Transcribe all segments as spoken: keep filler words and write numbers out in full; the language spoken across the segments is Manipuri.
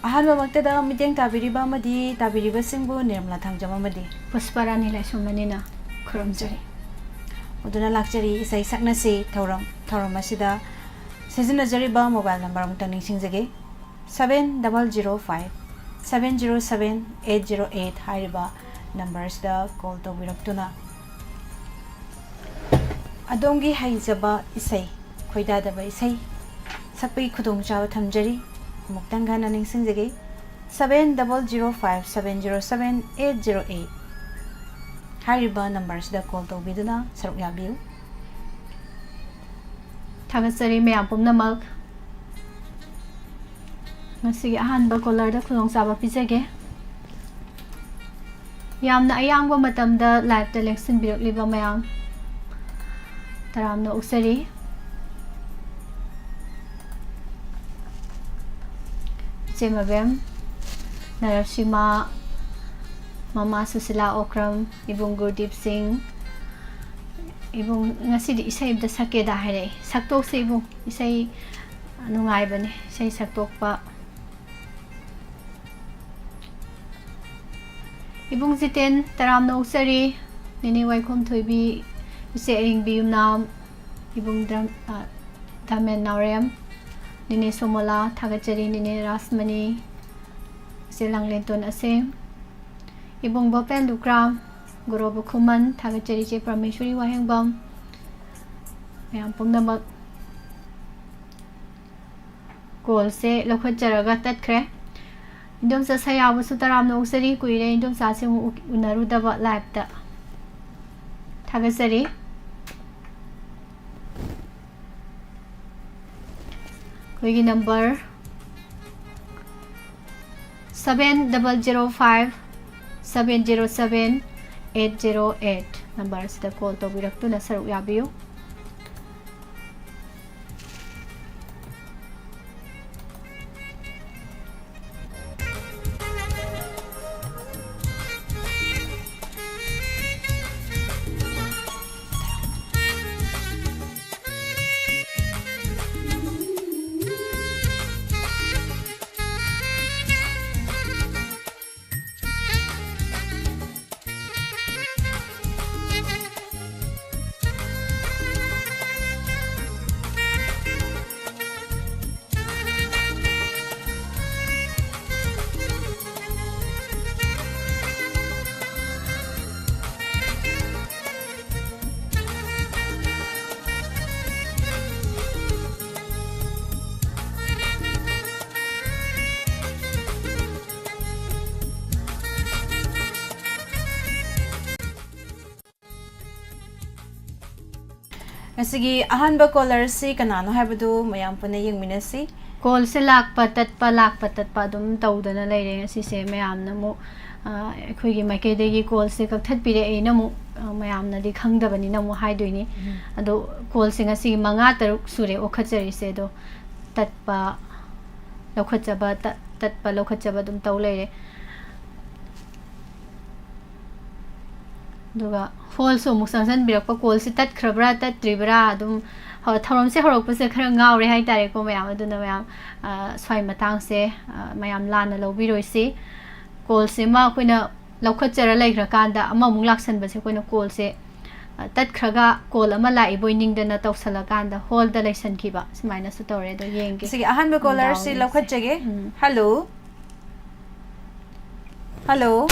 ꯑꯍꯥꯟꯕꯃꯛꯇꯗ ꯃꯤꯠꯌꯦꯡ ꯇꯥꯕꯤꯔꯤꯕ ꯑꯃꯗꯤ ꯇꯥꯕꯤꯔꯤꯕꯁꯤꯡꯕꯨ ꯅꯤꯔꯃꯂꯥ ꯊꯥꯡꯖꯝ ꯑꯃꯗꯤ ꯄꯨꯁꯄꯥꯔꯥꯅꯤ ꯂꯥꯏꯁ꯭ꯔꯝꯅꯤꯅ ꯈꯨꯔꯨꯝꯖꯔꯤ꯫ ꯃꯗꯨꯅ ꯂꯥꯛꯆꯔꯤ ꯏꯁꯩ ꯁꯛꯅꯁꯤ ꯊꯧꯔꯝ꯫ ꯊꯧꯔꯝ ꯑꯁꯤꯗ ꯁꯤꯖꯤꯟꯅꯖꯔꯤꯕ mobile number ꯑꯃꯨꯛꯇ ꯅꯤꯡꯁꯤꯡꯖꯒꯦ, seven double zero five seven zero seven eight zero eight ꯍꯥꯏꯔꯤꯕ number ꯑꯁꯤꯗ call ꯇꯧꯕꯤꯔꯛꯇꯨꯅ ꯑꯗꯣꯝꯒꯤ ꯍꯩꯖꯕ ꯏꯁꯩ, ꯈꯣꯏꯗꯥꯗꯕ ꯏꯁꯩ ꯁꯛꯄꯒꯤ ꯈꯨꯗꯣꯡꯆꯥꯕ ꯊꯝꯖꯔꯤ꯫ ꯑꯃꯨꯛꯇꯪ ꯍꯟꯅ ꯅꯤꯡꯁꯤꯡꯖꯒꯦ, seven double zero five seven zero seven eight zero eight ꯍꯥꯏꯔꯤꯕ number ꯑꯁꯤꯗ call ꯇꯧꯕꯤꯗꯨꯅ ꯁꯔꯨꯛ ꯌꯥꯕꯤꯌꯨ꯫ ꯊꯥꯒꯠꯆꯔꯤ ꯃꯌꯥꯝ ꯄꯨꯝꯅꯃꯛ꯫ ꯉꯁꯤꯒꯤ ꯑꯍꯥꯟꯕ caller ꯗ ꯈꯨꯗꯣꯡꯆꯥꯕ ꯄꯤꯖꯒꯦ꯫ ꯌꯥꯝꯅ ꯑꯌꯥꯡꯕ ꯃꯇꯝꯗ live ꯇ ꯂꯦꯡꯁꯤꯟꯕꯤꯔꯛꯂꯤꯕ ꯃꯌꯥꯝ ꯇꯔꯥꯝꯅ ꯑꯣꯛꯆꯔꯤ꯫ ꯏꯆꯦ ꯃꯕꯦꯝ, ꯅꯔꯁꯤꯃꯥ, ꯃꯃꯥ ꯁꯨꯁꯤꯂꯥ ꯑꯣꯀ꯭ꯔꯝ, ꯏꯕꯨꯡ ꯒꯨꯔꯗꯤꯞ ꯁꯤꯡ, ꯏꯕꯨꯡ ꯉꯁꯤꯗꯤ ꯏꯁꯩ ꯑꯝꯇ ꯁꯛꯀꯦꯗ ꯍꯥꯏꯔꯛꯏ꯫ ꯁꯛꯇꯣꯛꯁꯦ ꯏꯕꯨꯡ, ꯏꯁꯩ ꯅꯨꯡꯉꯥꯏꯕꯅꯦ ꯏꯁꯩ ꯁꯛꯇꯣꯛꯄ꯫ ꯏꯕꯨꯡ ꯖꯤꯇꯦꯟ, ꯇꯔꯥꯝꯅ ꯑꯣꯛꯆꯔꯤ꯫ ꯅꯦꯅꯦ ꯋꯥꯏꯈꯣꯝ ꯊꯣꯏꯕꯤ, ꯏꯆꯦ ꯑꯔꯤꯡꯕꯤ ꯌꯨꯝꯅꯥꯝ, ꯏꯕꯨꯡ ꯗ꯭ꯔꯝ-, ꯑ, ꯗꯥꯃꯦꯟ ꯅꯥꯎꯔꯦꯝ, ꯅꯦꯅꯦ ꯁꯣꯃꯣꯂꯥ, ꯊꯥꯒꯠꯆꯔꯤ꯫ ꯅꯦꯅꯦ ꯔꯥꯁꯃꯅꯤ, ꯏꯆꯦ ꯂꯥꯡꯂꯦꯟꯇꯣꯟ ꯑꯁꯦꯝ, ꯏꯕꯨꯡ ꯕꯣꯄꯦꯟ ꯂꯨꯀ꯭ꯔꯥꯝ, ꯒꯣꯔꯣꯕ ꯈꯨꯃꯟ, ꯊꯥꯒꯠꯆꯔꯤ꯫ ꯏꯆꯦ ꯄ꯭ꯔꯃꯦꯁꯣꯔꯤ ꯋꯥꯍꯦꯡꯕꯝ, ꯃꯌꯥꯝ ꯄꯨꯝꯅꯃꯛ꯫ Call ꯁꯦ ꯂꯧꯈꯠꯆꯔꯒ ꯇꯠꯈ꯭ꯔꯦ꯫ ꯏꯟꯗꯣꯝꯆꯥ ꯁꯌꯥꯕꯁꯨ ꯇꯔꯥꯝꯅ ꯑꯣꯛꯆꯔꯤ꯫ ꯀꯨꯏꯔꯦ ꯏꯟꯗꯣꯝꯆꯥꯁꯦ ꯑꯃꯨꯛ ꯎ-, ꯎꯅꯔꯨꯗꯕ live ꯇ꯫ ꯊꯥꯒꯠꯆꯔꯤ꯫ ꯑꯩꯈꯣꯏꯒꯤ number seven double zero five seven zero seven eight zero eight number ꯑꯁꯤꯗ call ꯇꯧꯕꯤꯔꯛꯇꯨꯅ ꯁꯔꯨꯛ ꯌꯥꯕꯤꯌꯨ꯫ ꯉꯁꯤꯒꯤ ꯑꯍꯥꯟꯕ ꯀꯣꯂꯔꯁꯤ ꯀꯅꯥꯅꯣ ꯍꯥꯏꯕꯗꯨ ꯃꯌꯥꯝ ꯄꯨꯟꯅ ꯌꯦꯡꯃꯤꯟꯅꯁꯤ꯫ ꯀꯣꯜꯁꯦ ꯂꯥꯛꯄ ꯇꯠꯄ, ꯂꯥꯛꯄ ꯇꯠꯄ ꯑꯗꯨꯝ ꯇꯧꯗꯅ ꯂꯩꯔꯦ ꯉꯁꯤꯁꯦ꯫ ꯃꯌꯥꯝꯅ ꯑꯃꯨꯛ, ꯑ, ꯑꯩꯈꯣꯏꯒꯤ ꯃꯥꯏꯀꯩꯗꯒꯤ ꯀꯣꯜꯁꯦ ꯀꯛꯊꯠꯄꯤꯔꯦ꯫ ꯑꯩꯅ ꯑꯃꯨꯛ, ꯑ, ꯃꯌꯥꯝꯅꯗꯤ ꯈꯪꯗꯕꯅꯤꯅ ꯑꯃꯨꯛ ꯍꯥꯏꯗꯣꯏꯅꯤ꯫ ꯎꯝ꯫ ꯑꯗꯣ ꯀꯣꯜꯁꯦ ꯉꯁꯤꯒꯤ ꯃꯉꯥ ꯇꯔꯨꯛ ꯁꯨꯔꯦ ꯑꯣꯈꯠꯆꯔꯤꯁꯦ꯫ ꯑꯗꯣ ꯇꯠꯄ, ꯂꯧꯈꯠꯆꯕ, ꯇꯠ-, ꯇꯠꯄ, ꯂꯧꯈꯠꯆꯕ ꯑꯗꯨꯝ ꯇꯧ ꯂꯩꯔꯦ꯫ ꯑꯗꯨꯒ ꯍꯣꯜꯁꯨ ꯑꯃꯨꯛ ꯆꯪꯁꯤꯟꯕꯤꯔꯛꯄ, ꯀꯣꯜꯁꯤ ꯇꯠꯈ꯭ꯔꯕ꯭ꯔꯥ ꯇꯠꯇ꯭ꯔꯤꯕ꯭ꯔꯥ, ꯑꯗꯨꯝ ꯍꯧ-, ꯊꯧꯔꯝꯁꯦ ꯍꯧꯔꯛꯄꯁꯦ ꯈꯔ ꯉꯥꯎꯔꯦ ꯍꯥꯏꯇꯥꯔꯦꯀꯣ ꯃꯌꯥꯝ꯫ ꯑꯗꯨꯅ ꯃꯌꯥꯝ, ꯑ, ꯁ꯭ꯋꯥꯏ ꯃꯇꯥꯡꯁꯦ, ꯑ, ꯃꯌꯥꯝ ꯂꯥꯟꯅ ꯂꯧꯕꯤꯔꯣꯏꯁꯤ꯫ ꯀꯣꯜꯁꯤꯃ ꯑꯩꯈꯣꯏꯅ ꯂꯧꯈꯠꯆꯔ ꯂꯩꯈ꯭ꯔꯀꯥꯟꯗ ꯑꯃꯃꯨꯛ ꯂꯥꯛꯁꯟꯕꯁꯦ ꯑꯩꯈꯣꯏꯅ ꯀꯣꯜꯁꯦ, ꯑ, ꯇꯠꯈ꯭ꯔꯒ ꯀꯣꯜ ꯑꯃ ꯂꯥꯛꯏꯕꯣꯏ ꯅꯤꯡꯗꯅ ꯇꯧꯁꯜꯂꯀꯥꯟꯗ ꯍꯣꯜꯗ ꯂꯩꯁꯟꯈꯤꯕ ꯁꯨꯃꯥꯏꯅꯁꯨ ꯇꯧꯔꯦ꯫ ꯑꯗꯣ ꯌꯦꯡꯒꯦ꯫ ꯁꯤꯒꯤ ꯑꯍꯥꯟꯕ ꯀꯣꯂꯔꯁꯤ ꯗꯥꯎ ꯂꯩꯁꯦ꯫ ꯂꯧꯈꯠꯆꯒꯦ꯫ ꯎꯝ꯫ Hello. Hello.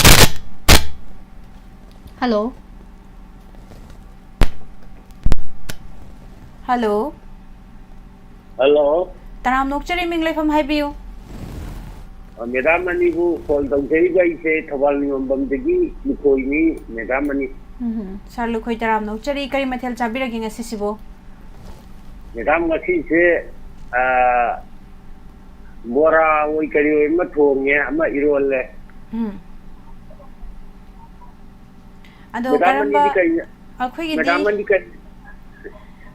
Hello. Hello. Hello. ꯇꯔꯥꯝꯅ ꯑꯣꯛꯆꯔꯤ, ꯃꯤꯡ ꯂꯩꯐꯝ ꯍꯥꯏꯕꯤꯌꯨ꯫ ꯑ, ꯃꯦꯗꯥꯝ ꯑꯅꯤꯕꯨ ꯐꯣꯟ ꯇꯧꯖꯔꯤꯕ ꯑꯩꯁꯦ ꯊꯧꯕꯥꯜ ꯅꯤꯉꯣꯝꯕꯝꯗꯒꯤ ꯂꯨꯈꯣꯏꯅꯤ, ꯃꯦꯗꯥꯝ ꯑꯅꯤ꯫ ꯎꯝ, ꯁꯥꯔ ꯂꯨꯈꯣꯏ, ꯇꯔꯥꯝꯅ ꯑꯣꯛꯆꯔꯤ꯫ ꯀꯔꯤ ꯃꯊꯦꯜ ꯆꯥꯕꯤꯔꯒꯦ ꯉꯁꯤꯁꯤꯕꯨ? ꯃꯦꯗꯥꯝ, ꯉꯁꯤꯁꯦ, ꯑ, ꯕꯣꯔꯥ ꯑꯣꯏ ꯀꯔꯤ ꯑꯣꯏ ꯑꯃ ꯊꯣꯡꯉꯦ, ꯑꯃ ꯏꯔꯣꯜꯂꯦ꯫ ꯎꯝ꯫ ꯑꯗꯣ ꯃꯦꯗꯥꯝ ꯀꯔꯝꯕ ꯑꯅꯤꯗꯤ ꯀꯔꯤ, ꯑꯩꯈꯣꯏꯒꯤꯗꯤ ꯃꯦꯗꯥꯝ ꯑꯅꯤ ꯀꯔꯤ,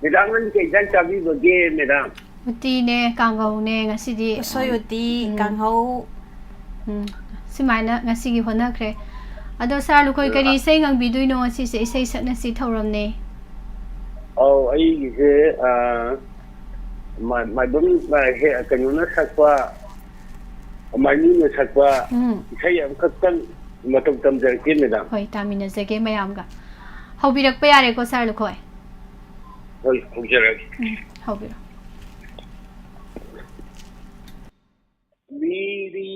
ꯃꯦꯗꯥꯝ ꯑꯅꯤ ꯀꯩ ꯏꯟꯖꯥꯡ ꯆꯥꯕꯤꯕꯒꯦ, ꯃꯦꯗꯥꯝ? ꯎꯇꯤꯅꯦ, ꯀꯥꯡꯒꯧꯅꯦ ꯉꯁꯤꯗꯤ꯫ ꯎꯁꯣꯏ ꯎꯇꯤ, ꯎꯝ꯫ ꯀꯥꯡꯍꯧ꯫ ꯎꯝ, ꯁꯨꯃꯥꯏꯅ ꯉꯁꯤꯒꯤ ꯍꯣꯠꯅꯈ꯭ꯔꯦ꯫ ꯑꯗꯣ ꯁꯥꯔ ꯂꯨꯈꯣꯏ, ꯀꯔꯤ ꯑ, ꯏꯁꯩ ꯉꯪꯕꯤꯗꯣꯏꯅꯣ? ꯉꯁꯤꯁꯦ ꯏꯁꯩ ꯁꯛꯅꯁꯤ ꯊꯧꯔꯝꯅꯦ꯫ ꯑꯧ, ꯑꯩꯒꯤꯁꯦ, ꯑ, ꯃꯥ-, ꯃꯥꯏꯕꯝ, ꯑ, ꯍꯦ-, ꯀꯩꯅꯣꯅ ꯁꯛꯄ, ꯃꯥꯏꯅꯨꯅ ꯁꯛꯄ ꯎꯝ꯫ ꯏꯁꯩ ꯑꯃꯈꯛꯇꯪ ꯃꯇꯧ ꯇꯝꯖꯔꯛꯀꯦ, ꯃꯦꯗꯥꯝ꯫ ꯍꯣꯏ, ꯇꯥꯃꯤꯟꯅꯖꯒꯦ ꯃꯌꯥꯝꯒ꯫ ꯍꯧꯕꯤꯔꯛꯄ ꯌꯥꯔꯦꯀꯣ, ꯁꯥꯔ ꯂꯨꯈꯣꯏ? ꯍꯣꯏ, ꯍꯧꯖꯔꯒꯦ꯫ ꯎꯝ, ꯍꯧꯕꯤꯔꯣ꯫ ꯃꯤꯔꯤ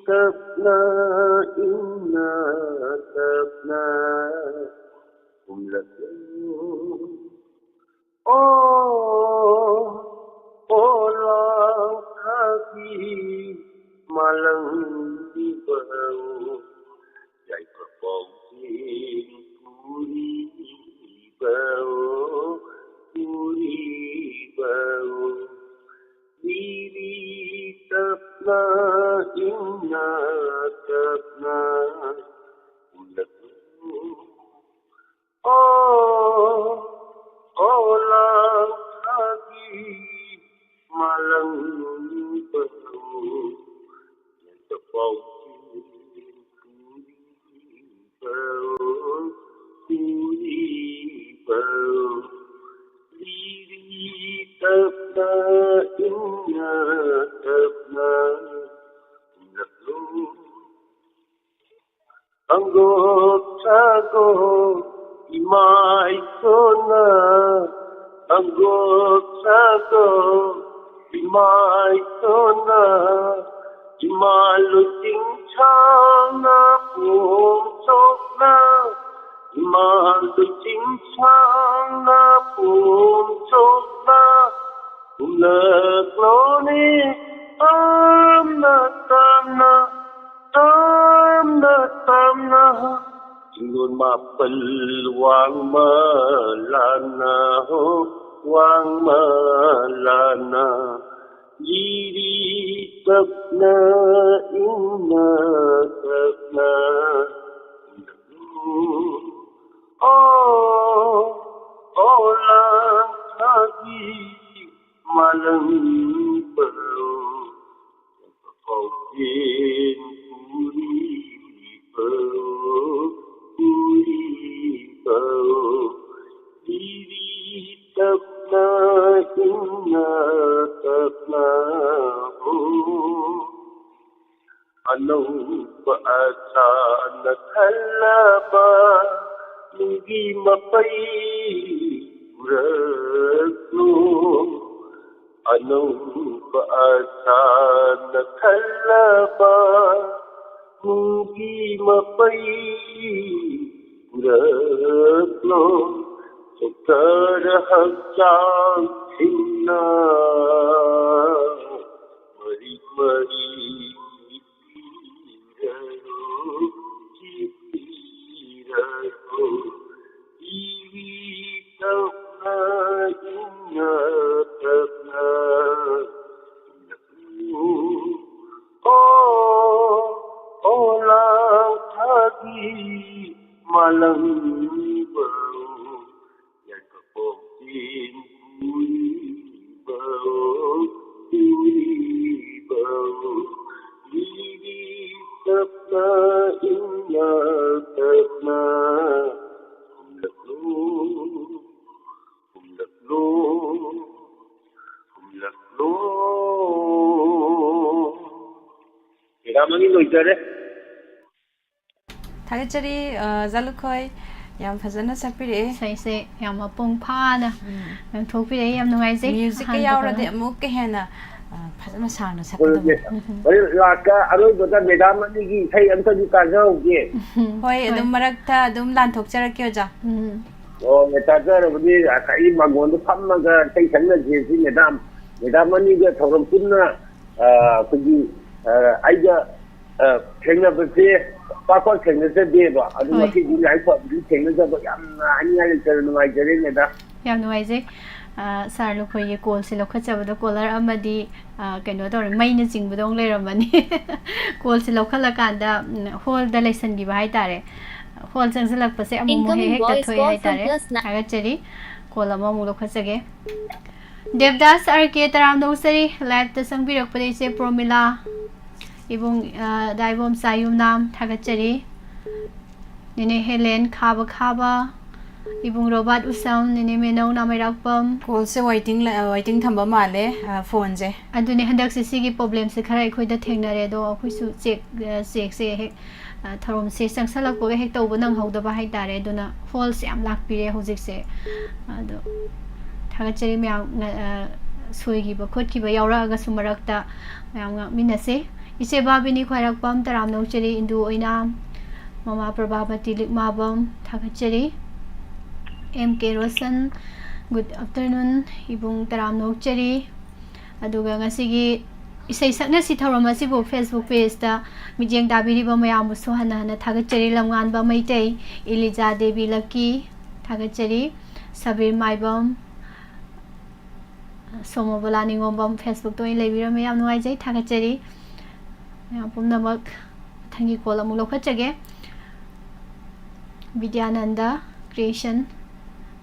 ꯇꯞꯅ ꯏꯪꯅ ꯇꯞꯅ ꯍꯨꯝꯂꯛꯂꯨ꯫ ꯑꯣ, ꯑꯣ, ꯂꯥꯎꯊꯕꯤ ꯃꯥꯂꯪꯒꯤ ꯕꯍꯧ, ꯌꯥꯏꯐ ꯄꯥꯎꯖꯦꯜ ꯄꯨꯔꯤꯕ ꯑꯣ, ꯏꯪꯅ ꯇꯞꯅ ꯎꯠꯂꯛꯂꯨ꯫ ꯑꯣ, ꯑꯣ ꯂꯥꯡꯊꯥꯒꯤ ꯃꯥꯂꯪꯕ ꯅꯪ, ꯂꯦꯟꯇ ꯄꯥꯎꯖꯦꯜ ꯄꯨꯔꯤꯕ, ꯄꯨꯔꯤꯕ, ꯂꯤꯔꯤ ꯇꯞꯅ ꯏꯪꯅ ꯇꯞꯅ ꯎꯠꯂꯛꯂꯨ꯫ ꯑꯪꯒꯣꯛ ꯁꯥꯒꯣꯛ ꯏꯃꯥ ꯏꯁꯣꯔꯅ, ꯑꯪꯒꯣꯛ ꯁꯥꯒꯣꯛ ꯏꯃꯥ ꯏꯁꯣꯔꯅ, ꯏꯃꯥ ꯂꯨꯆꯤꯡ ꯁꯥꯡꯅ ꯄꯣꯝꯆꯣꯛꯅ, ꯏꯃꯥ ꯂꯨꯆꯤꯡ ꯁꯥꯡꯅ ꯄꯣꯝꯆꯣꯛꯅ ꯎꯠꯂꯛꯂꯣꯅꯦ, ꯇꯞꯅ ꯇꯞꯅ, ꯇꯞꯅ ꯇꯞꯅ꯫ ꯆꯤꯡꯂꯣꯟ ꯃꯥꯄꯜ ꯋꯥꯡꯃ ꯂꯥꯟꯅ ꯍꯣ, ꯋꯥꯡꯃ ꯂꯥꯟꯅ ꯂꯤꯔꯤ ꯇꯞꯅ ꯏꯪꯅ ꯇꯞꯅ ꯎꯠꯂꯛꯂꯨ꯫ ꯑꯣ, ꯑꯣ ꯂꯥꯡꯊꯥꯒꯤ ꯃꯥꯂꯪꯕꯔꯣ, ꯄꯥꯎꯖꯦꯜ ꯄꯨꯔꯤꯕꯔꯣ, ꯄꯨꯔꯤꯕꯔꯣ, ꯂꯤꯔꯤ ꯇꯞꯅ ꯏꯪꯅ ꯇꯞꯅ ꯍꯣ꯫ ꯑꯅꯧꯕ ꯑꯁꯥꯅ ꯈꯜꯂꯕ ꯅꯨꯡꯒꯤ ꯃꯄꯩ ꯄꯨꯔꯛꯂꯣ꯫ ꯑꯅꯧꯕ ꯑꯁꯥꯅ ꯈꯜꯂꯕ ꯅꯨꯡꯒꯤ ꯃꯄꯩ ꯄꯨꯔꯛꯂꯣ꯫ ꯆꯣꯛꯊꯔ ꯍꯛꯆꯥꯡꯁꯤꯡꯅ ꯃꯔꯤ ꯃꯔꯤ ꯆꯤꯠꯄꯤꯔꯔꯣ, ꯆꯤꯠꯄꯤꯔꯔꯣ꯫ ꯏꯪ ꯇꯞꯅ, ꯏꯪꯅ ꯇꯞꯅ ꯎꯠꯂꯛꯂꯨ꯫ ꯃꯅꯤ ꯂꯣꯏꯖꯔꯦ꯫ ꯊꯥꯒꯠꯆꯔꯤ, ꯑ, ꯖꯥꯂꯨꯈꯣꯏ꯫ ꯌꯥꯝ ꯐꯖꯅ ꯁꯛꯄꯤꯔꯛꯑꯦ꯫ ꯏꯁꯩꯁꯦ ꯌꯥꯝ ꯃꯄꯨꯡ ꯐꯥꯅ ꯎꯝ꯫ ꯉꯥꯡꯊꯣꯛꯄꯤꯔꯛꯑꯦ꯫ ꯌꯥꯝ ꯅꯨꯡꯉꯥꯏꯖꯩ꯫ ꯃ꯭ꯌꯨꯖꯤꯛꯀ ꯑꯍꯥꯟꯕꯗ ꯌꯥꯎꯔꯗꯤ ꯑꯃꯨꯛꯀ ꯍꯦꯟꯅ, ꯑ, ꯐꯖꯅ ꯁꯥꯡꯅ ꯁꯛꯀꯗꯕ꯫ ꯑꯩꯈꯣꯏꯒꯤ ꯍꯣꯔꯦꯟ ꯂꯥꯁꯇ ꯑꯔꯣꯏꯕꯗ ꯃꯦꯗꯥꯝ ꯑꯅꯤꯒꯤ ꯏꯁꯩ ꯑꯝꯇꯗꯤ ꯇꯥꯖꯍꯧꯒꯦ꯫ ꯍꯣꯏ, ꯑꯗꯨꯝ ꯍꯣꯏ꯫ ꯃꯔꯛꯇ ꯑꯗꯨꯝ ꯂꯥꯟꯊꯣꯛꯆꯔꯛꯀꯦ, ꯑꯣꯖꯥ꯫ ꯎꯝ꯫ ꯑꯣ, ꯇꯥꯖꯔꯕꯗꯤ ꯑꯩ ꯃꯥꯡꯒꯣꯟꯗ ꯐꯝꯃꯒ ꯏꯁꯩ ꯁꯛꯅꯁꯦ ꯁꯤ ꯃꯦꯗꯥꯝ꯫ ꯃꯦꯗꯥꯝ ꯑꯅꯤꯒ ꯊꯧꯔꯝ ꯄꯨꯟꯅ, ꯑ, ꯑꯩꯈꯣꯏꯒꯤ, ꯑ, ꯑꯩꯒ, ꯑ, ꯊꯦꯡꯅꯕꯁꯦ ꯄꯥꯛ ꯄꯥꯛ ꯊꯦꯡꯅꯖꯗꯦꯕ꯫ ꯑꯗꯨ ꯍꯣꯏ꯫ ꯉꯁꯤꯗꯤ ꯂꯥꯏꯕꯛ ꯐꯕꯗꯤ ꯊꯦꯡꯅꯖꯕ ꯌꯥꯝꯅ ꯍꯥꯏꯅꯤꯡꯉꯥꯏ ꯂꯩꯇꯅ ꯅꯨꯡꯉꯥꯏꯖꯔꯦ ꯃꯦꯗꯥꯝ꯫ ꯌꯥꯝ ꯅꯨꯡꯉꯥꯏꯖꯩ꯫ ꯑ, ꯁꯥꯔ ꯂꯨꯈꯣꯏꯒꯤ ꯀꯣꯜꯁꯦ ꯂꯧꯈꯠꯆꯕꯗ ꯀꯣꯂꯔ ꯑꯃꯗꯤ, ꯑ, ꯀꯩꯅꯣ ꯇꯧꯔꯦ, ꯃꯩꯅ ꯆꯤꯡꯕꯗꯧ ꯂꯩꯔꯝꯃꯅꯤ꯫ ꯀꯣꯜꯁꯦ ꯂꯧꯈꯠꯂꯀꯥꯟꯗ, ꯎꯝ, ꯍꯣꯜꯗ ꯂꯩꯁꯟꯈꯤꯕ ꯍꯥꯏꯇꯥꯔꯦ꯫ ꯍꯣꯜ ꯆꯪꯁꯤꯜꯂꯛꯄꯁꯦ ꯑꯃꯨꯛ ꯑꯃꯨꯛ ꯍꯦꯛ Incoming ꯍꯦꯛꯇ voice ꯊꯣꯛꯑꯦ call ꯍꯥꯏꯇꯥꯔꯦ꯫ from Plus nine. ꯊꯥꯒꯠꯆꯔꯤ꯫ ꯀꯣꯜ ꯑꯃꯃꯨꯛ ꯂꯧꯈꯠꯆꯒꯦ꯫ ꯗꯦꯕꯗꯥꯁ ꯑꯥꯔ ꯀꯦ ꯇꯔꯥꯝꯅ ꯑꯣꯛꯆꯔꯤ꯫ ꯂꯥꯏꯞꯇ ꯆꯪꯕꯤꯔꯛꯄꯗ ꯏꯆꯦ ꯄ꯭ꯔꯣꯃꯤꯂꯥ, ꯏꯕꯨꯡ, ꯑ, ꯗꯥꯏꯕꯣꯝꯆꯥ ꯌꯨꯝꯅꯥꯝ ꯊꯥꯒꯠꯆꯔꯤ꯫ ꯅꯦꯅꯦ ꯍꯦꯂꯦꯟ ꯈꯥꯕ ꯈꯥꯕ, ꯏꯕꯨꯡ ꯔꯣꯕꯥꯔꯠ ꯎꯁꯝ, ꯅꯦꯅꯦ ꯃꯦꯅꯧ ꯅꯥꯃꯩꯔꯥꯛꯄꯝ꯫ ꯀꯣꯜꯁꯦ ꯋꯦꯇꯤꯡ ꯂ-, ꯋꯦꯇꯤꯡ ꯊꯝꯕ ꯃꯥꯜꯂꯦ, ꯑ, ꯐꯣꯟꯁꯦ꯫ ꯑꯗꯨꯅꯦ, ꯍꯟꯗꯛꯁꯦ ꯁꯤꯒꯤ ꯄ꯭ꯔꯣꯕ꯭ꯂꯦꯝꯁꯦ ꯈꯔ ꯑꯩꯈꯣꯏꯗ ꯊꯦꯡꯅꯔꯦ, ꯑꯗꯣ ꯑꯩꯈꯣꯏꯁꯨ ꯆꯦꯛ, ꯑ, ꯆꯦꯛꯁꯦ ꯍꯦꯛ, ꯑ, ꯊꯧꯔꯝꯁꯦ ꯆꯪꯁꯜꯂꯛꯄꯒ ꯍꯦꯛ ꯇꯧꯕ ꯅꯪꯍꯧꯗꯕ ꯍꯥꯏꯇꯥꯔꯦ꯫ ꯑꯗꯨꯅ ꯍꯣꯜꯁꯦ ꯌꯥꯝ ꯂꯥꯛꯄꯤꯔꯦ ꯍꯧꯖꯤꯛꯁꯦ꯫ ꯑꯗꯣ ꯊꯥꯒꯠꯆꯔꯤ ꯃꯌꯥꯝ, ꯑ, ꯁꯣꯏꯈꯤꯕ ꯈꯣꯠꯈꯤꯕ ꯌꯥꯎꯔꯛꯑꯒꯁꯨ ꯃꯔꯛꯇ ꯃꯌꯥꯝ ꯉꯥꯛꯃꯤꯟꯅꯁꯦ꯫ ꯏꯆꯦ ꯕꯥꯕꯤꯅꯤ ꯈ꯭ꯋꯥꯏꯔꯥꯛꯄꯝ ꯇꯔꯥꯝꯅ ꯑꯣꯛꯆꯔꯤ, ꯏꯟꯗꯨ ꯑꯣꯏꯅꯥꯝ, ꯃꯃꯥ ꯄ꯭ꯔꯚꯥꯕꯇꯤ ꯂꯤꯛꯃꯥꯕꯝ ꯊꯥꯒꯠꯆꯔꯤ꯫ ꯑꯦꯝ ꯀꯦ ꯔꯣꯁꯟ, good afternoon, ꯏꯕꯨꯡ ꯇꯔꯥꯝꯅ ꯑꯣꯛꯆꯔꯤ꯫ ꯑꯗꯨꯒ ꯉꯁꯤꯒꯤ ꯏꯁꯩ ꯁꯛꯅꯁꯤ ꯊꯧꯔꯝ ꯑꯁꯤꯕꯨ Facebook pageꯇ ꯃꯤꯠꯌꯦꯡ ꯇꯥꯕꯤꯔꯤꯕ ꯃꯌꯥꯝꯕꯨꯁꯨ ꯍꯟꯅ ꯍꯟꯅ ꯊꯥꯒꯠꯆꯔꯤ꯫ ꯂꯝꯉꯥꯟꯕ ꯃꯩꯇꯩ, ꯏꯂꯤꯖꯥ ꯗꯦꯕꯤ ꯂꯛꯀꯤ ꯊꯥꯒꯠꯆꯔꯤ꯫ ꯁꯕꯤꯔ ꯃꯥꯏꯕꯝ, ꯁꯣꯃꯣꯕꯣꯂꯥ ꯅꯤꯉꯣꯝꯕꯝ Facebookꯇ ꯑꯣꯏꯅ ꯂꯩꯕꯤꯔꯝꯃꯦ, ꯌꯥꯝ ꯅꯨꯡꯉꯥꯏꯖꯩ, ꯊꯥꯒꯠꯆꯔꯤ꯫ ꯃꯌꯥꯝ ꯄꯨꯝꯅꯃꯛ ꯃꯊꯪꯒꯤ ꯀꯣꯜ ꯑꯃꯨꯛ ꯂꯧꯈꯠꯆꯒꯦ꯫ ꯕꯤꯗ꯭ꯌꯥꯅꯟꯗ Creation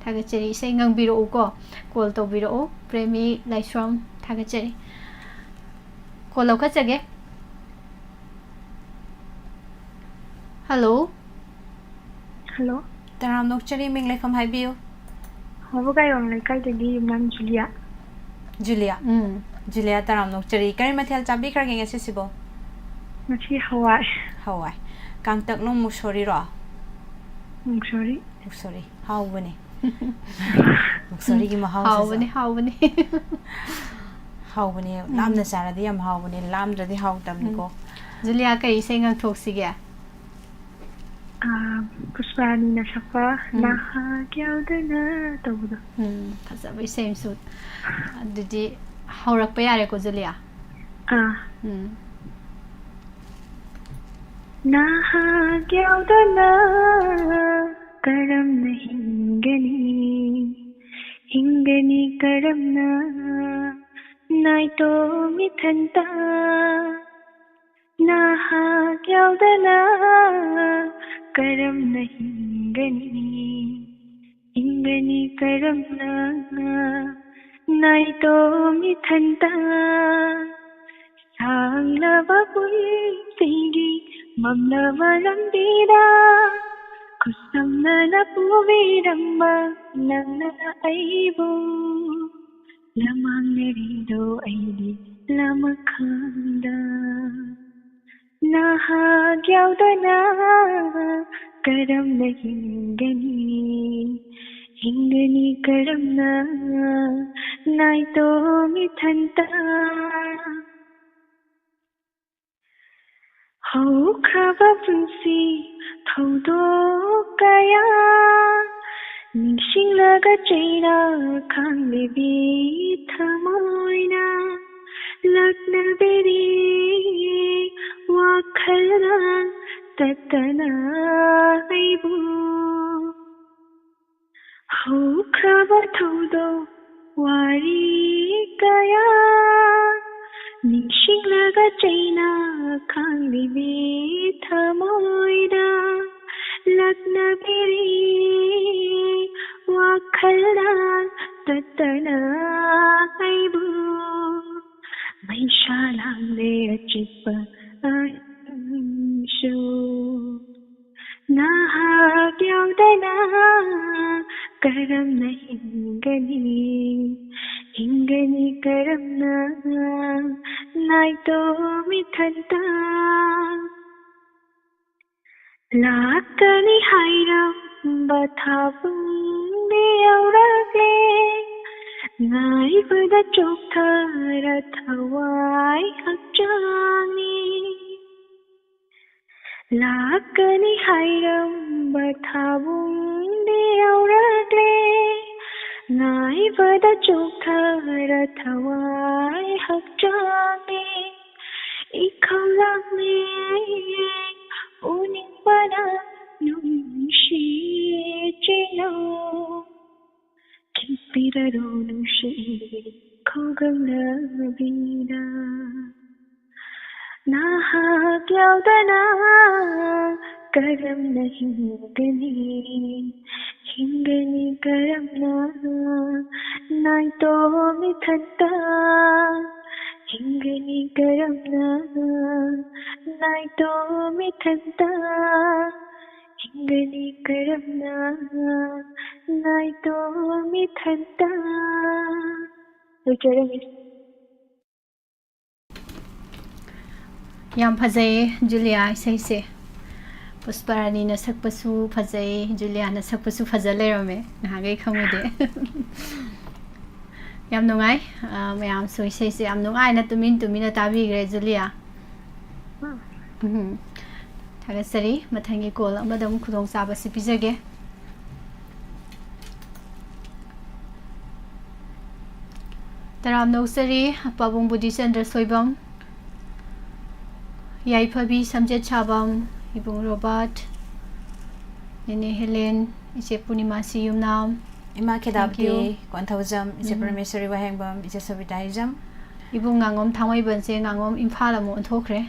ꯊꯥꯒꯠꯆꯔꯤ꯫ ꯏꯁꯩ ꯉꯪꯕꯤꯔꯛꯎꯀꯣ, ꯀꯣꯜ ꯇꯧꯕꯤꯔꯛꯎ꯫ ꯄ꯭ꯔꯦꯃꯤ ꯂꯥꯏꯁ꯭ꯔꯝ ꯊꯥꯒꯠꯆꯔꯤ꯫ ꯀꯣꯜ ꯂꯧꯈꯠꯆꯒꯦ꯫ ꯍꯜꯂꯣ꯫ ꯍꯜꯂꯣ꯫ ꯇꯔꯥꯝꯅ ꯑꯣꯛꯆꯔꯤ, ꯃꯤꯡ ꯂꯩꯐꯝ ꯍꯥꯏꯕꯤꯌꯨ꯫ ꯍꯧꯕ ꯀꯥꯏꯋꯥꯡ ꯂꯩꯀꯥꯏꯗꯒꯤ ꯌꯨꯝꯅꯥꯝ ꯖꯨꯂꯤꯌꯥ꯫ ꯖꯨꯂꯤꯌꯥ꯫ ꯎꯝ꯫ ꯖꯨꯂꯤꯌꯥ, ꯇꯔꯥꯝꯅ ꯑꯣꯛꯆꯔꯤ꯫ ꯀꯔꯤ ꯃꯊꯦꯜ ꯆꯥꯕꯤꯈ꯭ꯔꯒꯦ ꯉꯁꯤꯁꯤꯕꯣ? ꯉꯁꯤ ꯍꯋꯥꯏ꯫ ꯍꯋꯥꯏ꯫ ꯀꯥꯡꯇꯛꯂꯣ ꯃꯨꯛꯁꯣꯔꯤꯔꯣ? ꯃꯨꯛꯁꯣꯔꯤ꯫ ꯃꯨꯛꯁꯣꯔꯤ꯫ ꯍꯥꯎꯕꯅꯦ꯫ ꯃꯨꯛꯁꯣꯔꯤꯒꯤ ꯃꯍꯥꯎꯁꯤꯁꯨ꯫ ꯍꯥꯎꯕꯅꯦ, ꯍꯥꯎꯕꯅꯦ꯫ ꯍꯥꯎꯕꯅꯦ꯫ ꯂꯥꯝꯅ ꯆꯥꯔꯗꯤ ꯌꯥꯝ ꯍꯥꯎꯕꯅꯦ, ꯂꯥꯝꯗ꯭ꯔꯗꯤ ꯍꯥꯎꯇꯕꯅꯤꯀꯣ꯫ ꯖꯨꯂꯤꯌꯥ, ꯀꯩ ꯏꯁꯩ ꯉꯪꯊꯣꯛꯁꯤꯒꯦ? ꯑꯥ, ꯄꯨꯁꯄꯥꯔꯥꯅꯤꯅ ꯁꯛꯄ ꯅꯍꯥꯛ ꯌꯥꯎꯗꯅ ꯇꯧꯕꯗꯣ꯫ ꯎꯝ, ꯐꯖꯕ ꯏꯁꯩ ꯑꯃꯁꯨ꯫ ꯑꯗꯨꯗꯤ ꯍꯧꯔꯛꯄ ꯌꯥꯔꯦꯀꯣ, ꯖꯨꯂꯤꯌꯥ? ꯑꯥ꯫ ꯎꯝ꯫ ꯅꯍꯥꯛ ꯌꯥꯎꯗꯅ ꯀꯔꯝꯅ ꯍꯤꯡꯒꯅꯤ? ꯍꯤꯡꯒꯅꯤ ꯀꯔꯝꯅ ꯅꯥꯏꯇꯣꯝ ꯏꯊꯟꯇ? ꯅꯍꯥꯛ ꯌꯥꯎꯗꯅ ꯀꯔꯝꯅ ꯍꯤꯡꯒꯅꯤ? ꯍꯤꯡꯒꯅꯤ ꯀꯔꯝꯅ ꯅꯥꯏꯇꯣꯝ ꯏꯊꯟꯇ? ꯁꯥꯡꯂꯕ ꯄꯨꯟꯁꯤꯒꯤ ꯃꯝꯂꯕ ꯂꯝꯕꯤꯗ ꯈꯨꯠꯁꯝꯅꯅ ꯄꯨꯕꯤꯔꯝꯕ ꯅꯪꯅ ꯑꯩꯕꯨ ꯂꯃꯥꯡꯅꯔꯤꯗꯣ ꯑꯩꯗꯤ ꯂꯃꯈꯥꯡꯗ꯫ ꯅꯍꯥꯛ ꯌꯥꯎꯗꯅ ꯀꯔꯝꯅ ꯍꯤꯡꯒꯅꯤ? ꯍꯤꯡꯒꯅꯤ ꯀꯔꯝꯅ ꯅꯥꯏꯇꯣꯝ ꯏꯊꯟꯇ? ꯍꯧꯈ꯭ꯔꯕ ꯄꯨꯟꯁꯤ ꯊꯧꯗꯣꯛ ꯀꯌꯥ ꯅꯤꯡꯁꯤꯡꯂꯒ ꯆꯩꯅ ꯈꯥꯡꯂꯤꯕꯤ ꯊꯃꯣꯏꯅ ꯂꯥꯛꯅꯕꯤꯔꯤ ꯋꯥꯈꯜꯅ ꯇꯠꯇꯅ ꯑꯩꯕꯨ꯫ ꯍꯧꯈ꯭ꯔꯕ ꯊꯧꯗꯣꯛ ꯋꯥꯔꯤ ꯀꯌꯥ ꯅꯤꯡꯁꯤꯡꯂꯒ ꯆꯩꯅ ꯈꯥꯡꯂꯤꯕꯤ ꯊꯃꯣꯏꯗ ꯂꯥꯛꯅꯕꯤꯔꯤ ꯋꯥꯈꯜꯅ ꯇꯠꯇꯅ ꯑꯩꯕꯨ꯫ ꯃꯩꯁꯥ ꯂꯥꯡꯂꯦ ꯑꯆꯤꯛꯄ ꯑꯍꯤꯡꯁꯨ ꯅꯍꯥꯛ ꯌꯥꯎꯗꯅ ꯀꯔꯝꯅ ꯍꯤꯡꯒꯅꯤ? ꯍꯤꯡꯒꯅꯤ ꯀꯔꯝꯅ ꯅꯥꯏꯇꯣꯝ ꯏꯊꯟꯇ? ꯂꯥꯛꯀꯅꯤ ꯍꯥꯏꯔꯝꯕ ꯊꯥꯕꯨꯡꯗꯤ ꯌꯧꯔꯛꯂꯦ꯫ ꯉꯥꯏꯕꯗ ꯆꯣꯛꯊꯔ ꯊꯋꯥꯏ ꯍꯛꯆꯥꯡꯅꯤ꯫ ꯂꯥꯛꯀꯅꯤ ꯍꯥꯏꯔꯝꯕ ꯊꯥꯕꯨꯡꯗꯤ ꯌꯧꯔꯛꯂꯦ꯫ ꯉꯥꯏꯕꯗ ꯆꯣꯛꯊꯔ ꯊꯋꯥꯏ ꯍꯛꯆꯥꯡꯅꯤ꯫ ꯏꯈꯧ ꯂꯥꯡꯅꯦ ꯎꯅꯤꯡꯕꯅ ꯅꯨꯡꯁꯤ ꯆꯤꯜꯂꯣ꯫ ꯈꯤꯛꯄꯤꯔꯔꯣ ꯅꯨꯡꯁꯤ ꯈꯨꯒꯪꯅꯕꯤꯅ꯫ ꯅꯍꯥꯛ ꯌꯥꯎꯗꯅ ꯀꯔꯝꯅ ꯍꯤꯡꯒꯅꯤ? ꯍꯤꯡꯒꯅꯤ ꯀꯔꯝꯅ ꯅꯥꯏꯇꯣꯝ ꯏꯊꯟꯇ? ꯍꯤꯡꯒꯅꯤ ꯀꯔꯝꯅ ꯅꯥꯏꯇꯣꯝ ꯏꯊꯟꯇ? ꯍꯤꯡꯒꯅꯤ ꯀꯔꯝꯅ ꯅꯥꯏꯇꯣꯝ ꯏꯊꯟꯇ? ꯂꯣꯏꯖꯔꯦ, ꯃꯤꯁ꯫ ꯌꯥꯝ ꯐꯖꯩꯌꯦ ꯖꯨꯂꯤꯌꯥ ꯏꯁꯩꯁꯦ꯫ ꯄꯨꯁꯄꯔꯥꯅꯤꯅ ꯁꯛꯄꯁꯨ ꯐꯖꯩ, ꯖꯨꯂꯤꯌꯥꯅ ꯁꯛꯄꯁꯨ ꯐꯖ ꯂꯩꯔꯝꯃꯦ, ꯅꯍꯥꯟꯈꯩ ꯈꯪꯉꯨꯗꯦ꯫ ꯌꯥꯝ ꯅꯨꯡꯉꯥꯏ꯫ ꯑ, ꯃꯌꯥꯝꯁꯨ ꯏꯁꯩꯁꯦ ꯌꯥꯝ ꯅꯨꯡꯉꯥꯏꯅ ꯇꯨꯃꯤꯟ ꯇꯨꯃꯤꯟꯅ ꯇꯥꯕꯤꯈ꯭ꯔꯦ ꯖꯨꯂꯤꯌꯥ꯫ ꯎꯝ꯫ ꯊꯥꯒꯠꯆꯔꯤ꯫ ꯃꯊꯪꯒꯤ ꯀꯣꯜ ꯑꯃꯗ ꯑꯃꯨꯛ ꯈꯨꯗꯣꯡꯆꯥꯕꯁꯤ ꯄꯤꯖꯒꯦ꯫ ꯇꯔꯥꯝꯅ ꯑꯣꯛꯆꯔꯤ, ꯄꯥꯕꯨꯡ ꯕꯨꯙꯤꯆꯟꯗ꯭ꯔ ꯁꯣꯏꯕꯝ, ꯌꯥꯏꯐꯕꯤ ꯁꯝꯖꯦꯠ ꯁꯥꯕꯝ, ꯏꯕꯨꯡ ꯔꯣꯕꯥꯔꯠ, ꯅꯦꯅꯦ ꯍꯦꯂꯦꯟ, ꯏꯆꯦ ꯄꯨꯔꯅꯤꯃꯥꯁꯤ ꯌꯨꯝꯅꯥꯝ, ꯏꯃꯥ ꯈꯦꯗꯥꯞꯇꯤ ꯀꯣꯟꯊꯧꯖꯝ, ꯏꯆꯦ ꯄꯔꯃꯦꯁꯣꯔꯤ ꯋꯥꯍꯦꯡꯕꯝ, ꯏꯆꯦ ꯁꯕꯤꯇꯥ ꯍꯤꯖꯝ꯫ ꯏꯕꯨꯡ ꯉꯥꯉꯣꯝ ꯊꯥꯡꯃꯩꯕꯟꯁꯦ ꯉꯥꯉꯣꯝ ꯏꯝꯐꯥꯜ ꯑꯃꯨꯛ ꯑꯣꯟꯊꯣꯛꯈ꯭ꯔꯦ꯫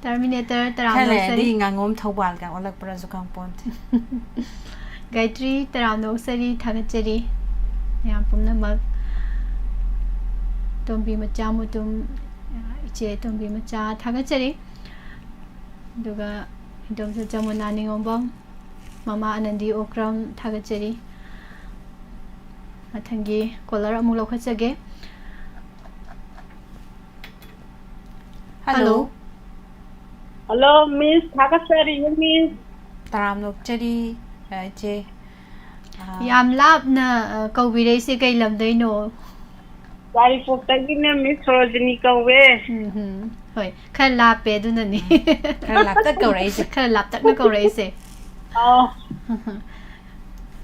ꯇꯔꯃꯤꯅꯦꯇꯔ ꯇꯔꯥꯝꯅ ꯈꯔ ꯂꯩꯔꯗꯤ ꯑꯣꯛꯆꯔꯤ꯫ ꯉꯥꯉꯣꯝ ꯊꯧꯕꯥꯜꯒ ꯑꯣꯜꯂꯛꯄ꯭ꯔꯥꯁꯨ ꯈꯪꯄꯣꯟꯇꯦ꯫ ꯒꯥꯌꯇ꯭ꯔꯤ ꯇꯔꯥꯝꯅ ꯑꯣꯛꯆꯔꯤ, ꯊꯥꯒꯠꯆꯔꯤ ꯃꯌꯥꯝ ꯄꯨꯝꯅꯃꯛ꯫ ꯇꯣꯝꯕꯤ ꯃꯆꯥ ꯃꯨꯇꯨꯝ, ꯏꯆꯦ ꯇꯣꯝꯕꯤ ꯃꯆꯥ ꯊꯥꯒꯠꯆꯔꯤ꯫ ꯑꯗꯨꯒ ꯏꯟꯗꯣꯝꯆꯥ ꯖꯃꯨꯅꯥ ꯅꯤꯉꯣꯝꯕꯝ, ꯃꯃꯥ ꯑꯅꯟꯗꯤ ꯑꯣꯀ꯭ꯔꯝ ꯊꯥꯒꯠꯆꯔꯤ꯫ ꯃꯊꯪꯒꯤ ꯀꯣꯂꯔ ꯑꯃꯨꯛ ꯂꯧꯈꯠꯆꯒꯦ꯫ ꯍꯜꯂꯣ꯫ ꯍꯜꯂꯣ, ꯃꯤꯁ, ꯊꯥꯒꯠꯆꯔꯤ, ꯃꯤꯁ꯫ ꯇꯔꯥꯝꯅ ꯑꯣꯛꯆꯔꯤ, ꯑ, ꯏꯆꯦ꯫ ꯑ, ꯌꯥꯝ ꯂꯥꯞꯅ, ꯑ, ꯀꯧꯕꯤꯔꯛꯏꯁꯦ ꯀꯩ ꯂꯝꯗꯩꯅꯣ? ꯌꯥꯏꯔꯤꯄꯣꯛꯇꯒꯤꯅꯦ, ꯃꯤꯁ ꯁꯣꯔꯣꯖꯤꯅꯤ ꯀꯧꯋꯦ꯫ ꯎꯝ, ꯎꯝ. ꯍꯣꯏ, ꯈꯔ ꯂꯥꯞꯄꯦ ꯑꯗꯨꯅꯅꯤ꯫ ꯈꯔ ꯂꯥꯞꯇꯛ ꯀꯧꯔꯛꯏꯁꯦ꯫ ꯈꯔ ꯂꯥꯞꯇꯛꯅ ꯀꯧꯔꯛꯏꯁꯦ꯫ ꯑꯧ,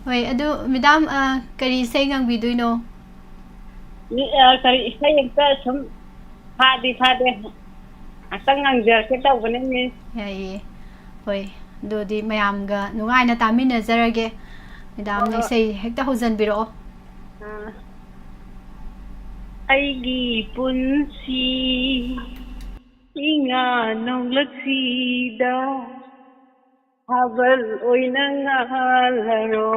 ꯍꯣꯏ, ꯑꯗꯨ ꯃꯦꯗꯥꯝ, ꯑ, ꯀꯔꯤ ꯏꯁꯩ ꯉꯪꯕꯤꯗꯣꯏꯅꯣ? ꯃꯤ, ꯑ, ꯀꯔꯤ ꯏꯁꯩ ꯑꯝꯇ ꯁꯨꯝ ꯐꯥꯗꯤ ꯐꯥꯗꯦ꯫ ꯉꯥꯛꯇꯪ ꯉꯪꯖꯔꯛꯀꯦ ꯇꯧꯕꯅꯦ, ꯃꯤꯁ꯫ ꯌꯥꯏꯌꯦ꯫ ꯍꯣꯏ, ꯑꯗꯨꯗꯤ ꯃꯌꯥꯝꯒ ꯅꯨꯡꯉꯥꯏꯅ ꯇꯥꯃꯤꯟꯅꯖꯔꯒꯦ꯫ ꯃꯦꯗꯥꯝꯅ ꯍꯣꯏ, ꯍꯣꯏ꯫ ꯏꯁꯩ ꯍꯦꯛꯇ ꯍꯧꯖꯟꯕꯤꯔꯛꯑꯣ꯫ ꯑ, ꯑꯩꯒꯤ ꯄꯨꯟꯁꯤ ꯏꯉꯥ ꯅꯣꯡꯂꯛꯁꯤꯗ ꯊꯥꯕꯜ ꯑꯣꯏꯅ ꯉꯥꯜꯂꯔꯣ꯫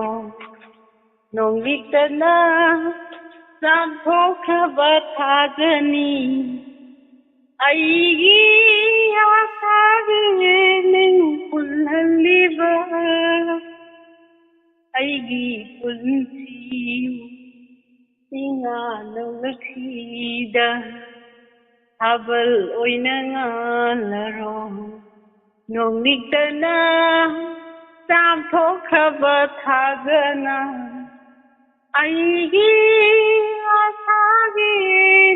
ꯅꯣꯡꯂꯤꯛꯇꯅ ꯆꯥꯝꯊꯣꯛꯈ꯭ꯔꯕ ꯊꯥꯖꯅꯤ꯫ ꯑꯩꯒꯤ ꯑꯁꯥꯒꯤ ꯅꯤꯡ ꯄꯨꯜꯍꯜꯂꯤꯕ ꯑꯩꯒꯤ ꯄꯨꯟꯁꯤ ꯏꯉꯥ ꯅꯣꯡꯂꯛꯁꯤꯗ ꯊꯥꯕꯜ ꯑꯣꯏꯅ ꯉꯥꯜꯂꯔꯣ꯫ ꯅꯣꯡꯂꯤꯛꯇꯅ ꯆꯥꯝꯊꯣꯛꯈ꯭ꯔꯕ ꯊꯥꯖꯅ ꯑꯩꯒꯤ ꯑꯁꯥꯒꯤ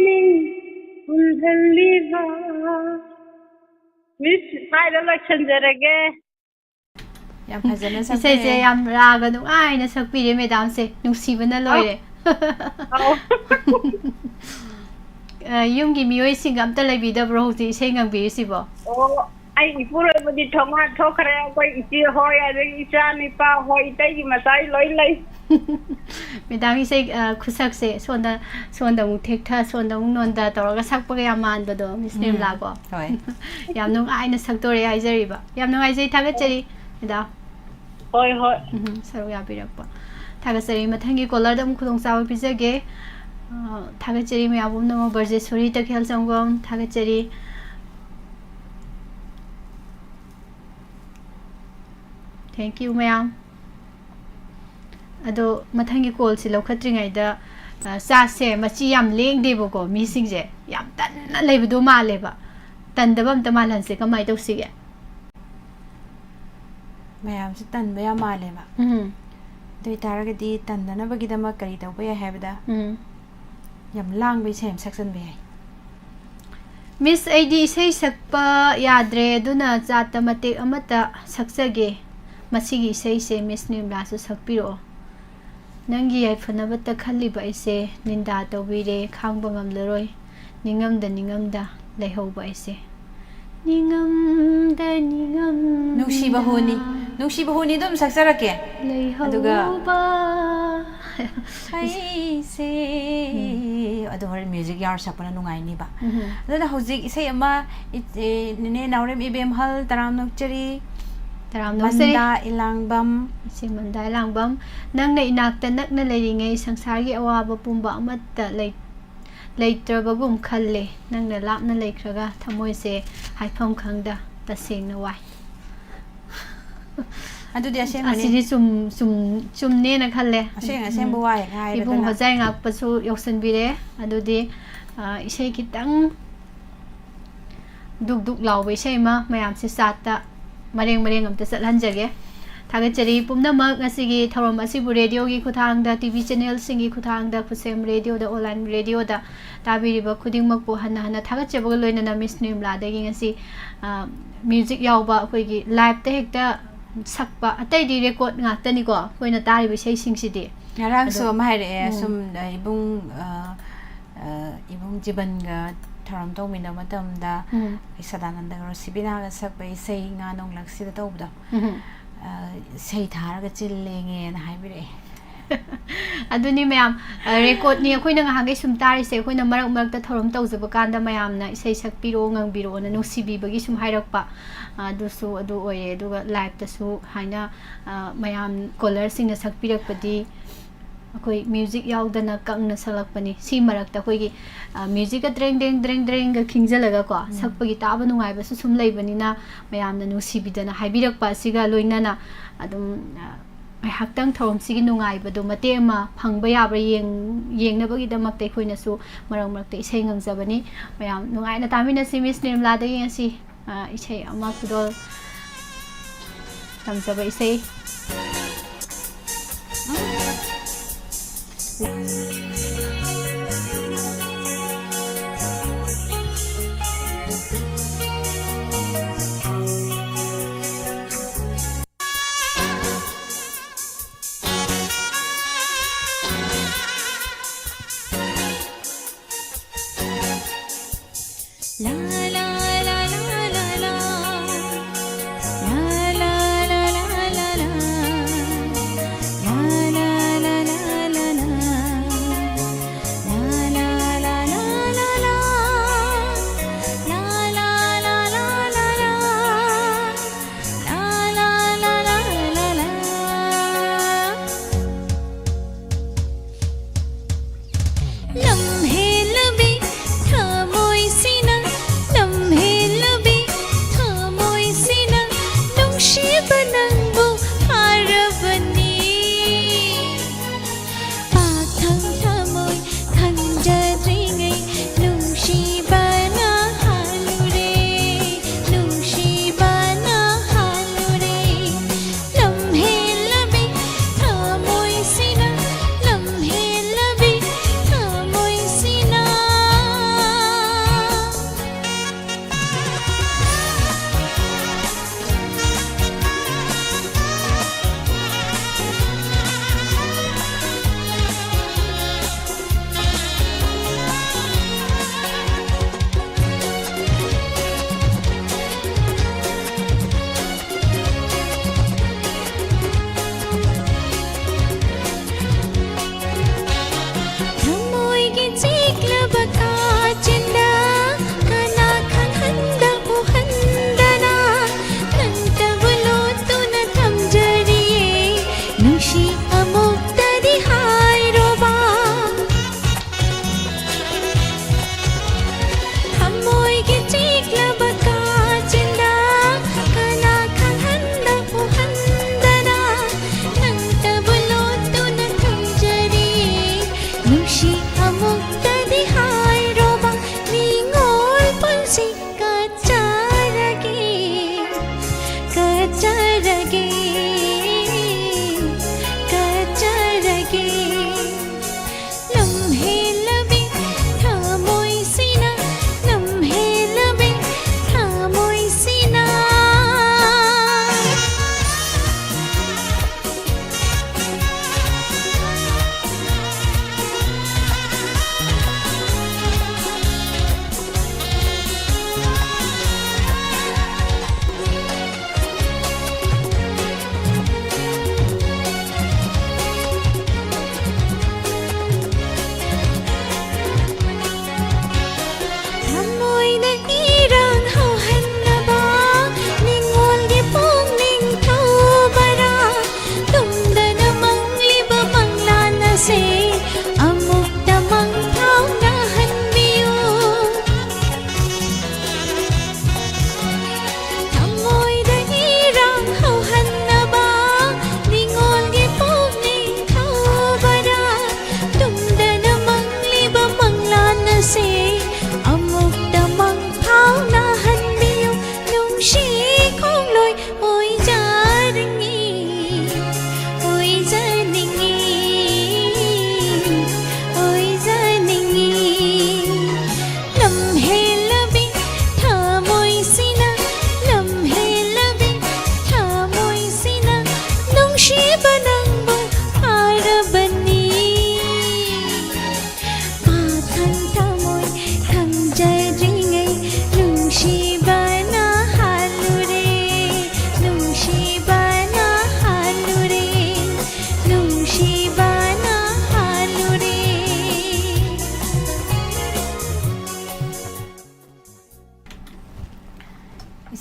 ꯅꯤꯡ ꯍꯨꯜꯍꯜꯂꯤꯕ꯫ ꯃꯤꯁ, ꯁ꯭ꯋꯥꯏꯗ ꯂꯣꯏꯁꯤꯟꯖꯔꯒꯦ꯫ ꯌꯥꯝ ꯐꯖꯅ ꯏꯁꯩꯁꯦ ꯁꯛꯄꯤꯔꯦ꯫ ꯌꯥꯝ ꯔꯥꯒ ꯅꯨꯡꯉꯥꯏꯅ ꯁꯛꯄꯤꯔꯦ ꯃꯦꯗꯥꯝꯁꯦ, ꯅꯨꯡꯁꯤꯕꯅ ꯂꯣꯏꯔꯦ꯫ ꯑꯧ꯫ ꯑ, ꯌꯨꯝꯒꯤ ꯃꯤꯑꯣꯏꯁꯤꯡꯒ ꯑꯝꯇ ꯂꯩꯕꯤꯗꯕ꯭ꯔꯣ ꯍꯧꯖꯤꯛ ꯏꯁꯩ ꯉꯪꯕꯤꯔꯤꯁꯤꯕꯣ? ꯑꯣ, ꯑꯩ ꯏꯄꯨꯔꯣꯏꯕꯗꯤ ꯊꯣꯡꯒꯥꯟ ꯊꯣꯛꯈ꯭ꯔꯦ꯫ ꯑꯩꯈꯣꯏ ꯏꯆꯦ ꯍꯣꯏ, ꯑꯗꯒꯤ ꯏꯆꯥ ꯅꯤꯄꯥ ꯍꯣꯏ, ꯏꯇꯩꯒꯤ ꯃꯆꯥ ꯂꯣꯏ ꯂꯩ꯫ ꯃꯦꯗꯥꯝ ꯏꯁꯩ, ꯑ, ꯈꯨꯁꯛꯁꯦ ꯁꯣꯝꯗ, ꯁꯣꯝꯗ ꯑꯃꯨꯛ ꯊꯦꯛꯊ, ꯁꯣꯝꯗ ꯑꯃꯨꯛ ꯅꯣꯟꯗ ꯇꯧꯔꯒ ꯁꯛꯄꯒ ꯌꯥꯝ ꯃꯥꯟꯕꯗꯣ, ꯃꯤꯁ ꯎꯝ, ꯅꯤꯔꯃꯂꯥꯀꯣ꯫ ꯍꯣꯏ꯫ ꯌꯥꯝ ꯅꯨꯡꯉꯥꯏꯅ ꯁꯛꯇꯣꯔꯦ ꯍꯥꯏꯖꯔꯤꯕ꯫ ꯌꯥꯝ ꯅꯨꯡꯉꯥꯏꯖꯩ, ꯊꯥꯒꯠꯆꯔꯤ ꯃꯦꯗꯥꯝ꯫ ꯍꯣꯏ, ꯍꯣꯏ꯫ ꯎꯝ, ꯁꯔꯨꯛ ꯌꯥꯕꯤꯔꯛꯄ ꯊꯥꯒꯠꯆꯔꯤ꯫ ꯃꯊꯪꯒꯤ ꯀꯣꯂꯔꯗ ꯑꯃꯨꯛ ꯈꯨꯗꯣꯡꯆꯥꯕ ꯄꯤꯖꯒꯦ꯫ ꯑ, ꯊꯥꯒꯠꯆꯔꯤ ꯃꯌꯥꯝ ꯄꯨꯝꯅꯃꯛ, ꯕ꯭ꯔꯖꯦꯁꯣꯔꯤ ꯇꯈꯦꯜ ꯁꯪꯒꯣꯝ ꯊꯥꯒꯠꯆꯔꯤ꯫ Thank you ꯃꯌꯥꯝ꯫ ꯑꯗꯣ ꯃꯊꯪꯒꯤ ꯀꯣꯜꯁꯦ ꯂꯧꯈꯠꯇ꯭ꯔꯤꯉꯩꯗ, ꯑ, ꯆꯥꯁꯦ ꯃꯆꯤ ꯌꯥꯝ ꯂꯦꯡꯗꯦꯕꯀꯣ, ꯃꯤꯁꯤꯡꯁꯦ ꯌꯥꯝ ꯇꯟꯅ ꯂꯩꯕꯗꯣ ꯃꯥꯜꯂꯦꯕ꯫ ꯇꯟꯗꯕ ꯑꯝꯇ ꯃꯥꯜꯍꯟꯁꯦ꯫ ꯀꯃꯥꯏꯅ ꯇꯧꯁꯤꯒꯦ? ꯃꯌꯥꯝꯁꯦ ꯇꯟꯕ ꯌꯥꯝ ꯃꯥꯜꯂꯦꯕ꯫ ꯎꯝ꯫ ꯑꯗꯨ ꯑꯣꯏꯇꯥꯔꯒꯗꯤ ꯇꯟꯗꯅꯕꯒꯤꯗꯃꯛ ꯀꯔꯤ ꯇꯧꯕ ꯌꯥꯏ ꯍꯥꯏꯕꯗ, ꯎꯝ꯫ ꯌꯥꯝ ꯂꯥꯡꯕ ꯏꯁꯩ ꯑꯃ ꯁꯛꯆꯟꯕ ꯌꯥꯏ꯫ ꯃꯤꯁ, ꯑꯩꯗꯤ ꯏꯁꯩ ꯁꯛꯄ ꯌꯥꯗ꯭ꯔꯦ, ꯑꯗꯨꯅ ꯆꯥꯠꯇ ꯃꯇꯦꯛ ꯑꯃꯠꯇ ꯁꯛꯆꯒꯦ꯫ ꯃꯁꯤꯒꯤ ꯏꯁꯩꯁꯦ ꯃꯤꯁ ꯅꯤꯔꯃꯂꯥꯁꯨ ꯁꯛꯄꯤꯔꯛꯑꯣ꯫ ꯅꯪꯒꯤ ꯌꯥꯏꯐꯅꯕꯇ ꯈꯜꯂꯤꯕ ꯑꯩꯁꯦ ꯅꯤꯟꯗꯥ ꯇꯧꯕꯤꯔꯦ, ꯈꯥꯡꯕ ꯉꯝꯂꯔꯣꯏ꯫ ꯅꯤꯡꯉꯝꯗ ꯅꯤꯡꯉꯝꯗ ꯂꯩꯍꯧꯕ ꯑꯩꯁꯦ꯫ ꯅꯤꯡꯉꯝꯗ ꯅꯤꯡꯉꯝꯗ ꯅꯨꯡꯁꯤꯕ ꯍꯨꯅꯤ, ꯅꯨꯡꯁꯤꯕ ꯍꯨꯅꯤ ꯑꯗꯨꯝ ꯁꯛꯆꯔꯛꯀꯦ꯫ ꯑꯗꯨꯒ ꯂꯩꯍꯧꯕ꯫ ꯑꯩꯁꯦ ꯑꯗꯨ ꯍꯣꯔꯦꯟ ꯃ꯭ꯌꯨꯖꯤꯛ ꯌꯥꯎꯔ ꯁꯛꯄꯅ ꯅꯨꯡꯉꯥꯏꯅꯤꯕ꯫ ꯎꯝ꯫ ꯑꯗꯨꯅ ꯍꯧꯖꯤꯛ ꯏꯁꯩ ꯑꯃ ꯏꯆꯦ ꯅꯦꯅꯦ ꯅꯥꯎꯔꯦꯝ ꯏꯕꯦꯝꯍꯜ ꯇꯔꯥꯝꯅ ꯑꯣꯛꯆꯔꯤ꯫ ꯇꯔꯥꯝꯅ ꯑꯣꯛꯆꯔꯤ꯫ ꯃꯟꯗꯥ ꯏꯂꯥꯡꯕꯝ꯫ ꯏꯆꯦ ꯃꯟꯗꯥ ꯏꯂꯥꯡꯕꯝ, ꯅꯪꯅ ꯏꯅꯥꯛꯇ ꯅꯛꯅ ꯂꯩꯔꯤꯉꯩ ꯁꯪꯁꯥꯔꯒꯤ ꯑꯋꯥꯕ ꯄꯨꯝꯕ ꯑꯃꯠꯇ ꯂꯩ-, ꯂꯩꯇ꯭ꯔꯕꯒꯨꯝ ꯈꯜꯂꯦ꯫ ꯅꯪꯅ ꯂꯥꯞꯅ ꯂꯩꯈ꯭ꯔꯒ ꯊꯃꯣꯏꯁꯦ ꯍꯥꯏꯐꯝ ꯈꯪꯗ ꯇꯁꯦꯡꯅ ꯋꯥꯏ꯫ ꯑꯗꯨꯗꯤ ꯑꯁꯦꯡꯕꯅꯤ꯫ ꯑꯁꯤꯗꯤ ꯆꯨꯝ-, ꯆꯨꯝ-, ꯆꯨꯝꯅꯦꯅ ꯈꯜꯂꯦ꯫ ꯑꯁꯦꯡ ꯑꯁꯦꯡꯕ ꯋꯥ ꯍꯦꯛ ꯍꯥꯏꯔꯦꯗꯅ꯫ ꯏꯕꯨꯡ ꯍꯣꯖꯥꯏ ꯉꯥꯛꯄꯁꯨ ꯌꯧꯁꯤꯟꯕꯤꯔꯦ꯫ ꯑꯗꯨꯗꯤ, ꯑ, ꯏꯁꯩ ꯈꯤꯇꯪ ꯗꯨꯛ ꯗꯨꯛ ꯂꯥꯎꯕ ꯏꯁꯩ ꯑꯃ ꯃꯌꯥꯝꯁꯦ ꯆꯥꯠꯇ ꯃꯔꯦꯡ ꯃꯔꯦꯡ ꯑꯝꯇ ꯆꯠꯍꯟꯖꯒꯦ꯫ ꯊꯥꯒꯠꯆꯔꯤ ꯄꯨꯝꯅꯃꯛ, ꯉꯁꯤꯒꯤ ꯊꯧꯔꯝ ꯑꯁꯤꯕꯨ ꯔꯦꯗꯤꯑꯣꯒꯤ ꯈꯨꯠꯊꯥꯡꯗ, ꯇꯤ ꯚꯤ ꯆꯦꯅꯦꯜꯁꯤꯡꯒꯤ ꯈꯨꯠꯊꯥꯡꯗ, ꯈꯨꯠꯁꯦꯝ ꯔꯦꯗꯤꯑꯣꯗ, ꯑꯣꯟꯂꯥꯏꯟ ꯔꯦꯗꯤꯑꯣꯗ ꯇꯥꯕꯤꯔꯤꯕ ꯈꯨꯗꯤꯡꯃꯛꯄꯨ ꯍꯟꯅ ꯍꯟꯅ ꯊꯥꯒꯠꯆꯕꯒ ꯂꯣꯏꯅꯅ ꯃꯤꯁ ꯅꯤꯔꯃꯂꯥꯗꯒꯤ ꯉꯁꯤ, ꯑ, ꯃ꯭ꯌꯨꯖꯤꯛ ꯌꯥꯎꯕ ꯑꯩꯈꯣꯏꯒꯤ ꯂꯥꯏꯞꯇ ꯍꯦꯛꯇ ꯁꯛꯄ, ꯑꯇꯩꯗꯤ ꯔꯦꯀꯣꯔꯠ ꯉꯥꯛꯇꯅꯤꯀꯣ ꯑꯩꯈꯣꯏꯅ ꯇꯥꯔꯤꯕ ꯏꯁꯩꯁꯤꯡꯁꯤꯗꯤ꯫ ꯉꯔꯥꯡꯁꯨ ꯑꯗꯣ, ꯑꯃ ꯍꯥꯏꯔꯛꯑꯦ, ꯎꯝ꯫ ꯁꯨꯝ, ꯑ, ꯏꯕꯨꯡ, ꯑ, ꯑ, ꯏꯕꯨꯡ ꯖꯤꯕꯟꯒ ꯊꯧꯔꯝ ꯇꯧꯃꯤꯟꯅꯕ ꯃꯇꯝꯗ ꯎꯝ꯫ ꯁꯗꯥꯅꯟꯗꯒ ꯔꯣꯁꯤꯕꯤꯅꯥꯒ ꯁꯛꯄ ꯏꯁꯩ ꯉꯥ ꯅꯣꯡꯂꯛꯁꯤꯗ ꯇꯧꯕꯗꯣ, ꯎꯝ꯫ ꯑ, ꯏꯁꯩ ꯊꯥꯔꯒ ꯆꯤꯜ ꯂꯦꯡꯉꯦꯅ ꯍꯥꯏꯕꯤꯔꯛꯑꯦ꯫ ꯑꯗꯨꯅꯤ ꯃꯌꯥꯝ, ꯑ, ꯔꯦꯀꯣꯔꯠꯅꯤ ꯑꯩꯈꯣꯏꯅ ꯉꯍꯥꯟꯈꯩ ꯁꯨꯝ ꯇꯥꯔꯤꯁꯦ꯫ ꯑꯩꯈꯣꯏꯅ ꯃꯔꯛ ꯃꯔꯛꯇ ꯊꯧꯔꯝ ꯇꯧꯖꯕ ꯀꯥꯟꯗ ꯃꯌꯥꯝꯅ ꯏꯁꯩ ꯁꯛꯄꯤꯔꯛꯑꯣ, ꯉꯪꯕꯤꯔꯛꯑꯣꯅ ꯅꯨꯡꯁꯤꯕꯤꯕꯒꯤ ꯁꯨꯝ ꯍꯥꯏꯔꯛꯄ, ꯑꯗꯨꯁꯨ ꯑꯗꯨ ꯑꯣꯏꯔꯦ꯫ ꯑꯗꯨꯒ ꯂꯥꯏꯞꯇꯁꯨ ꯍꯥꯏꯅ, ꯑ, ꯃꯌꯥꯝ ꯀꯣꯂꯔꯁꯤꯡꯅ ꯁꯛꯄꯤꯔꯛꯄꯗꯤ ꯑꯩꯈꯣꯏ ꯃ꯭ꯌꯨꯖꯤꯛ ꯌꯥꯎꯗꯅ ꯀꯪꯅ ꯁꯛꯂꯛꯄꯅꯤ꯫ ꯁꯤ ꯃꯔꯛꯇ ꯑꯩꯈꯣꯏꯒꯤ, ꯑ, ꯃ꯭ꯌꯨꯖꯤꯛꯀ ꯗ꯭ꯔꯦꯡ ꯗ꯭ꯔꯦꯡ ꯗ꯭ꯔꯦꯡ ꯗ꯭ꯔꯦꯡꯒ ꯈꯤꯡꯖꯤꯜꯂꯒꯀꯣ, ꯎꯝ꯫ ꯁꯛꯄꯒꯤ ꯇꯥꯕ ꯅꯨꯡꯉꯥꯏꯕꯁꯨ ꯁꯨꯝ ꯂꯩꯕꯅꯤꯅ, ꯃꯌꯥꯝꯅ ꯅꯨꯡꯁꯤꯕꯤꯗꯅ ꯍꯥꯏꯕꯤꯔꯛꯄ ꯑꯁꯤꯒ ꯂꯣꯏꯅꯅ ꯑꯗꯨꯝ, ꯑ, ꯉꯥꯏꯍꯥꯛꯇꯪ ꯊꯧꯔꯝꯁꯤꯒꯤ ꯅꯨꯡꯉꯥꯏꯕꯗꯣ ꯃꯇꯦꯛ ꯑꯃ ꯐꯪꯕ ꯌꯥꯕ꯭ꯔꯥ ꯌꯦꯡ-, ꯌꯦꯡꯅꯕꯒꯤꯗꯃꯛꯇ ꯑꯩꯈꯣꯏꯅꯁꯨ ꯃꯔꯛ ꯃꯔꯛꯇ ꯏꯁꯩ ꯉꯪꯖꯕꯅꯤ꯫ ꯃꯌꯥꯝ ꯅꯨꯡꯉꯥꯏꯅ ꯇꯥꯃꯤꯟꯅꯁꯤ꯫ ꯃꯤꯁ ꯅꯤꯔꯃꯂꯥꯗꯒꯤ ꯉꯁꯤ, ꯑ, ꯏꯁꯩ ꯑꯃ ꯈꯨꯗꯣꯜ ꯇꯝꯖꯕ ꯏꯁꯩ꯫ ꯂꯝꯍꯦꯜꯂꯕꯤ ꯊꯃꯣꯏꯁꯤꯅ, ꯂꯝꯍꯦꯜꯂꯕꯤ ꯊꯃꯣꯏꯁꯤꯅ ꯅꯨꯡꯁꯤꯕ ꯅꯪꯕꯨ ꯐꯥꯔꯕꯅꯤ꯫ ꯄꯥꯛꯊꯪ ꯊꯃꯣꯏ ꯈꯪꯖꯗ꯭ꯔꯤꯉꯩ ꯅꯨꯡꯁꯤꯕꯅ ꯍꯥꯜꯂꯨꯔꯦ, ꯅꯨꯡꯁꯤꯕꯅ ꯍꯥꯜꯂꯨꯔꯦ꯫ ꯂꯝꯍꯦꯜꯂꯕꯤ ꯊꯃꯣꯏꯁꯤꯅ, ꯂꯝꯍꯦꯜꯂꯕꯤ ꯊꯃꯣꯏꯁꯤꯅ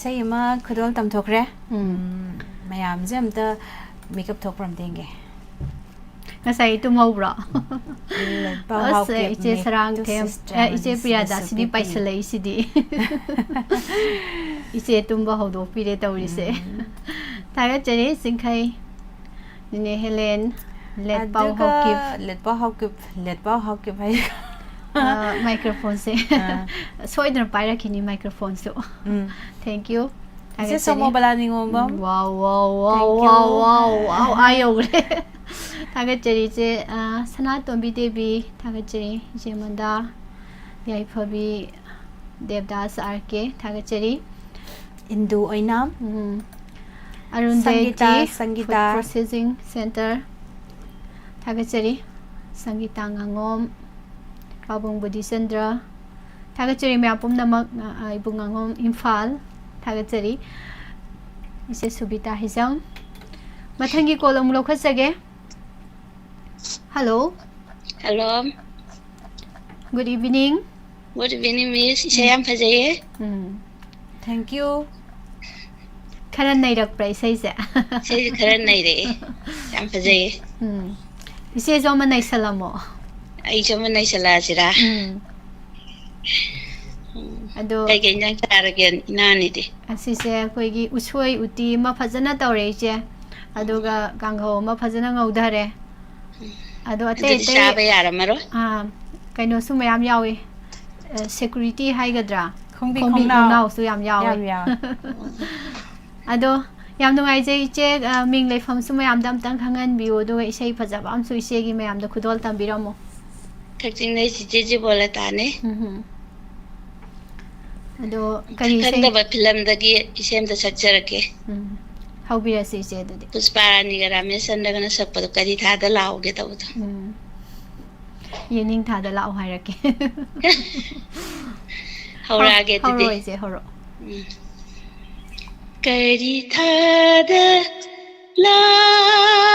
ꯏꯁꯩ ꯑꯃ ꯈꯨꯗꯣꯜ ꯇꯝꯊꯣꯛꯈ꯭ꯔꯦ꯫ ꯎꯝ꯫ ꯎꯝ, ꯃꯌꯥꯝꯁꯦ ꯑꯝꯇ ꯃꯤꯀꯞ ꯊꯣꯛꯄ꯭ꯔ ꯑꯝꯇ ꯌꯦꯡꯒꯦ꯫ ꯉꯁꯥꯏ ꯇꯨꯝꯍꯧꯕ꯭ꯔꯣ? ꯂꯦꯠꯄꯥꯎ ꯑꯁ, ꯍꯥꯎꯀꯤꯞ ꯏꯆꯦ ꯃꯦꯛ ꯁꯔꯥꯡꯊꯦꯝ, ꯇꯨ ꯁꯤꯁꯇꯔ ꯑꯦ, ꯏꯆꯦ ꯃꯅꯤꯁꯤꯅ ꯄ꯭ꯔꯤꯌꯥꯗꯥꯁꯤꯅꯤ ꯁꯨꯄꯤ ꯄꯤ꯫ ꯄꯥꯏꯁꯜꯂꯛꯏꯁꯤꯗꯤ꯫ ꯏꯆꯦ ꯇꯨꯝꯕ ꯍꯧꯗꯣꯛꯄꯤꯔꯦ ꯇꯧꯔꯤꯁꯦ꯫ ꯎꯝ꯫ ꯊꯥꯒꯠꯆꯔꯤ ꯆꯤꯡꯈꯩ꯫ ꯅꯤꯅꯦ ꯍꯦꯂꯦꯟ, ꯂꯦꯠꯄꯥꯎ ꯑꯗꯨꯒ ꯍꯥꯎꯀꯤꯞ꯫ ꯂꯦꯠꯄꯥꯎ ꯍꯥꯎꯀꯤꯞ, ꯂꯦꯠꯄꯥꯎ ꯍꯥꯎꯀꯤꯞ ꯍꯥꯏ꯫ ꯑ, ꯃꯥꯏꯀ꯭ꯔꯣꯐꯣꯟꯁꯦ꯫ ꯑꯥ꯫ ꯁꯣꯏꯗꯅ ꯄꯥꯏꯔꯛꯈꯤꯅꯤ ꯃꯥꯏꯀ꯭ꯔꯣꯐꯣꯟꯁꯨ꯫ ꯎꯝ꯫ Thank you꯫ ꯏꯆꯦ ꯊꯥꯒꯠꯆꯔꯤ꯫ ꯁꯣꯃꯣꯕꯂꯥ ꯅꯤꯉꯣꯝꯕꯝ꯫ ꯎꯝ, wow, wow, wow, Thank you꯫ wow, wow, wow, ꯑꯥ ꯌꯧꯈ꯭ꯔꯦ꯫ ꯊꯥꯒꯠꯆꯔꯤ ꯏꯆꯦ, ꯑ, ꯁꯅꯥꯇꯣꯝꯕꯤ ꯗꯦꯕꯤ, ꯊꯥꯒꯠꯆꯔꯤ ꯏꯆꯦ ꯃꯟꯗꯥ, ꯌꯥꯏꯐꯕꯤ ꯗꯦꯕꯗꯥꯁ ꯑꯥꯔ ꯀꯦ, ꯊꯥꯒꯠꯆꯔꯤ꯫ ꯏꯟꯗꯨ ꯑꯣꯏꯅꯥꯝ꯫ ꯎꯝ꯫ ꯑꯔꯨꯟ ꯁꯪꯒꯤꯇꯥ, ꯗꯦꯇꯤ, ꯁꯪꯒꯤꯇꯥ꯫ Food Processing Center, ꯊꯥꯒꯠꯆꯔꯤ꯫ ꯁꯪꯒꯤꯇꯥ ꯉꯥꯉꯣꯝ, ꯄꯥꯕꯨꯡ ꯕꯨꯙꯤꯆꯟꯗ꯭ꯔ, ꯊꯥꯒꯠꯆꯔꯤ ꯃꯌꯥꯝ ꯄꯨꯝꯅꯃꯛ, ꯑ, ꯑ, ꯏꯕꯨꯡ ꯉꯥꯉꯣꯝ ꯏꯝꯐꯥꯜ, ꯊꯥꯒꯠꯆꯔꯤ꯫ ꯏꯆꯦ ꯁꯨꯕꯤꯇꯥ ꯍꯤꯖꯝ꯫ ꯃꯊꯪꯒꯤ ꯀꯣꯜ ꯑꯃꯨꯛ ꯂꯧꯈꯠꯆꯒꯦ꯫ Hello. Hello. Good evening꯫ Good evening, Miss. ꯏꯁꯩ ꯌꯥꯝ ꯐꯖꯩꯌꯦ꯫ ꯎꯝ꯫ Thank you꯫ ꯈꯔ ꯅꯩꯔꯛꯄ꯭ꯔꯥ ꯏꯁꯩꯁꯦ? ꯏꯁꯩꯁꯦ ꯈꯔ ꯅꯩꯔꯛꯑꯦ꯫ ꯌꯥꯝ ꯐꯖꯩꯌꯦ꯫ ꯎꯝ꯫ ꯏꯆꯦꯁꯨ ꯑꯃ ꯅꯩꯁꯜꯂꯝꯃꯣ꯫ ꯑꯩꯁꯨ ꯑꯃ ꯅꯩꯁꯜꯂꯛꯑꯁꯤꯔꯥ? ꯎꯝ꯫ ꯎꯝ꯫ ꯑꯗꯣ ꯀꯩꯀꯩ ꯏꯟꯖꯥꯡ ꯆꯥꯔꯒꯦ ꯏꯅꯥꯅꯤꯗꯤ? ꯑꯁꯤꯁꯦ ꯑꯩꯈꯣꯏꯒꯤ ꯎꯁꯣꯏ ꯎꯇꯤ ꯑꯃ ꯐꯖꯅ ꯇꯧꯔꯦ ꯏꯆꯦ꯫ ꯑꯗꯨꯒ ꯀꯥꯡꯍꯧ ꯑꯃ ꯐꯖꯅ ꯉꯧꯊꯔꯦ꯫ ꯑꯗꯣ ꯑꯇꯩ ꯑꯗꯨꯗꯤ ꯑꯇꯩ, ꯆꯥꯕ ꯌꯥꯔꯝꯃꯔꯣꯏ꯫ ꯑꯥ, ꯀꯩꯅꯣꯁꯨ ꯃꯌꯥꯝ ꯌꯥꯎꯏ꯫ ꯑ, security ꯍꯥꯏꯒꯗ꯭ꯔꯥ? ꯈꯣꯡꯕꯤ ꯈꯣꯡꯕꯤ ꯈꯣꯡꯅꯥꯎ꯫ ꯈꯣꯡꯅꯥꯎꯁꯨ ꯌꯥꯝ ꯌꯥꯎꯏ꯫ ꯌꯥꯝ ꯌꯥꯎꯏ꯫ ꯑꯗꯣ ꯌꯥꯝ ꯅꯨꯡꯉꯥꯏꯖꯩ ꯏꯆꯦ, ꯑ, ꯃꯤꯡ ꯂꯩꯐꯝꯁꯨ ꯃꯌꯥꯝꯗ ꯑꯝꯇꯪ ꯈꯪꯍꯟꯕꯤꯌꯨ, ꯑꯗꯨꯒ ꯏꯁꯩ ꯐꯖꯕ ꯑꯃꯁꯨ ꯏꯆꯦꯒꯤ ꯃꯌꯥꯝꯗ ꯈꯨꯗꯣꯜ ꯇꯝꯕꯤꯔꯝꯃꯣ꯫ ꯀꯛꯆꯤꯡꯗꯩ ꯆꯤꯆꯦ ꯖꯤꯕꯣꯂꯇꯥꯅꯦ꯫ ꯎꯝ꯫ ꯑꯗꯣ ꯀꯔꯤ ꯏꯁꯩ? ꯈꯪꯗꯕ ꯐꯤꯂꯝꯗꯒꯤ ꯏꯁꯩ ꯑꯝꯇ ꯁꯛꯆꯔꯛꯀꯦ꯫ ꯎꯝ꯫ ꯍꯧꯕꯤꯔꯁꯤ ꯏꯆꯦ ꯑꯗꯨꯗꯤ꯫ ꯄꯨꯁꯄꯥꯔꯥꯅꯤꯒ ꯔꯥꯃꯦꯁꯆꯟꯗ꯭ꯔꯒꯅ ꯁꯛꯄꯗꯣ ꯀꯔꯤ ꯊꯥꯗ ꯂꯥꯛꯑꯣꯒꯦ ꯇꯧꯕꯗꯣ꯫ ꯎꯝ꯫ ꯌꯦꯅꯤꯡꯊꯥꯗ ꯂꯥꯛꯑꯣ ꯍꯥꯏꯔꯛꯀꯦ꯫ ꯍꯧꯔꯛꯑꯒꯦ ꯑꯗꯨꯗꯤ꯫ ꯍꯧꯔꯛꯑꯣ ꯏꯆꯦ, ꯍꯧꯔꯛꯑꯣ꯫ ꯎꯝ꯫ ꯀꯔꯤ ꯊꯥꯗ ꯂꯥꯛꯎꯒꯦ?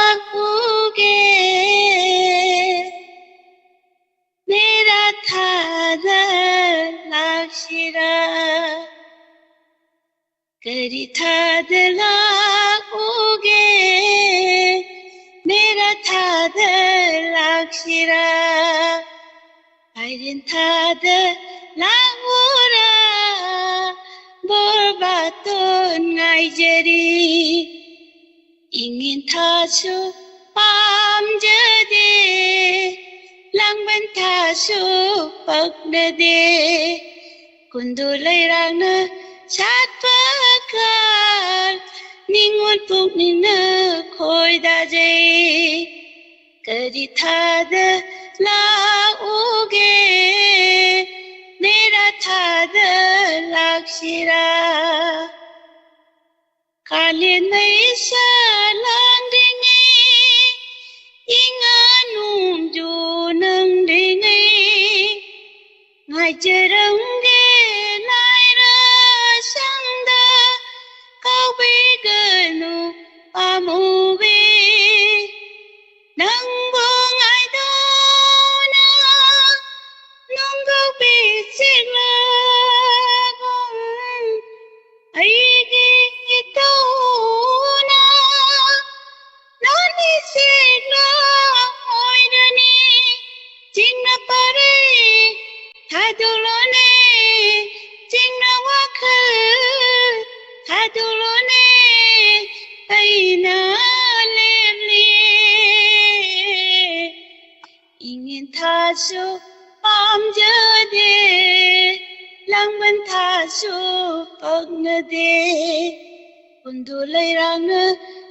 ꯃꯦꯔꯥ ꯊꯥꯗ ꯂꯥꯛꯁꯤꯔꯥ? ꯀꯔꯤ ꯊꯥꯗ ꯂꯥꯛꯎꯒꯦ, ꯃꯦꯔꯥ ꯊꯥꯗ ꯂꯥꯛꯁꯤꯔꯥ? ꯍꯥꯏꯔꯦꯟ ꯊꯥꯗ ꯂꯥꯛꯎꯔꯥ, ꯕꯣꯔ ꯕꯥꯇꯣꯟ ꯉꯥꯏꯖꯔꯤ꯫ ꯏꯉꯦꯟ ꯊꯥꯁꯨ ꯄꯥꯝꯖꯗꯦ, ꯂꯥꯡꯕꯟ ꯊꯥꯁꯨ ꯄꯛꯅꯗꯦ꯫ ꯀꯨꯟꯗꯣ ꯂꯩꯔꯥꯡꯅ ꯁꯥꯠꯄ ꯀꯥꯜ, ꯅꯤꯉꯣꯜ ꯄꯨꯛꯅꯤꯡꯅ ꯈꯣꯏꯗꯥꯖꯩ꯫ ꯀꯔꯤ ꯊꯥꯗ ꯂꯥꯛꯎꯒꯦ, ꯃꯦꯔꯥ ꯊꯥꯗ ꯂꯥꯛꯁꯤꯔꯥ? ꯀꯥꯂꯦꯟ ꯃꯩꯁꯥ ꯂꯥꯡꯗ꯭ꯔꯤꯉꯩ, ꯏꯉꯥ ꯅꯣꯡꯖꯨ ꯅꯪꯗ꯭ꯔꯤꯉꯩ, ꯉꯥꯏꯖꯔꯝꯒꯦ ꯂꯥꯏꯔ ꯁꯪꯗ, ꯀꯥꯎꯕꯤꯒꯅꯨ ꯄꯥꯝꯃꯨꯕꯤ꯫ ꯅꯪꯕꯨ ꯉꯥꯏꯗꯨꯅ ꯅꯣꯡꯒꯧꯕꯤ ꯆꯦꯛꯂꯒꯨꯝ, ꯑꯩꯒꯤ ꯏꯇꯧꯅ ꯅꯣꯅꯤ ꯆꯦꯛꯂ ꯑꯣꯏꯔꯅꯤ꯫ ꯆꯤꯡꯅ ꯄꯔꯦꯡ ꯊꯥꯗꯣꯛꯂꯣꯅꯦ, ꯆꯤꯡꯅ ꯋꯥꯈꯜ ꯊꯥꯗꯣꯛꯂꯣꯅꯦ, ꯑꯩꯅ ꯂꯦꯞꯂꯤꯌꯦ꯫ ꯏꯉꯦꯟ ꯊꯥꯁꯨ ꯄꯥꯝꯖꯗꯦ, ꯂꯥꯡꯕꯟ ꯊꯥꯁꯨ ꯄꯛꯅꯗꯦ꯫ ꯀꯨꯟꯗꯣ ꯂꯩꯔꯥꯡꯅ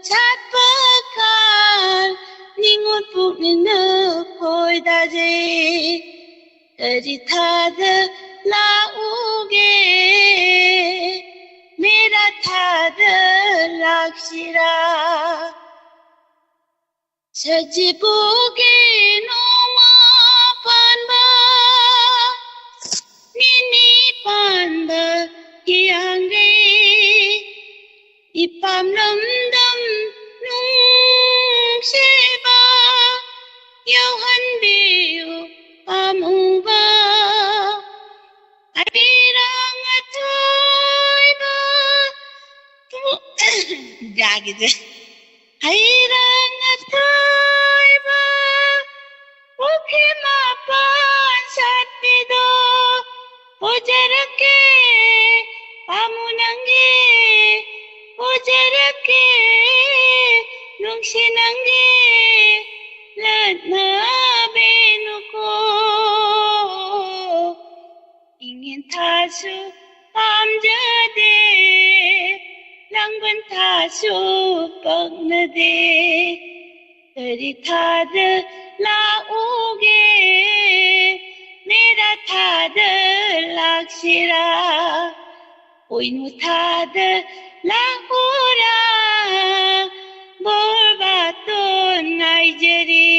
ꯁꯥꯠꯄ ꯀꯥꯜ, ꯅꯤꯉꯣꯜ ꯄꯨꯛꯅꯤꯡꯅ ꯈꯣꯏꯗꯥꯖꯩ꯫ ꯀꯔꯤ ꯊꯥꯗ ꯂꯥꯛꯎꯒꯦ, ꯃꯦꯔꯥ ꯊꯥꯗ ꯂꯥꯛꯁꯤꯔꯥ? ꯁꯖꯤꯕꯨꯒꯤ ꯅꯣꯡꯃ ꯄꯥꯟꯕ, ꯅꯤꯅꯤ ꯄꯥꯟꯕ ꯍꯤꯌꯥꯡꯒꯩ, ꯏꯄꯥꯝ ꯂꯝꯗꯝ ꯅꯨꯡꯁꯤꯕ, ꯌꯧꯍꯟꯕꯤꯌꯨ ꯄꯥꯝꯃꯨꯕ꯫ ꯑꯩꯔꯥꯡ ꯑꯊꯣꯏꯕ ꯍꯩꯔꯥꯡ ꯑꯊꯣꯏꯕ ꯄꯨꯈ꯭ꯔꯤ ꯃꯄꯥꯟ ꯁꯥꯠꯄꯤꯗꯣ ꯄꯨꯖꯔꯛꯀꯦ, ꯄꯥꯝꯃꯨ ꯅꯪꯒꯤ ꯄꯨꯖꯔꯛꯀꯦ, ꯅꯨꯡꯁꯤ ꯅꯪꯒꯤ ꯂꯠꯅꯕꯦꯅꯨꯀꯣ꯫ ꯏꯪꯍꯦꯟ ꯊꯥꯁꯨ ꯄꯥꯝꯖꯗꯦ, ꯂꯥꯡꯕꯟ ꯊꯥꯁꯨ ꯄꯛꯅꯗꯦ꯫ ꯀꯔꯤ ꯊꯥꯗ ꯂꯥꯛꯎꯒꯦ, ꯃꯦꯔꯥ ꯊꯥꯗ ꯂꯥꯛꯁꯤꯔꯥ? ꯄꯣꯏꯅꯨ ꯊꯥꯗ ꯂꯥꯛꯎꯔꯥ, ꯕꯣꯔ ꯕꯥꯇꯣꯟ ꯉꯥꯏꯖꯔꯤ꯫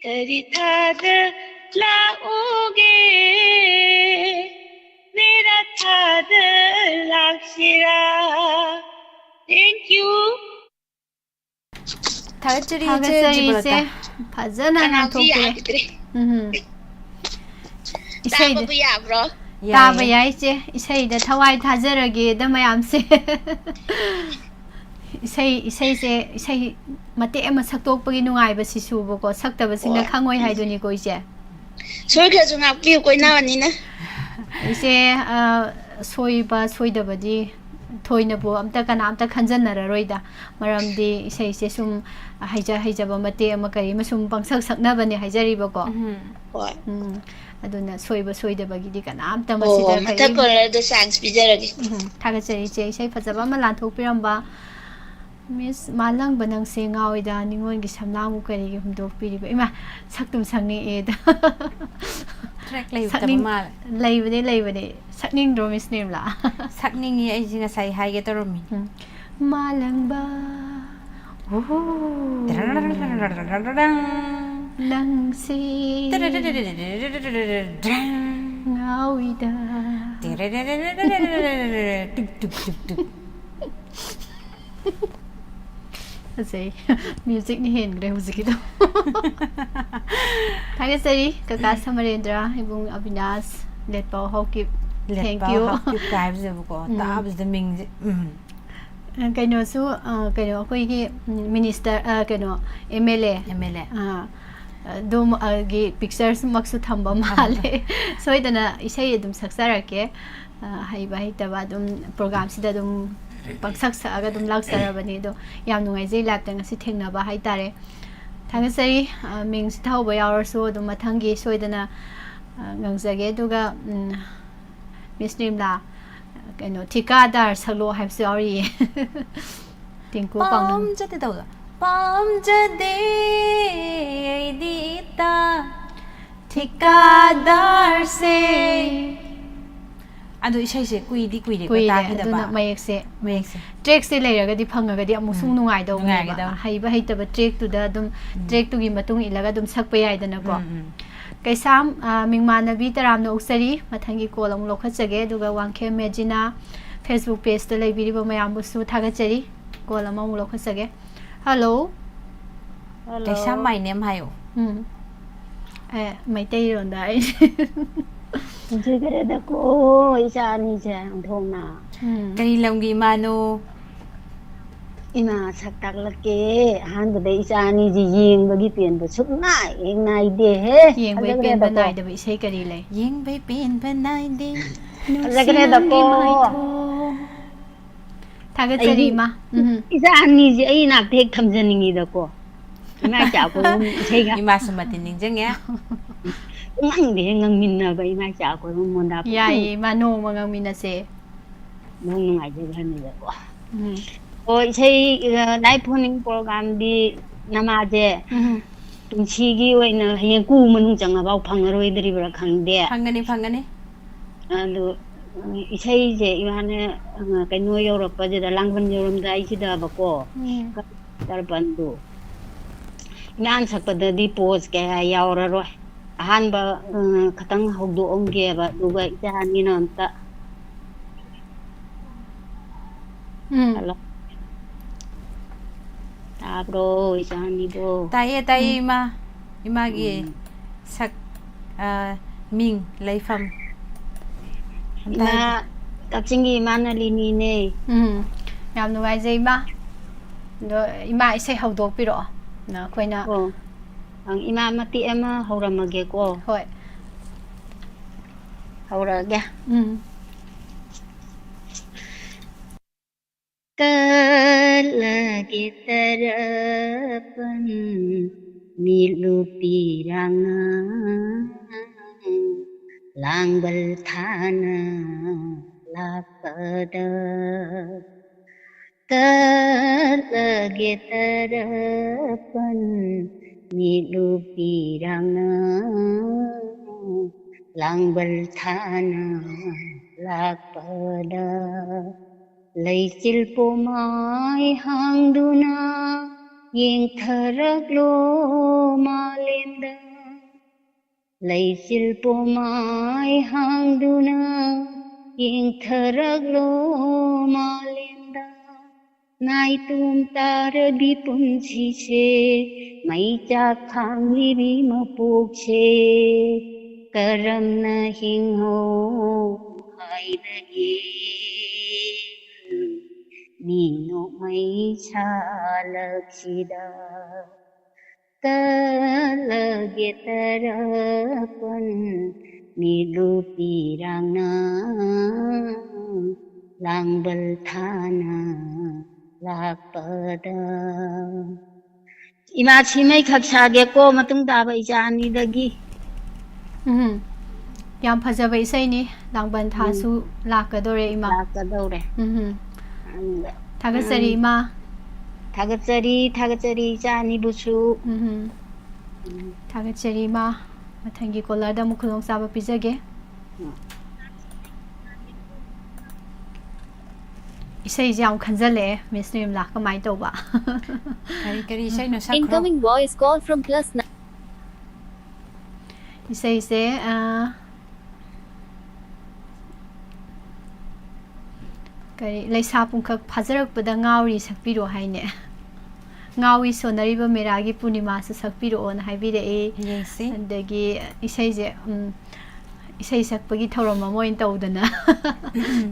ꯀꯔꯤ ꯊꯥꯗ ꯂꯥꯛꯎꯒꯦ, ꯃꯦꯔꯥ ꯊꯥꯗ ꯂꯥꯛꯁꯤꯔꯥ? Thank you. ꯊꯥꯒꯠꯆꯔꯤ ꯏꯆꯦ ꯊꯥꯒꯠꯆꯔꯤ ꯏꯆꯦ꯫ ꯖꯤꯕ꯭ꯔꯇ꯫ ꯐꯖꯅ ꯀꯅꯥꯁꯨ ꯉꯥꯡꯊꯣꯛꯄꯤꯔꯦ꯫ ꯌꯥꯈꯤꯗ꯭ꯔꯦ꯫ ꯎꯝ꯫ ꯏꯁꯩꯗ ꯇꯥꯕꯕꯨ ꯌꯥꯕ꯭ꯔꯣ? ꯇꯥꯕ ꯌꯥꯏ꯫ ꯌꯥꯏ ꯏꯆꯦ꯫ ꯏꯁꯩꯗ ꯊꯋꯥꯏ ꯊꯥꯖꯔꯒꯦꯗ ꯃꯌꯥꯝꯁꯦ꯫ ꯏꯁꯩ ꯏꯁꯩꯁꯦ ꯏꯁꯩ ꯃꯇꯦꯛ ꯑꯃ ꯁꯛꯇꯣꯛꯄꯒꯤ ꯅꯨꯡꯉꯥꯏꯕꯁꯤꯁꯨꯕꯀꯣ ꯁꯛꯇꯕꯁꯤꯡꯅ ꯍꯣꯏ꯫ ꯈꯪꯉꯣꯏ ꯍꯥꯏꯗꯨꯅꯤꯀꯣ ꯏꯆꯦ꯫ ꯁꯣꯏꯈ꯭ꯔꯁꯨ ꯉꯥꯛꯄꯤꯌꯨꯀꯣ ꯏꯅꯥꯎ ꯑꯅꯤꯅ꯫ ꯏꯆꯦ ꯑ, ꯁꯣꯏꯕ ꯁꯣꯏꯗꯕꯗꯤ ꯊꯣꯏꯅꯕꯨ ꯑꯝꯇ ꯀꯅꯥꯝꯇ ꯈꯟꯖꯟꯅꯔꯔꯣꯏꯗ꯫ ꯃꯔꯝꯗꯤ ꯏꯁꯩꯁꯦ ꯁꯨꯝ ꯍꯩꯖ ꯍꯩꯖꯕ ꯃꯇꯦꯛ ꯑꯃ ꯀꯔꯤ ꯑꯃ ꯁꯨꯝ ꯄꯪꯁꯛ ꯁꯛꯅꯕꯅꯦ ꯍꯥꯏꯖꯔꯤꯕꯀꯣ꯫ ꯎꯝ꯫ ꯍꯣꯏ꯫ ꯎꯝ, ꯑꯗꯨꯅ ꯁꯣꯏꯕ ꯁꯣꯏꯗꯕꯒꯤꯗꯤ ꯀꯅꯥꯝꯇ ꯑꯣ, ꯃꯁꯤꯗ ꯃꯊꯪ ꯀꯔꯤꯝ ꯀꯣꯂꯔꯗ ꯆꯥꯟꯁ ꯄꯤꯖꯔꯒꯦ꯫ ꯎꯝ, ꯊꯥꯒꯠꯆꯔꯤ ꯏꯆꯦ꯫ ꯏꯁꯩ ꯐꯖꯕ ꯑꯃ ꯂꯥꯟꯊꯣꯛꯄꯤꯔꯝꯕ ꯃꯤꯁ ꯃꯥꯂꯪꯕ ꯅꯪꯁꯦ ꯉꯥꯎꯏꯗ ꯅꯤꯉꯣꯜꯒꯤ ꯁꯝꯂꯥꯡꯕꯨ ꯀꯔꯤꯒꯤ ꯍꯨꯟꯗꯣꯛꯄꯤꯔꯤꯕ? ꯏꯃꯥ, ꯁꯛꯇꯨꯝ ꯁꯛꯅꯤꯡꯑꯦꯗ꯫ ꯇ꯭ꯔꯦꯛ ꯂꯩꯇꯕ ꯁꯛꯅꯤꯡ- ꯃꯥꯜꯂꯦ꯫ ꯂꯩꯕꯅꯦ, ꯂꯩꯕꯅꯦ꯫ ꯁꯛꯅꯤꯡꯗ꯭ꯔꯣ, ꯃꯤꯁ ꯅꯤꯔꯃꯂꯥ? ꯁꯛꯅꯤꯡꯉꯤ, ꯑꯩꯁꯦ ꯉꯁꯥꯏ ꯍꯥꯏꯒꯦ ꯇꯧꯔꯝꯃꯤ꯫ ꯎꯝ꯫ ꯃꯥꯂꯪꯕ, ꯎꯍꯨ, ꯅꯪꯁꯤ ꯉꯥꯎꯏꯗ꯫ ꯇꯨꯛ ꯇꯨꯛ ꯇꯨꯛ ꯇꯨꯛ꯫ ꯐꯖꯩ꯫ ꯃ꯭ꯌꯨꯖꯤꯛꯅ ꯍꯦꯟꯈ꯭ꯔꯦ ꯍꯧꯖꯤꯛꯀꯤꯗꯣ꯫ ꯊꯥꯒꯠꯆꯔꯤ ꯀꯀꯥ ꯁꯃꯔꯦꯟꯗ꯭ꯔ, ꯏꯕꯨꯡ ꯑꯕꯤꯅꯥꯁ, ꯂꯦꯠꯄꯥꯎ ꯍꯥꯎꯀꯤꯞ꯫ Thank ꯂꯦꯠꯄꯥꯎ you꯫ ꯍꯥꯎꯀꯤꯞꯀ ꯍꯥꯏꯕꯁꯤꯕꯨꯀꯣ, ꯎꯝ꯫ ꯇꯥꯕꯁꯤꯗ ꯃꯤꯡꯁꯦ, ꯎꯝ꯫ ꯑ, ꯀꯩꯅꯣꯁꯨ, ꯑ, ꯀꯩꯅꯣ, ꯑꯩꯈꯣꯏꯒꯤ, ꯎꯝ, ꯃꯤꯅꯤꯁꯇꯔ, ꯑ, ꯀꯩꯅꯣ, M L A. M L A. ꯑ, ꯑꯗꯨꯝ, ꯑꯒꯤ ꯄꯤꯛꯆꯔꯁꯃꯛꯁꯨ ꯊꯝꯕ ꯊꯝꯕ꯫ ꯃꯥꯜꯂꯦ꯫ ꯁꯣꯏꯗꯅ ꯏꯁꯩ ꯑꯗꯨꯝ ꯁꯛꯆꯔꯛꯀꯦ꯫ ꯑ, ꯍꯩꯕ ꯍꯩꯇꯕ ꯑꯗꯨꯝ ꯄ꯭ꯔꯣꯒ꯭ꯔꯥꯝꯁꯤꯗ ꯑꯗꯨꯝ ꯄꯪꯁꯛ ꯁꯛꯑꯒ ꯑꯗꯨꯝ ꯂꯥꯛꯆꯔꯕꯅꯤ꯫ ꯑꯗꯣ ꯌꯥꯝ ꯅꯨꯡꯉꯥꯏꯖꯩ ꯂꯥꯏꯞꯇ ꯉꯁꯤ ꯊꯦꯡꯅꯕ ꯍꯥꯏꯇꯥꯔꯦ꯫ ꯊꯥꯒꯠꯆꯔꯤ꯫ ꯑ, ꯃꯤꯡ ꯁꯤꯊꯍꯧꯕ ꯌꯥꯎꯔꯁꯨ ꯑꯗꯨꯝ ꯃꯊꯪꯒꯤ ꯁꯣꯏꯗꯅ, ꯑ, ꯉꯥꯡꯖꯒꯦ꯫ ꯑꯗꯨꯒ, ꯎꯝ, ꯃꯤꯁ ꯅꯤꯔꯃꯂꯥ, ꯀꯩꯅꯣ, ꯊꯤꯀꯥꯗꯥꯔ ꯁꯛꯂꯛꯑꯣ ꯍꯥꯏꯕꯁꯨ ꯌꯥꯎꯔꯤꯌꯦ꯫ ꯇꯤꯡꯀꯨ ꯄꯥꯎꯅꯝ꯫ ꯄꯥꯝꯖꯗꯦ ꯇꯧꯕꯗꯣ꯫ ꯄꯥꯝꯖꯗꯦ ꯑꯩꯗꯤ ꯏꯇꯥ ꯊꯤꯀꯥꯗꯥꯔꯁꯦ꯫ ꯑꯗꯣ ꯏꯁꯩꯁꯦ ꯀꯨꯏꯗꯤ ꯀꯨꯏꯔꯦꯀꯣ ꯀꯨꯏꯔꯦ, ꯇꯥꯈꯤꯗꯕ꯫ ꯑꯗꯨꯅ ꯃꯌꯦꯛꯁꯦ, ꯃꯌꯦꯛꯁꯦ꯫ ꯇ꯭ꯔꯦꯛꯁꯦ ꯂꯩꯔꯒꯗꯤ ꯐꯪꯉꯒꯗꯤ ꯑꯃꯨꯛꯁꯨ ꯎꯝ, ꯅꯨꯡꯉꯥꯏꯗꯧꯅꯦꯕ꯫ ꯅꯨꯡꯉꯥꯏꯒꯗꯧꯅꯤ꯫ ꯍꯩꯕ ꯍꯩꯇꯕ ꯇ꯭ꯔꯦꯛꯇꯨꯗ ꯑꯗꯨꯝ, ꯎꯝ꯫ ꯇ꯭ꯔꯦꯛꯇꯨꯒꯤ ꯃꯇꯨꯡ ꯏꯜꯂꯒ ꯑꯗꯨꯝ ꯁꯛꯄ ꯌꯥꯏꯗꯅꯀꯣ꯫ ꯎꯝ, ꯎꯝ꯫ ꯀꯩꯁꯥꯝ, ꯑ, ꯃꯤꯡꯃꯥꯟꯅꯕꯤ ꯇꯔꯥꯝꯅ ꯑꯣꯛꯆꯔꯤ꯫ ꯃꯊꯪꯒꯤ ꯀꯣꯜ ꯑꯃꯨꯛ ꯂꯧꯈꯠꯆꯒꯦ꯫ ꯑꯗꯨꯒ ꯋꯥꯡꯈꯦꯝ ꯃꯦꯖꯤꯅꯥ Facebook pageꯇ ꯂꯩꯕꯤꯔꯤꯕ ꯃꯌꯥꯝꯕꯨꯁꯨ ꯊꯥꯒꯠꯆꯔꯤ꯫ ꯀꯣꯜ ꯑꯃꯃꯨꯛ ꯂꯧꯈꯠꯆꯒꯦ꯫ Hello. Hello. Keisham my name ꯍꯥꯏꯌꯣ꯫ ꯎꯝ꯫ ꯑꯦ, ꯃꯩꯇꯩꯔꯣꯟꯗ ꯑꯩ꯫ ꯎꯖꯈ꯭ꯔꯦꯗꯀꯣ, ꯏꯆꯥ ꯑꯅꯤꯁꯦ ꯑꯣꯟꯊꯣꯛꯅ꯫ ꯎꯝ꯫ ꯀꯔꯤ ꯂꯝꯒꯤ ꯏꯃꯥꯅꯣ? ꯏꯃꯥ, ꯁꯛ ꯇꯥꯛꯂꯛꯀꯦ꯫ ꯑꯍꯥꯟꯕꯗ ꯏꯆꯥ ꯑꯅꯤꯁꯦ ꯌꯦꯡꯕꯒꯤ ꯄꯦꯟꯕ ꯁꯨꯛꯅꯥꯏ ꯍꯦꯛ ꯅꯥꯏꯗꯦꯍꯦ꯫ ꯌꯦꯡꯕꯩ ꯄꯦꯟꯕ ꯐꯖꯈ꯭ꯔꯦꯗꯀꯣ꯫ ꯅꯥꯏꯗꯕ ꯏꯁꯩ ꯀꯔꯤ ꯂꯩ? ꯌꯦꯡꯕꯩ ꯄꯦꯟꯕ ꯅꯥꯏꯗꯦ꯫ ꯐꯖꯈ꯭ꯔꯦꯗꯀꯣ꯫ ꯅꯨꯡꯁꯤ ꯅꯪꯒꯤ ꯃꯥꯏꯊꯣꯡ꯫ ꯊꯥꯒꯠꯆꯔꯤ, ꯑꯩꯗꯤ ꯏꯃꯥ꯫ ꯎꯝ꯫ ꯏꯆꯥ ꯑꯅꯤꯁꯦ ꯑꯩ ꯏꯅꯥꯛꯇ ꯍꯦꯛ ꯊꯝꯖꯅꯤꯡꯉꯤꯗꯀꯣ꯫ ꯏꯃꯥ ꯏꯆꯥ ꯑꯩꯈꯣꯏ ꯑꯍꯨꯝ ꯏꯁꯩꯒ ꯏꯃꯥꯁꯨ ꯃꯇꯤꯟ ꯅꯤꯡꯁꯤꯡꯉꯦ꯫ ꯄꯨꯡꯉꯪꯗ ꯍꯦꯛ ꯉꯪꯃꯤꯟꯅꯕ ꯏꯃꯥ ꯏꯆꯥ ꯑꯩꯈꯣꯏ ꯑꯍꯨꯝ ꯃꯣꯟꯗꯥ ꯄꯨꯡꯉꯪ ꯌꯥꯏꯌꯦ, ꯏꯃꯥ, ꯅꯣꯡꯃ ꯉꯪꯃꯤꯟꯅꯁꯦ꯫ ꯃꯣꯟ ꯅꯨꯡꯉꯥꯏꯖꯈ꯭ꯔꯅꯤꯗꯀꯣ꯫ ꯎꯝ꯫ ꯑꯣ, ꯏꯁꯩ, ꯑ, live phone-in program-ꯗꯤ ꯅꯃꯥꯁꯦ ꯎꯝ꯫ ꯄꯨꯟꯁꯤꯒꯤ ꯑꯣꯏꯅ ꯍꯌꯦꯡ ꯀꯨ ꯃꯅꯨꯡ ꯆꯪꯉꯐꯥꯎ ꯐꯪꯉꯔꯣꯏꯗ꯭ꯔꯤꯕ꯭ꯔꯥ ꯈꯪꯗꯦ꯫ ꯐꯪꯒꯅꯤ, ꯐꯪꯒꯅꯤ꯫ ꯑꯗꯨ, ꯎꯝ, ꯏꯁꯩꯁꯦ ꯏꯃꯥꯅ, ꯑ, ꯀꯩꯅꯣ ꯌꯧꯔꯛꯄꯁꯤꯗ, ꯂꯥꯡꯕꯟ ꯌꯧꯔꯝꯗꯥꯏꯁꯤꯗꯕꯀꯣ, ꯎꯝ꯫ ꯇꯔꯄꯟꯗꯨ꯫ ꯏꯃꯥꯅ ꯁꯛꯄꯗꯗꯤ pose ꯀꯌꯥ ꯌꯥꯎꯔꯔꯣꯏ꯫ ꯑꯍꯥꯟꯕ, ꯎꯝ, ꯈꯇꯪ ꯍꯧꯗꯣꯛꯑꯝꯒꯦꯕ, ꯑꯗꯨꯒ ꯏꯆꯥ ꯑꯅꯤꯅ ꯑꯝꯇ ꯎꯝ꯫ ꯍꯜꯂꯣ꯫ ꯇꯥꯕ꯭ꯔꯣ, ꯏꯆꯥ ꯑꯅꯤꯕꯣ? ꯇꯥꯏꯌꯦ, ꯇꯥꯏꯌꯦ, ꯎꯝ꯫ ꯏꯃꯥ꯫ ꯏꯃꯥꯒꯤ ꯎꯝ꯫ ꯁꯛ, ꯑ, ꯃꯤꯡ, ꯂꯩꯐꯝ ꯑꯝꯇ ꯏꯃꯥ, ꯍꯥꯏꯕꯤꯌꯨ꯫ ꯀꯛꯆꯤꯡꯒꯤ ꯏꯃꯥ ꯅꯂꯤꯅꯤꯅꯦ꯫ ꯎꯝ꯫ ꯌꯥꯝ ꯅꯨꯡꯉꯥꯏꯖꯩ, ꯏꯃꯥ꯫ ꯑꯗꯣ ꯏꯃꯥ, ꯏꯁꯩ ꯍꯧꯗꯣꯛꯄꯤꯔꯛꯑꯣ꯫ ꯅ ꯑꯩꯈꯣꯏꯅ ꯑꯣ꯫ ꯑꯪ, ꯏꯃꯥ, ꯃꯇꯦꯛ ꯑꯃ ꯍꯧꯔꯝꯃꯒꯦꯀꯣ꯫ ꯍꯣꯏ꯫ ꯍꯧꯔꯛꯑꯒꯦ꯫ ꯎꯝ꯫ ꯀꯠꯂꯒꯦ ꯇꯔꯄꯟ ꯃꯤꯠꯂꯨ ꯄꯤꯔꯥꯡꯅ ꯂꯥꯡꯕꯜ ꯊꯥꯅ ꯂꯥꯛꯄꯗ꯫ ꯀꯠꯂꯒꯦ ꯇꯔꯄꯟ ꯃꯤꯠꯂꯨ ꯄꯤꯔꯥꯡꯅ ꯂꯥꯡꯕꯜ ꯊꯥꯅ ꯂꯥꯛꯄꯗ꯫ ꯂꯩꯆꯤꯜ ꯄꯣꯃꯥꯏ ꯍꯥꯡꯗꯨꯅ ꯌꯦꯡꯊꯔꯛꯂꯣ ꯃꯥꯂꯦꯝꯗ꯫ ꯂꯩꯆꯤꯜ ꯄꯣꯃꯥꯏ ꯍꯥꯡꯗꯨꯅ ꯌꯦꯡꯊꯔꯛꯂꯣ ꯃꯥꯂꯦꯝꯗ꯫ ꯅꯥꯏꯇꯣꯝ ꯇꯥꯔꯕꯤ ꯄꯨꯟꯁꯤꯁꯦ, ꯃꯩ ꯆꯥꯛ ꯈꯥꯡꯂꯤꯕꯤ ꯃꯄꯣꯛꯁꯦ, ꯀꯔꯝꯅ ꯍꯤꯡꯍꯧ ꯍꯥꯏꯔꯒꯦ? ꯃꯤ ꯅꯣꯛꯃꯩ ꯁꯥꯂꯛꯁꯤꯗ꯫ ꯀꯠꯂꯒꯦ ꯇꯔꯄꯟ ꯃꯤꯠꯂꯨ ꯄꯤꯔꯥꯡꯅ ꯂꯥꯡꯕꯜ ꯊꯥꯅ ꯂꯥꯛꯄꯗ꯫ ꯏꯃꯥ, ꯁꯤꯃꯩ ꯈꯛ ꯁꯥꯒꯦꯀꯣ, ꯃꯇꯨꯡ ꯇꯥꯕ ꯏꯆꯥ ꯑꯅꯤꯗꯒꯤ꯫ ꯎꯝ꯫ ꯌꯥꯝ ꯐꯖꯕ ꯏꯁꯩꯅꯤ꯫ ꯂꯥꯡꯕꯟ ꯊꯥꯁꯨ ꯂꯥꯛꯀꯗꯧꯔꯦ, ꯏꯃꯥ꯫ ꯂꯥꯛꯀꯗꯧꯔꯦ꯫ ꯎꯝ꯫ ꯊꯥꯒꯠꯆꯔꯤ, ꯎꯝ꯫ ꯏꯃꯥ꯫ ꯊꯥꯒꯠꯆꯔꯤ, ꯊꯥꯒꯠꯆꯔꯤ ꯏꯆꯥ ꯑꯅꯤꯕꯨꯁꯨ꯫ ꯎꯝ꯫ ꯎꯝ꯫ ꯊꯥꯒꯠꯆꯔꯤ, ꯏꯃꯥ꯫ ꯃꯊꯪꯒꯤ caller ꯗ ꯑꯃꯨꯛ ꯈꯨꯗꯣꯡꯆꯥꯕ ꯄꯤꯖꯒꯦ꯫ ꯎꯝ꯫ ꯏꯁꯩꯁꯦ ꯌꯥꯝ ꯈꯟꯖꯜꯂꯛꯑꯦ, Miss ꯅꯤꯔꯃꯂꯥ, ꯀꯃꯥꯏꯅ ꯇꯧꯕ? ꯀꯔꯤ, ꯀꯔꯤ ꯏꯁꯩꯅꯣ ꯁꯛꯈ꯭ꯔꯣ? Incoming voice call from plus nine. ꯏꯁꯩꯁꯦ, ꯑ, ꯀꯔꯤ, ꯂꯩꯁꯥ ꯄꯨꯡꯈꯛ ꯐꯥꯖꯔꯛꯄꯗ ꯉꯥꯎꯔꯤ ꯁꯛꯄꯤꯔꯣ ꯍꯥꯏꯅꯦ꯫ ꯉꯥꯎꯔꯤ ꯁꯣꯟꯅꯔꯤꯕ ꯃꯦꯔꯥꯒꯤ ꯄꯨꯔꯅꯤꯃꯥꯁꯨ ꯁꯛꯄꯤꯔꯛꯑꯣꯅ ꯍꯥꯏꯕꯤꯔꯛꯑꯦ꯫ ꯌꯦꯡꯁꯤ꯫ ꯑꯗꯒꯤ ꯏꯁꯩꯁꯦ, ꯎꯝ, ꯏꯁꯩ ꯁꯛꯄꯒꯤ ꯊꯧꯔꯝ ꯑꯃ ꯑꯣꯏꯅ ꯇꯧꯗꯅ,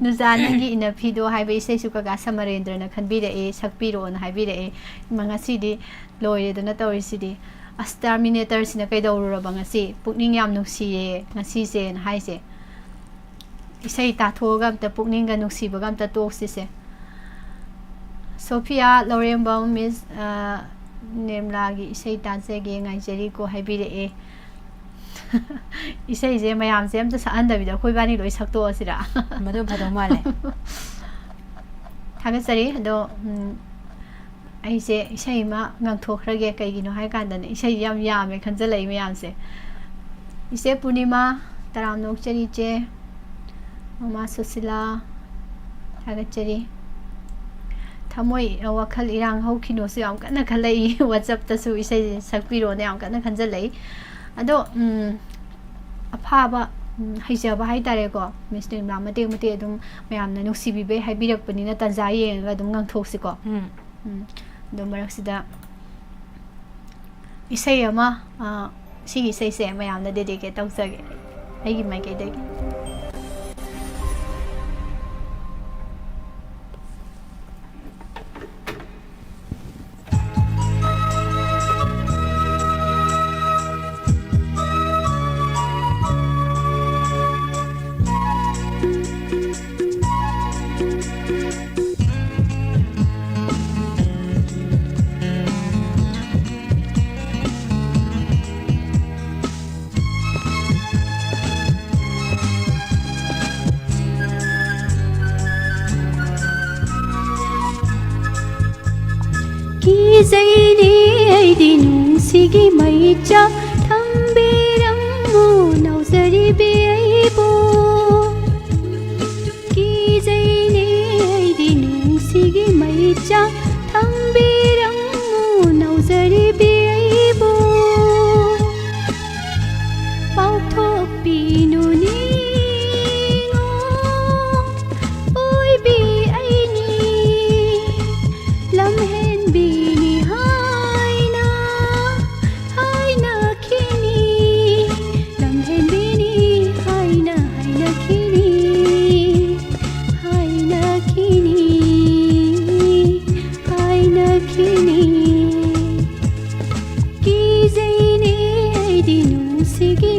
"ꯅꯨꯖꯥ ꯅꯪꯒꯤ ꯏꯅꯐꯤꯗꯣ" ꯍꯥꯏꯕ ꯏꯁꯩꯁꯨ ꯀꯀꯥ ꯁꯃꯔꯦꯟꯗ꯭ꯔꯅ ꯈꯟꯕꯤꯔꯛꯑꯦ, ꯁꯛꯄꯤꯔꯛꯑꯣꯅ ꯍꯥꯏꯕꯤꯔꯛꯑꯦ꯫ ꯏꯃꯥ, ꯉꯁꯤꯗꯤ ꯂꯣꯏꯔꯦꯗꯅ ꯇꯧꯔꯤꯁꯤꯗꯤ꯫ "ꯑꯁ, ꯇꯔꯃꯤꯅꯦꯇꯔꯁꯤꯅ ꯀꯩꯗꯧꯔꯨꯔꯕ ꯉꯁꯤ? ꯄꯨꯛꯅꯤꯡ ꯌꯥꯝ ꯅꯨꯡꯁꯤꯌꯦ ꯉꯁꯤꯁꯦꯅ" ꯍꯥꯏꯁꯦ꯫ ꯏꯁꯩ ꯇꯥꯊꯣꯛꯑꯒ ꯑꯝꯇ ꯄꯨꯛꯅꯤꯡꯒ ꯅꯨꯡꯁꯤꯕꯒ ꯑꯝꯇ ꯇꯣꯛꯁꯤꯁꯦ꯫ ꯁꯣꯐꯤꯌꯥ ꯂꯧꯔꯦꯝꯕꯝ, ꯃꯤꯁ, ꯑ, ꯅꯤꯔꯃꯂꯥꯒꯤ ꯏꯁꯩ ꯇꯥꯖꯒꯦ, ꯉꯥꯏꯖꯔꯤꯀꯣ ꯍꯥꯏꯕꯤꯔꯛꯑꯦ꯫ ꯏꯁꯩꯁꯦ ꯃꯌꯥꯝꯁꯦ ꯑꯝꯇ ꯁꯛꯍꯟꯗꯕꯤꯗ ꯑꯩꯈꯣꯏ ꯏꯕꯥꯅꯤ ꯂꯣꯏ ꯁꯛꯇꯣꯛꯑꯁꯤꯔꯥ? ꯃꯗꯨ ꯐꯗꯧ ꯃꯥꯜꯂꯦ꯫ ꯊꯥꯒꯠꯆꯔꯤ꯫ ꯑꯗꯣ, ꯎꯝ, ꯑꯩꯁꯦ ꯏꯁꯩ ꯑꯃ ꯉꯪꯊꯣꯛꯈ꯭ꯔꯒꯦ, ꯀꯩꯒꯤꯅꯣ ꯍꯥꯏ ꯀꯥꯟꯗꯅꯦ, ꯏꯁꯩ ꯌꯥꯝ ꯌꯥꯝꯃꯦ ꯈꯟꯖꯜꯂꯛꯏ ꯃꯌꯥꯝꯁꯦ꯫ ꯏꯆꯦ ꯄꯨꯔꯅꯤꯃꯥ, ꯇꯔꯥꯝꯅ ꯑꯣꯛꯆꯔꯤ ꯏꯆꯦ꯫ ꯃꯃꯥ ꯁꯨꯁꯤꯂꯥ, ꯊꯥꯒꯠꯆꯔꯤ꯫ ꯊꯃꯣꯏ, ꯑ, ꯋꯥꯈꯜ ꯏꯔꯥꯡ ꯍꯧꯈꯤꯅꯣꯁꯨ ꯌꯥꯝ ꯀꯟꯅ ꯈꯜꯂꯛꯏ꯫ WhatsApp-ꯇꯁꯨ ꯏꯁꯩ ꯁꯛꯄꯤꯔꯣꯅ ꯌꯥꯝ ꯀꯟꯅ ꯈꯟꯖꯜꯂꯛꯏ꯫ ꯑꯗꯣ, ꯎꯝ, ꯑꯐꯥꯕ, ꯎꯝ, ꯍꯩꯖꯕ ꯍꯥꯏꯇꯥꯔꯦꯀꯣ, ꯃꯤꯁ ꯅꯤꯔꯃꯂꯥ ꯃꯇꯦꯛ ꯃꯇꯦꯛ ꯑꯗꯨꯝ ꯃꯌꯥꯝꯅ ꯅꯨꯡꯁꯤꯕꯤꯕꯩ ꯍꯥꯏꯕꯤꯔꯛꯄꯅꯤꯅ ꯇꯟꯖꯥ ꯌꯦꯡꯉꯒ ꯑꯗꯨꯝ ꯉꯪꯊꯣꯛꯁꯤꯀꯣ꯫ ꯎꯝ꯫ ꯎꯝ, ꯑꯗꯣ ꯃꯔꯛꯁꯤꯗ ꯏꯁꯩ ꯑꯃ, ꯑ, ꯁꯤꯒꯤ ꯏꯁꯩꯁꯦ ꯃꯌꯥꯝꯗ dedicate ꯇꯧꯖꯒꯦ ꯑꯩꯒꯤ ꯃꯥꯏꯀꯩꯗꯒꯤ꯫ ꯀꯤꯖꯩꯅꯦ ꯑꯩꯗꯤ ꯅꯨꯡꯁꯤꯒꯤ ꯃꯩꯆꯥꯛ, ꯊꯝꯕꯤꯔꯝꯃꯨ ꯅꯥꯎꯖꯔꯤꯕꯤ ꯑꯩꯕꯨ꯫ ꯀꯤꯖꯩꯅꯦ ꯑꯩꯗꯤ ꯅꯨꯡꯁꯤꯒꯤ ꯃꯩꯆꯥꯛ, ꯊꯝꯕꯤꯔꯝꯃꯨ ꯅꯥꯎꯖꯔꯤꯕꯤ ꯑꯩꯕꯨ꯫ ꯄꯥꯎꯊꯣꯛꯄꯤꯅꯨ ꯅꯤꯉꯣꯜ ꯑꯣꯏꯕꯤ ꯑꯩꯅꯤ, ꯂꯝꯍꯦꯟꯕꯤꯅꯤ ꯍꯥꯏꯅ, ꯍꯥꯏꯅ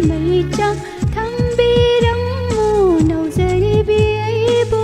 ꯃꯩꯆꯥꯛ ꯊꯝꯕꯤꯔꯝꯃꯨ ꯅꯧꯖꯔꯤꯕꯤ ꯑꯩꯕꯨ꯫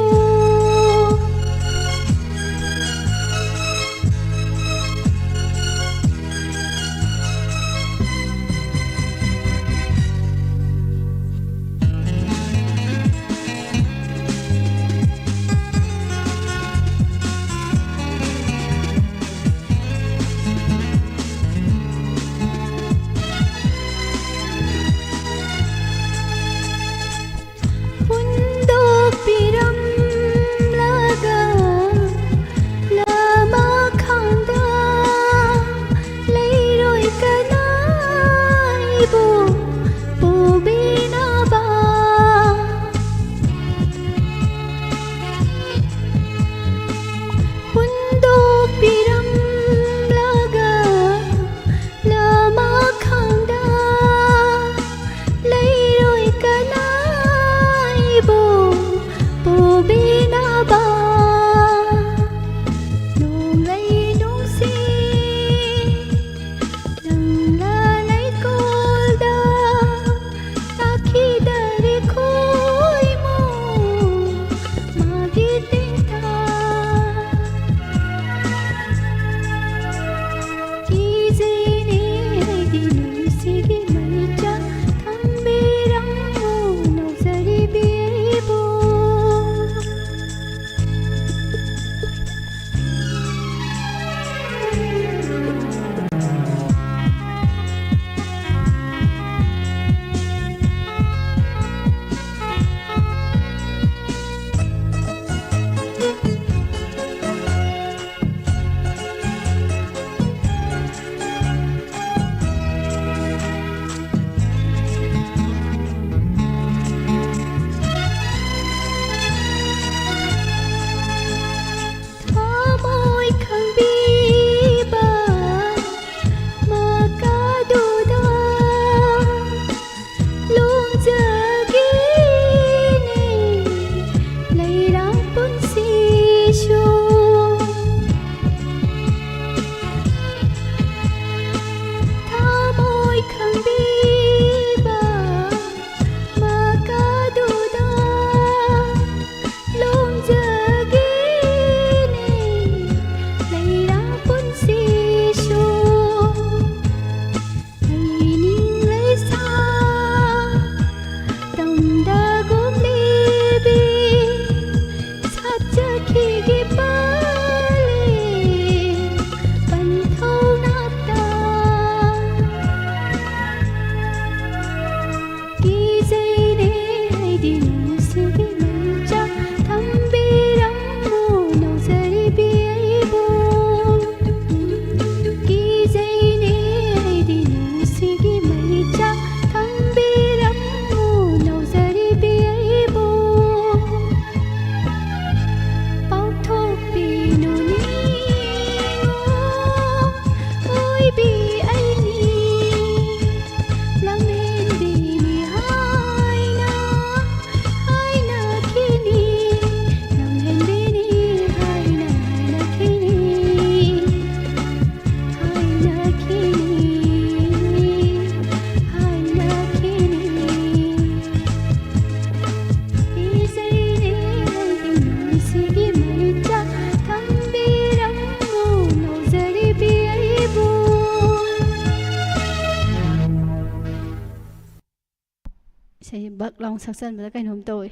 ꯏꯁꯩꯁꯦ ꯕꯛ ꯂꯥꯎꯅ ꯁꯛꯆꯟꯕꯗ ꯀꯩꯅꯣꯝ ꯇꯧꯏ꯫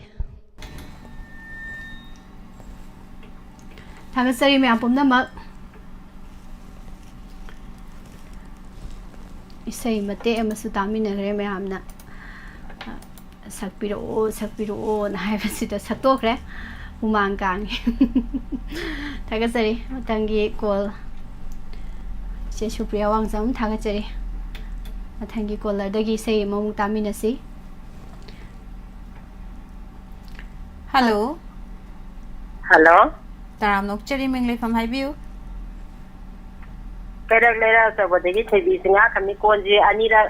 ꯊꯥꯒꯠꯆꯔꯤ ꯃꯌꯥꯝ ꯄꯨꯝꯅꯃꯛ꯫ ꯏꯁꯩ ꯃꯇꯦꯛ ꯑꯃꯁꯨ ꯇꯥꯃꯤꯟꯅꯈ꯭ꯔꯦ ꯃꯌꯥꯝꯅ꯫ "ꯁꯛꯄꯤꯔꯛꯑꯣ, ꯁꯛꯄꯤꯔꯛꯑꯣꯅ" ꯍꯥꯏꯕꯁꯤꯗ ꯁꯛꯇꯣꯛꯈ꯭ꯔꯦ꯫ ꯍꯨꯃꯥꯡ ꯀꯥꯡꯉꯤ꯫ ꯊꯥꯒꯠꯆꯔꯤ꯫ ꯃꯊꯪꯒꯤ ꯀꯣꯜ, ꯏꯆꯦ ꯁꯨꯄ꯭ꯔꯤꯌꯥ ꯋꯥꯡꯖꯝ, ꯊꯥꯒꯠꯆꯔꯤ꯫ ꯃꯊꯪꯒꯤ ꯀꯣꯂꯔꯗꯒꯤ ꯏꯁꯩ ꯑꯃꯃꯨꯛ ꯇꯥꯃꯤꯟꯅꯁꯤ꯫ ꯍꯜꯂꯣ꯫ ꯍꯜꯂꯣ꯫ ꯇꯔꯥꯝꯅ ꯑꯣꯛꯆꯔꯤ, ꯃꯤꯡ ꯂꯩꯐꯝ ꯍꯥꯏꯕꯤꯌꯨ꯫ ꯀꯩꯔꯛ ꯂꯩꯔꯛ ꯑꯆꯧꯕꯗꯒꯤ ꯊꯣꯏꯕꯤ ꯆꯤꯡꯉꯥ ꯈꯝꯃꯤ꯫ ꯀꯣꯟꯁꯦ ꯑꯅꯤꯔꯛ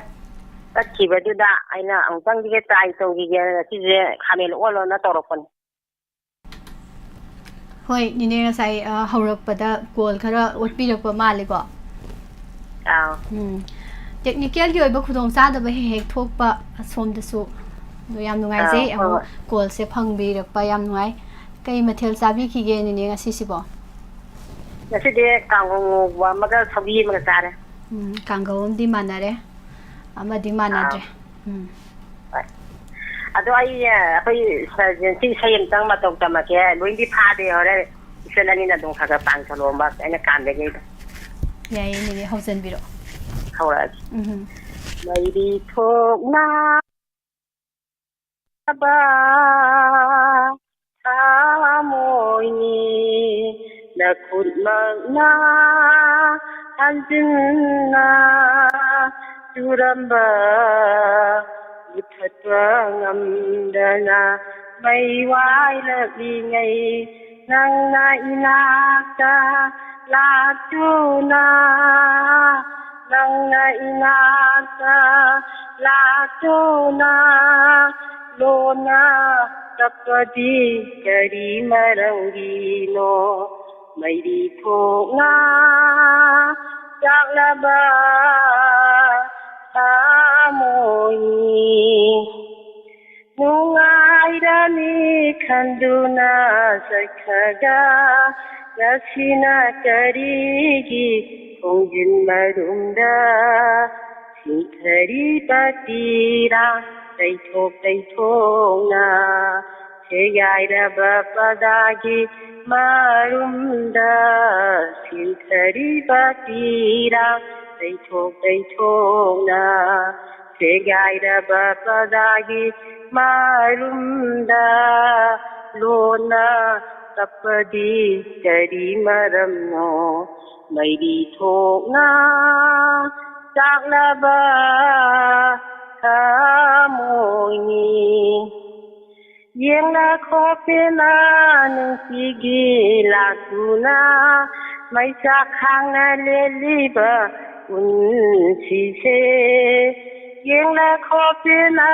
ꯇꯠꯈꯤꯕꯗꯨꯗ ꯑꯩꯅ ꯑꯃꯨꯛꯇꯪꯗꯤ ꯇ꯭ꯔꯥꯏ ꯇꯧꯈꯤꯒꯦ, ꯉꯁꯤꯁꯦ ꯈꯥꯃꯦꯟ ꯑꯣꯜꯂꯣꯅ ꯇꯧꯔꯛꯄꯅꯤ꯫ ꯍꯣꯏ, ꯅꯦꯅꯦ, ꯉꯁꯥꯏ, ꯑ, ꯍꯧꯔꯛꯄꯗ ꯀꯣꯜ ꯈꯔ ꯑꯣꯠꯄꯤꯔꯛꯄ ꯃꯥꯜꯂꯦꯀꯣ? ꯑꯥꯎ꯫ ꯎꯝ꯫ ꯇꯦꯛꯅꯤꯀꯦꯜꯒꯤ ꯑꯣꯏꯕ ꯈꯨꯗꯣꯡꯆꯥꯗꯕ ꯍꯦꯛ ꯍꯦꯛ ꯊꯣꯛꯄ ꯑꯁꯣꯝꯗꯁꯨ꯫ ꯑꯗꯣ ꯌꯥꯝ ꯅꯨꯡꯉꯥꯏꯖꯩ, ꯑꯥꯎ, ꯍꯣꯏ, ꯑꯃꯨꯛ ꯍꯣꯏ꯫ ꯀꯣꯜꯁꯦ ꯐꯪꯕꯤꯔꯛꯄ ꯌꯥꯝ ꯅꯨꯡꯉꯥꯏ꯫ ꯀꯩ ꯃꯊꯦꯜ ꯆꯥꯕꯤꯈꯤꯒꯦ ꯅꯦꯅꯦ ꯉꯁꯤꯁꯤꯕꯣ? ꯉꯁꯤꯗꯤ ꯀꯥꯡꯍꯧ ꯉꯧꯕ ꯑꯃꯒ ꯁꯧꯒꯤ ꯑꯃꯒ ꯆꯥꯔꯦ꯫ ꯎꯝ, ꯀꯥꯡꯒꯧ ꯑꯃꯗꯤ ꯃꯥꯟꯅꯔꯦ, ꯑꯃꯗꯤ ꯑꯥꯎ꯫ ꯃꯥꯟꯅꯗ꯭ꯔꯦ꯫ ꯎꯝ꯫ ꯍꯣꯏ꯫ ꯑꯗꯣ ꯑꯩ, ꯑꯩꯈꯣꯏ ꯁꯔꯖꯦꯟꯁꯤ ꯏꯁꯩ ꯑꯃꯇꯪ ꯃꯇꯧ ꯇꯝꯃꯛꯀꯦ꯫ ꯂꯣꯏꯅꯗꯤ ꯐꯥꯗꯦ, ꯍꯣꯔꯦꯟ ꯏꯆꯟ ꯑꯅꯤꯅ ꯑꯗꯨꯝ ꯈꯔ ꯈꯔ ꯄꯥꯡꯊꯣꯛꯂꯛꯑꯣ, ꯑꯩꯅ ꯀꯥꯟꯗꯒꯤꯗꯣ꯫ ꯌꯥꯏꯌꯦ, ꯅꯦꯅꯦ, ꯍꯧꯖꯟꯕꯤꯔꯛꯑꯣ꯫ ꯍꯧꯔꯛꯑꯒꯦ꯫ ꯎꯝ꯫ ꯃꯩꯔꯤ ꯊꯣꯛꯅ ꯊꯥꯃꯣꯏꯅꯤ, ꯅꯈꯨꯠꯃꯛꯅ ꯍꯟꯖꯤꯟꯅ ꯆꯨꯔꯝꯕ ꯃꯨꯊꯠꯄ ꯉꯝꯗꯅ ꯃꯩ ꯋꯥꯏꯔꯛꯂꯤꯉꯩ, ꯅꯪꯅ ꯏꯅꯥꯛꯇ ꯂꯥꯛꯇꯨꯅ, ꯅꯪꯅ ꯏꯅꯥꯛꯇ ꯂꯥꯛꯇꯨꯅ ꯂꯣꯟꯅ ꯇꯞꯄꯗꯤ ꯀꯔꯤ ꯃꯔꯝꯒꯤꯅꯣ? ꯃꯩꯔꯤ ꯊꯣꯛꯅ ꯆꯥꯛꯂꯕ ꯊꯃꯣꯏꯅꯤ꯫ ꯅꯨꯡꯉꯥꯏꯔꯅꯤ ꯈꯟꯗꯨꯅ ꯆꯠꯈ꯭ꯔꯒ, ꯉꯁꯤꯅ ꯀꯔꯤꯒꯤ ꯈꯣꯡꯖꯤꯟ ꯃꯔꯨꯝꯗ ꯁꯤꯡꯊꯔꯤꯕ ꯄꯤꯔꯥꯡ? ꯇꯩꯊꯣꯛ ꯇꯩꯊꯣꯛꯅ ꯁꯦꯒꯥꯏꯔꯕ ꯄꯔꯗꯥꯒꯤ ꯃꯔꯨꯝꯗ ꯁꯤꯟꯊꯔꯤꯕ ꯄꯤꯔꯥꯡ ꯇꯩꯊꯣꯛ ꯇꯩꯊꯣꯛꯅ ꯁꯦꯒꯥꯏꯔꯕ ꯄꯔꯗꯥꯒꯤ ꯃꯔꯨꯝꯗ ꯂꯣꯟꯅ ꯀꯞꯄꯗꯤ ꯀꯔꯤ ꯃꯔꯝꯅꯣ? ꯃꯩꯔꯤ ꯊꯣꯛꯅ ꯆꯥꯛꯂꯕ ꯊꯃꯣꯏꯅꯤ꯫ ꯌꯦꯡꯂꯈꯣ ꯄꯦꯟꯅ ꯅꯨꯡꯁꯤꯒꯤ ꯂꯥꯛꯇꯨꯅ ꯃꯩꯆꯥꯛ ꯈꯥꯡꯅ ꯂꯦꯜꯂꯤꯕ ꯄꯨꯟꯁꯤꯁꯦ꯫ ꯌꯦꯡꯂꯈꯣ ꯄꯦꯟꯅ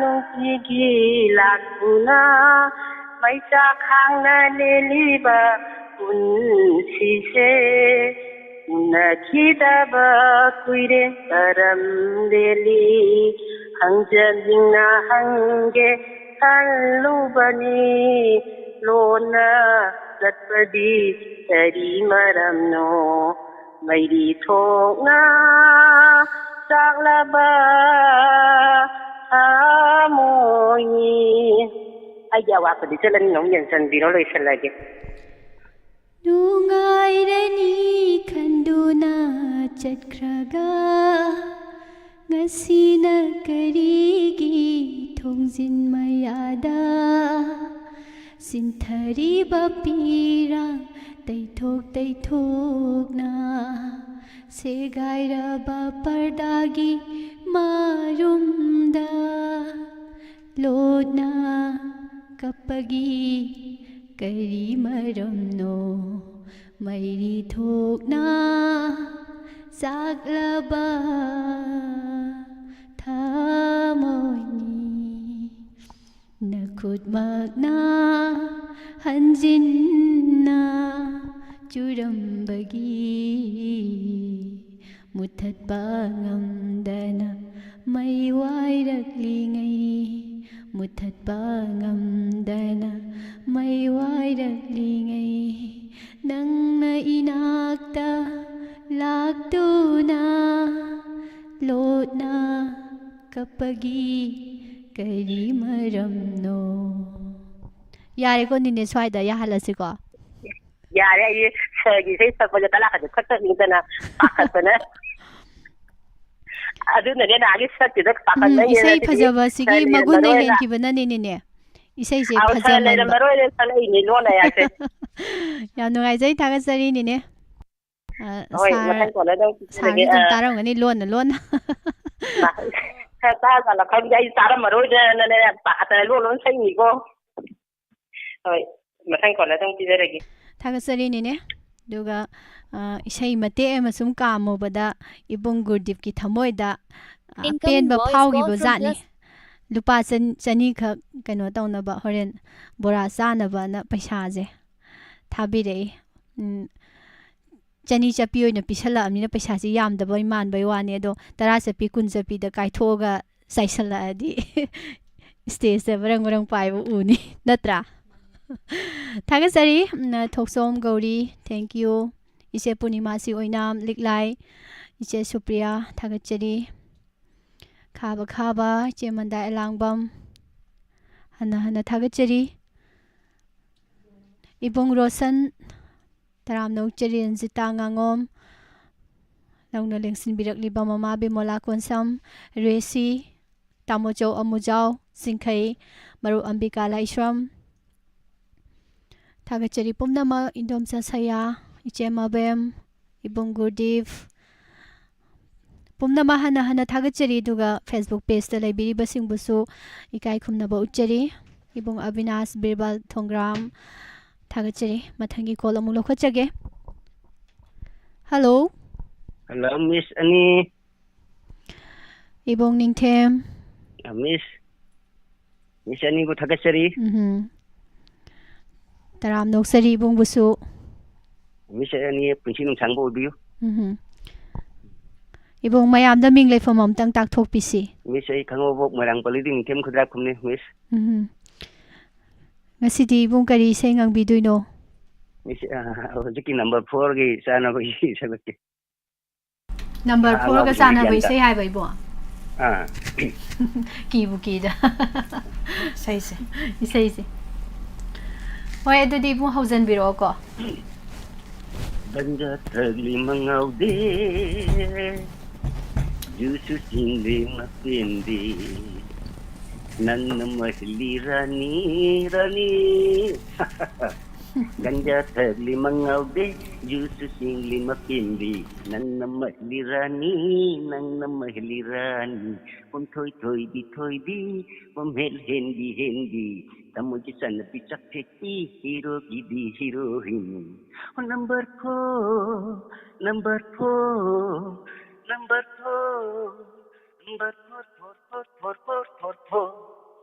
ꯅꯨꯡꯁꯤꯒꯤ ꯂꯥꯛꯇꯨꯅ ꯃꯩꯆꯥꯛ ꯈꯥꯡꯅ ꯂꯦꯜꯂꯤꯕ ꯄꯨꯟꯁꯤꯁꯦ꯫ ꯎꯅꯈꯤꯗꯕ ꯀꯨꯏꯔꯦ ꯀꯔꯝ ꯂꯦꯜꯂꯤ? ꯍꯪꯖꯅꯤꯡꯅ ꯍꯪꯒꯦ ꯈꯜꯂꯨꯕꯅꯤ꯫ ꯂꯣꯟꯅ ꯆꯠꯄꯗꯤ ꯀꯔꯤ ꯃꯔꯝꯅꯣ? ꯃꯩꯔꯤ ꯊꯣꯛꯅ ꯆꯥꯛꯂꯕ ꯊꯃꯣꯏꯅꯤ꯫ ꯑꯩꯒꯤ ꯑꯋꯥꯠꯄꯗꯤ ꯆꯠꯂꯅꯤ, ꯅꯪ ꯌꯦꯡꯁꯟꯕꯤꯔꯣ, ꯂꯣꯏꯁꯜꯂꯒꯦ꯫ ꯅꯨꯡꯉꯥꯏꯔꯅꯤ ꯈꯟꯗꯨꯅ ꯆꯠꯈ꯭ꯔꯒ ꯉꯁꯤꯅ ꯀꯔꯤꯒꯤ ꯊꯣꯡꯖꯤꯟ ꯃꯌꯥꯗ ꯁꯤꯟꯊꯔꯤꯕ ꯄꯤꯔꯥꯡ ꯇꯩꯊꯣꯛ ꯇꯩꯊꯣꯛꯅ ꯁꯦꯒꯥꯏꯔꯕ ꯄꯔꯗꯥꯒꯤ ꯃꯔꯨꯝꯗ ꯂꯣꯠꯅ ꯀꯞꯄꯒꯤ ꯀꯔꯤ ꯃꯔꯝꯅꯣ? ꯃꯩꯔꯤ ꯊꯣꯛꯅ ꯆꯥꯛꯂꯕ ꯊꯃꯣꯏꯅꯤ꯫ ꯅꯈꯨꯠꯃꯛꯅ ꯍꯟꯖꯤꯟꯅ ꯆꯨꯔꯝꯕꯒꯤ ꯃꯨꯊꯠꯄ ꯉꯝꯗꯅ ꯃꯩ ꯋꯥꯏꯔꯛꯂꯤꯉꯩ, ꯃꯨꯊꯠꯄ ꯉꯝꯗꯅ ꯃꯩ ꯋꯥꯏꯔꯛꯂꯤꯉꯩ, ꯅꯪꯅ ꯏꯅꯥꯛꯇ ꯂꯥꯛꯇꯨꯅ ꯂꯣꯠꯅ ꯀꯞꯄꯒꯤ ꯀꯔꯤ ꯃꯔꯝꯅꯣ? ꯌꯥꯔꯦꯀꯣ, ꯅꯤꯅꯦ, ꯁ꯭ꯋꯥꯏꯗ ꯌꯥꯍꯜꯂꯁꯤꯀꯣ꯫ ꯌꯥꯔꯦ, ꯑꯩ ꯁꯔꯒꯤ ꯏꯁꯩ ꯁꯛꯄꯁꯦ ꯀꯂꯥꯀꯥꯔꯗꯤ ꯈꯛꯇꯅꯤꯗꯅ ꯄꯥꯈꯠꯄꯅ꯫ ꯑꯗꯨꯅꯅꯦ ꯅꯍꯥꯟꯒꯤ ꯁꯛꯇꯨꯗ ꯎꯝ, ꯄꯥꯈꯠꯅꯩꯅꯦ ꯏꯁꯩ ꯉꯁꯤꯗꯤ꯫ ꯐꯖꯕꯁꯤꯒꯤ ꯁꯔ ꯃꯒꯨꯟꯅ ꯂꯩꯔꯝꯃꯔꯣꯏꯅ꯫ ꯍꯦꯟꯈꯤꯕꯅꯅꯤꯅꯦ꯫ ꯏꯁꯩꯁꯦ ꯑꯧ, ꯁꯔ ꯐꯖꯃꯟꯕ꯫ ꯂꯩꯔꯝꯃꯔꯣꯏꯅ ꯁꯛꯂꯛꯏꯅꯦ ꯂꯣꯟꯅ ꯌꯥꯁꯦ꯫ ꯌꯥꯝ ꯅꯨꯡꯉꯥꯏꯖꯩ, ꯊꯥꯒꯠꯆꯔꯤꯅꯤꯅꯦ꯫ ꯑ, ꯍꯣꯏ, ꯁꯥꯔ, ꯃꯊꯪ ꯀꯣꯟꯅꯗ ꯑꯃꯨꯛ ꯄꯤꯖꯔꯒꯦ꯫ ꯁꯥꯔꯁꯨ ꯑꯗꯨꯝ ꯑ, ꯇꯥꯔꯝꯒꯅꯤ ꯂꯣꯟꯅ ꯂꯣꯟꯅ꯫ ꯃꯥ-, ꯈꯔ ꯇꯥꯖꯥꯠꯂ ꯈꯪꯗꯦ, ꯑꯩ ꯇꯥꯔꯝꯃꯔꯣꯏꯗ꯭ꯔꯅꯅꯦ ꯄꯥꯈꯠꯇꯅ ꯂꯣꯟ ꯂꯣꯟ ꯁꯛꯏꯅꯤꯀꯣ꯫ ꯍꯣꯏ, ꯃꯊꯪ ꯀꯣꯟꯅꯗ ꯑꯃꯨꯛ ꯄꯤꯖꯔꯒꯦ꯫ ꯊꯥꯒꯠꯆꯔꯤꯅꯤꯅꯦ꯫ ꯑꯗꯨꯒ, ꯑ, ꯏꯁꯩ ꯃꯇꯦꯛ ꯑꯃ ꯁꯨꯝ ꯀꯥꯝꯃꯨꯕꯗ ꯏꯕꯨꯡ ꯒꯨꯔꯗꯤꯞꯀꯤ ꯊꯃꯣꯏꯗ, ꯑ, Incoming ꯑꯄꯦꯟꯕ voice call ꯐꯥꯎꯈꯤꯕ from ꯖꯥꯠꯅꯤ꯫ Plus. ꯂꯨꯄꯥ ꯆꯟ-, ꯆꯅꯤꯈꯛ ꯀꯩꯅꯣ ꯇꯧꯅꯕ, ꯍꯣꯔꯦꯟ ꯕꯣꯔꯥ ꯆꯥꯅꯕꯅ ꯄꯩꯁꯥꯁꯦ ꯊꯥꯕꯤꯔꯛꯏ꯫ ꯎꯝ, ꯆꯅꯤ ꯆꯠꯄꯤ ꯑꯣꯏꯅ ꯄꯤꯁꯜꯂꯛꯑꯕꯅꯤꯅ ꯄꯩꯁꯥꯁꯤ ꯌꯥꯝꯗꯕꯩ ꯃꯥꯟꯕꯩ ꯋꯥꯅꯤ꯫ ꯑꯗꯣ ꯇꯔꯥ ꯆꯠꯄꯤ, ꯀꯨꯟ ꯆꯠꯄꯤꯗ ꯀꯥꯏꯊꯣꯛꯑꯒ ꯆꯥꯏꯁꯜꯂꯛꯑꯗꯤ stageꯇ ꯕꯔꯪ ꯕꯔꯪ ꯄꯥꯏꯕ ꯎꯅꯤ, ꯅꯠꯇ꯭ꯔꯥ? ꯊꯥꯒꯠꯆꯔꯤ, ꯎꯝ, ꯊꯣꯛꯆꯣꯝ ꯒꯧꯔꯤ, thank you꯫ ꯏꯆꯦ ꯄꯨꯔꯅꯤꯃꯥꯁꯤ ꯑꯣꯏꯅꯥꯝ ꯂꯤꯛꯂꯥꯏ, ꯏꯆꯦ ꯁꯨꯄ꯭ꯔꯤꯌꯥ, ꯊꯥꯒꯠꯆꯔꯤ꯫ ꯈꯥꯕ ꯈꯥꯕ, ꯏꯆꯦ ꯃꯟꯗꯥ ꯑꯦꯂꯥꯡꯕꯝ, ꯍꯟꯅ ꯍꯟꯅ ꯊꯥꯒꯠꯆꯔꯤ꯫ ꯏꯕꯨꯡ ꯔꯣꯁꯟ, ꯇꯔꯥꯝꯅ ꯑꯣꯛꯆꯔꯤ ꯔꯟꯖꯤꯇꯥ ꯉꯥꯉꯣꯝ, ꯅꯧꯅ ꯂꯦꯡꯁꯤꯟꯕꯤꯔꯛꯂꯤꯕ ꯃꯃꯥ ꯕꯤꯃꯣꯂꯥ ꯀꯣꯟꯁꯝ, ꯔꯦꯁꯤ, ꯇꯥꯃꯣꯆꯧ ꯑꯃꯨꯖꯥꯎ ꯆꯤꯡꯈꯩ, ꯃꯔꯨꯞ ꯑꯝꯕꯤꯀꯥ ꯂꯥꯏꯁ꯭ꯔꯝ, ꯊꯥꯒꯠꯆꯔꯤ ꯄꯨꯝꯅꯃꯛ, ꯏꯟꯗꯣꯝꯆꯥ ꯁꯌꯥ, ꯏꯆꯦ ꯃꯕꯦꯝ, ꯏꯕꯨꯡ ꯒꯨꯔꯗꯤꯞ, ꯄꯨꯝꯅꯃꯛ ꯍꯟꯅ ꯍꯟꯅ ꯊꯥꯒꯠꯆꯔꯤ꯫ ꯑꯗꯨꯒ Facebook pageꯇ ꯂꯩꯕꯤꯔꯤꯕꯁꯤꯡꯕꯨꯁꯨ ꯏꯀꯥꯏ ꯈꯨꯝꯅꯕ ꯎꯠꯆꯔꯤ꯫ ꯏꯕꯨꯡ ꯑꯕꯤꯅꯥꯁ ꯕꯤꯔꯕꯜ ꯊꯣꯡꯒ꯭ꯔꯥꯝ, ꯊꯥꯒꯠꯆꯔꯤ꯫ ꯃꯊꯪꯒꯤ call ꯑꯃꯨꯛ ꯂꯧꯈꯠꯆꯒꯦ꯫ Hello꯫ Hello, Miss ꯑꯅꯤ꯫ ꯏꯕꯨꯡ ꯅꯤꯡꯊꯦꯝ꯫ ꯑ, Miss, Miss ꯑꯅꯤꯕꯨ ꯊꯥꯒꯠꯆꯔꯤ꯫ ꯎꯝꯍꯨꯝ꯫ ꯇꯔꯥꯝꯅ ꯑꯣꯛꯆꯔꯤ ꯏꯕꯨꯡꯕꯨꯁꯨ꯫ Miss ꯑꯅꯤ ꯄꯨꯟꯁꯤ ꯅꯨꯡꯁꯥꯡꯕ ꯑꯣꯏꯕꯤꯌꯨ꯫ ꯎꯝꯍꯨꯝ꯫ ꯏꯕꯨꯡ, ꯃꯌꯥꯝꯗ ꯃꯤꯡ ꯂꯩꯐꯝ ꯑꯝꯇꯪ ꯇꯥꯛꯊꯣꯛꯄꯤꯁꯤ꯫ Miss, ꯑꯩ ꯈꯥꯡꯉꯕꯣꯛ ꯃꯣꯏꯔꯥꯡ ꯄꯜꯂꯤꯗꯒꯤ ꯅꯤꯡꯊꯦꯝ ꯈꯨꯗ꯭ꯔꯥꯛꯐꯝꯅꯤ, Miss꯫ ꯎꯝꯍꯨꯝ꯫ ꯉꯁꯤꯗꯤ ꯏꯕꯨꯡ ꯀꯔꯤ ꯏꯁꯩ ꯉꯪꯕꯤꯗꯣꯏꯅꯣ? Miss, ꯑ, ꯍꯧꯖꯤꯛꯀꯤ number fourꯒꯤ ꯆꯥꯅꯕꯒꯤ ꯁꯛꯂꯛꯀꯦ꯫ Number ꯑ, fourꯒ ꯑꯉꯥꯎꯕꯁꯤꯡꯒꯤ ꯆꯥꯟꯅꯕ ꯒ꯭ꯌꯥꯟ ꯇꯥ-, ꯏꯁꯩ ꯍꯥꯏꯕ ꯏꯕꯨꯡ? ꯑꯥ꯫ ꯀꯤꯕꯨ ꯀꯤꯗ꯫ ꯏꯁꯩꯁꯦ꯫ ꯏꯁꯩꯁꯦ꯫ ꯍꯣꯏ, ꯑꯗꯨꯗꯤ ꯏꯕꯨꯡ ꯍꯧꯖꯟꯕꯤꯔꯛꯑꯣꯀꯣ꯫ ꯒꯟꯖꯥ ꯊꯛꯂꯤ ꯃꯉꯥꯎꯗꯦ, ꯖꯨꯁꯨ ꯆꯤꯡꯂꯤ ꯃꯄꯦꯟꯗꯤ, ꯅꯪꯅ ꯃꯍꯤꯂꯤ ꯔꯥꯅꯤ, ꯔꯥꯅꯤ꯫ ꯒꯟꯖꯥ ꯊꯛꯂꯤ ꯃꯉꯥꯎꯗꯦ, ꯖꯨꯁꯨ ꯆꯤꯡꯂꯤ ꯃꯄꯦꯟꯗꯤ, ꯅꯪꯅ ꯃꯍꯤꯂꯤ ꯔꯥꯅꯤ, ꯅꯪꯅ ꯃꯍꯤꯂꯤ ꯔꯥꯅꯤ꯫ ꯄꯨꯝꯊꯣꯏ ꯊꯣꯏꯕꯤ ꯊꯣꯏꯕꯤ, ꯄꯨꯝꯍꯦꯜ ꯍꯦꯟꯕꯤ ꯍꯦꯟꯕꯤ, ꯊꯃꯣꯏꯒꯤ ꯆꯠꯅꯕꯤ ꯆꯥꯛꯊꯦꯛꯄꯤ, ꯍꯤꯔꯣꯒꯤꯗꯤ ꯍꯤꯔꯣꯍꯤꯅꯤ꯫ ꯑꯣ number four, number four, number four, number four, four, four, four, four, four, four.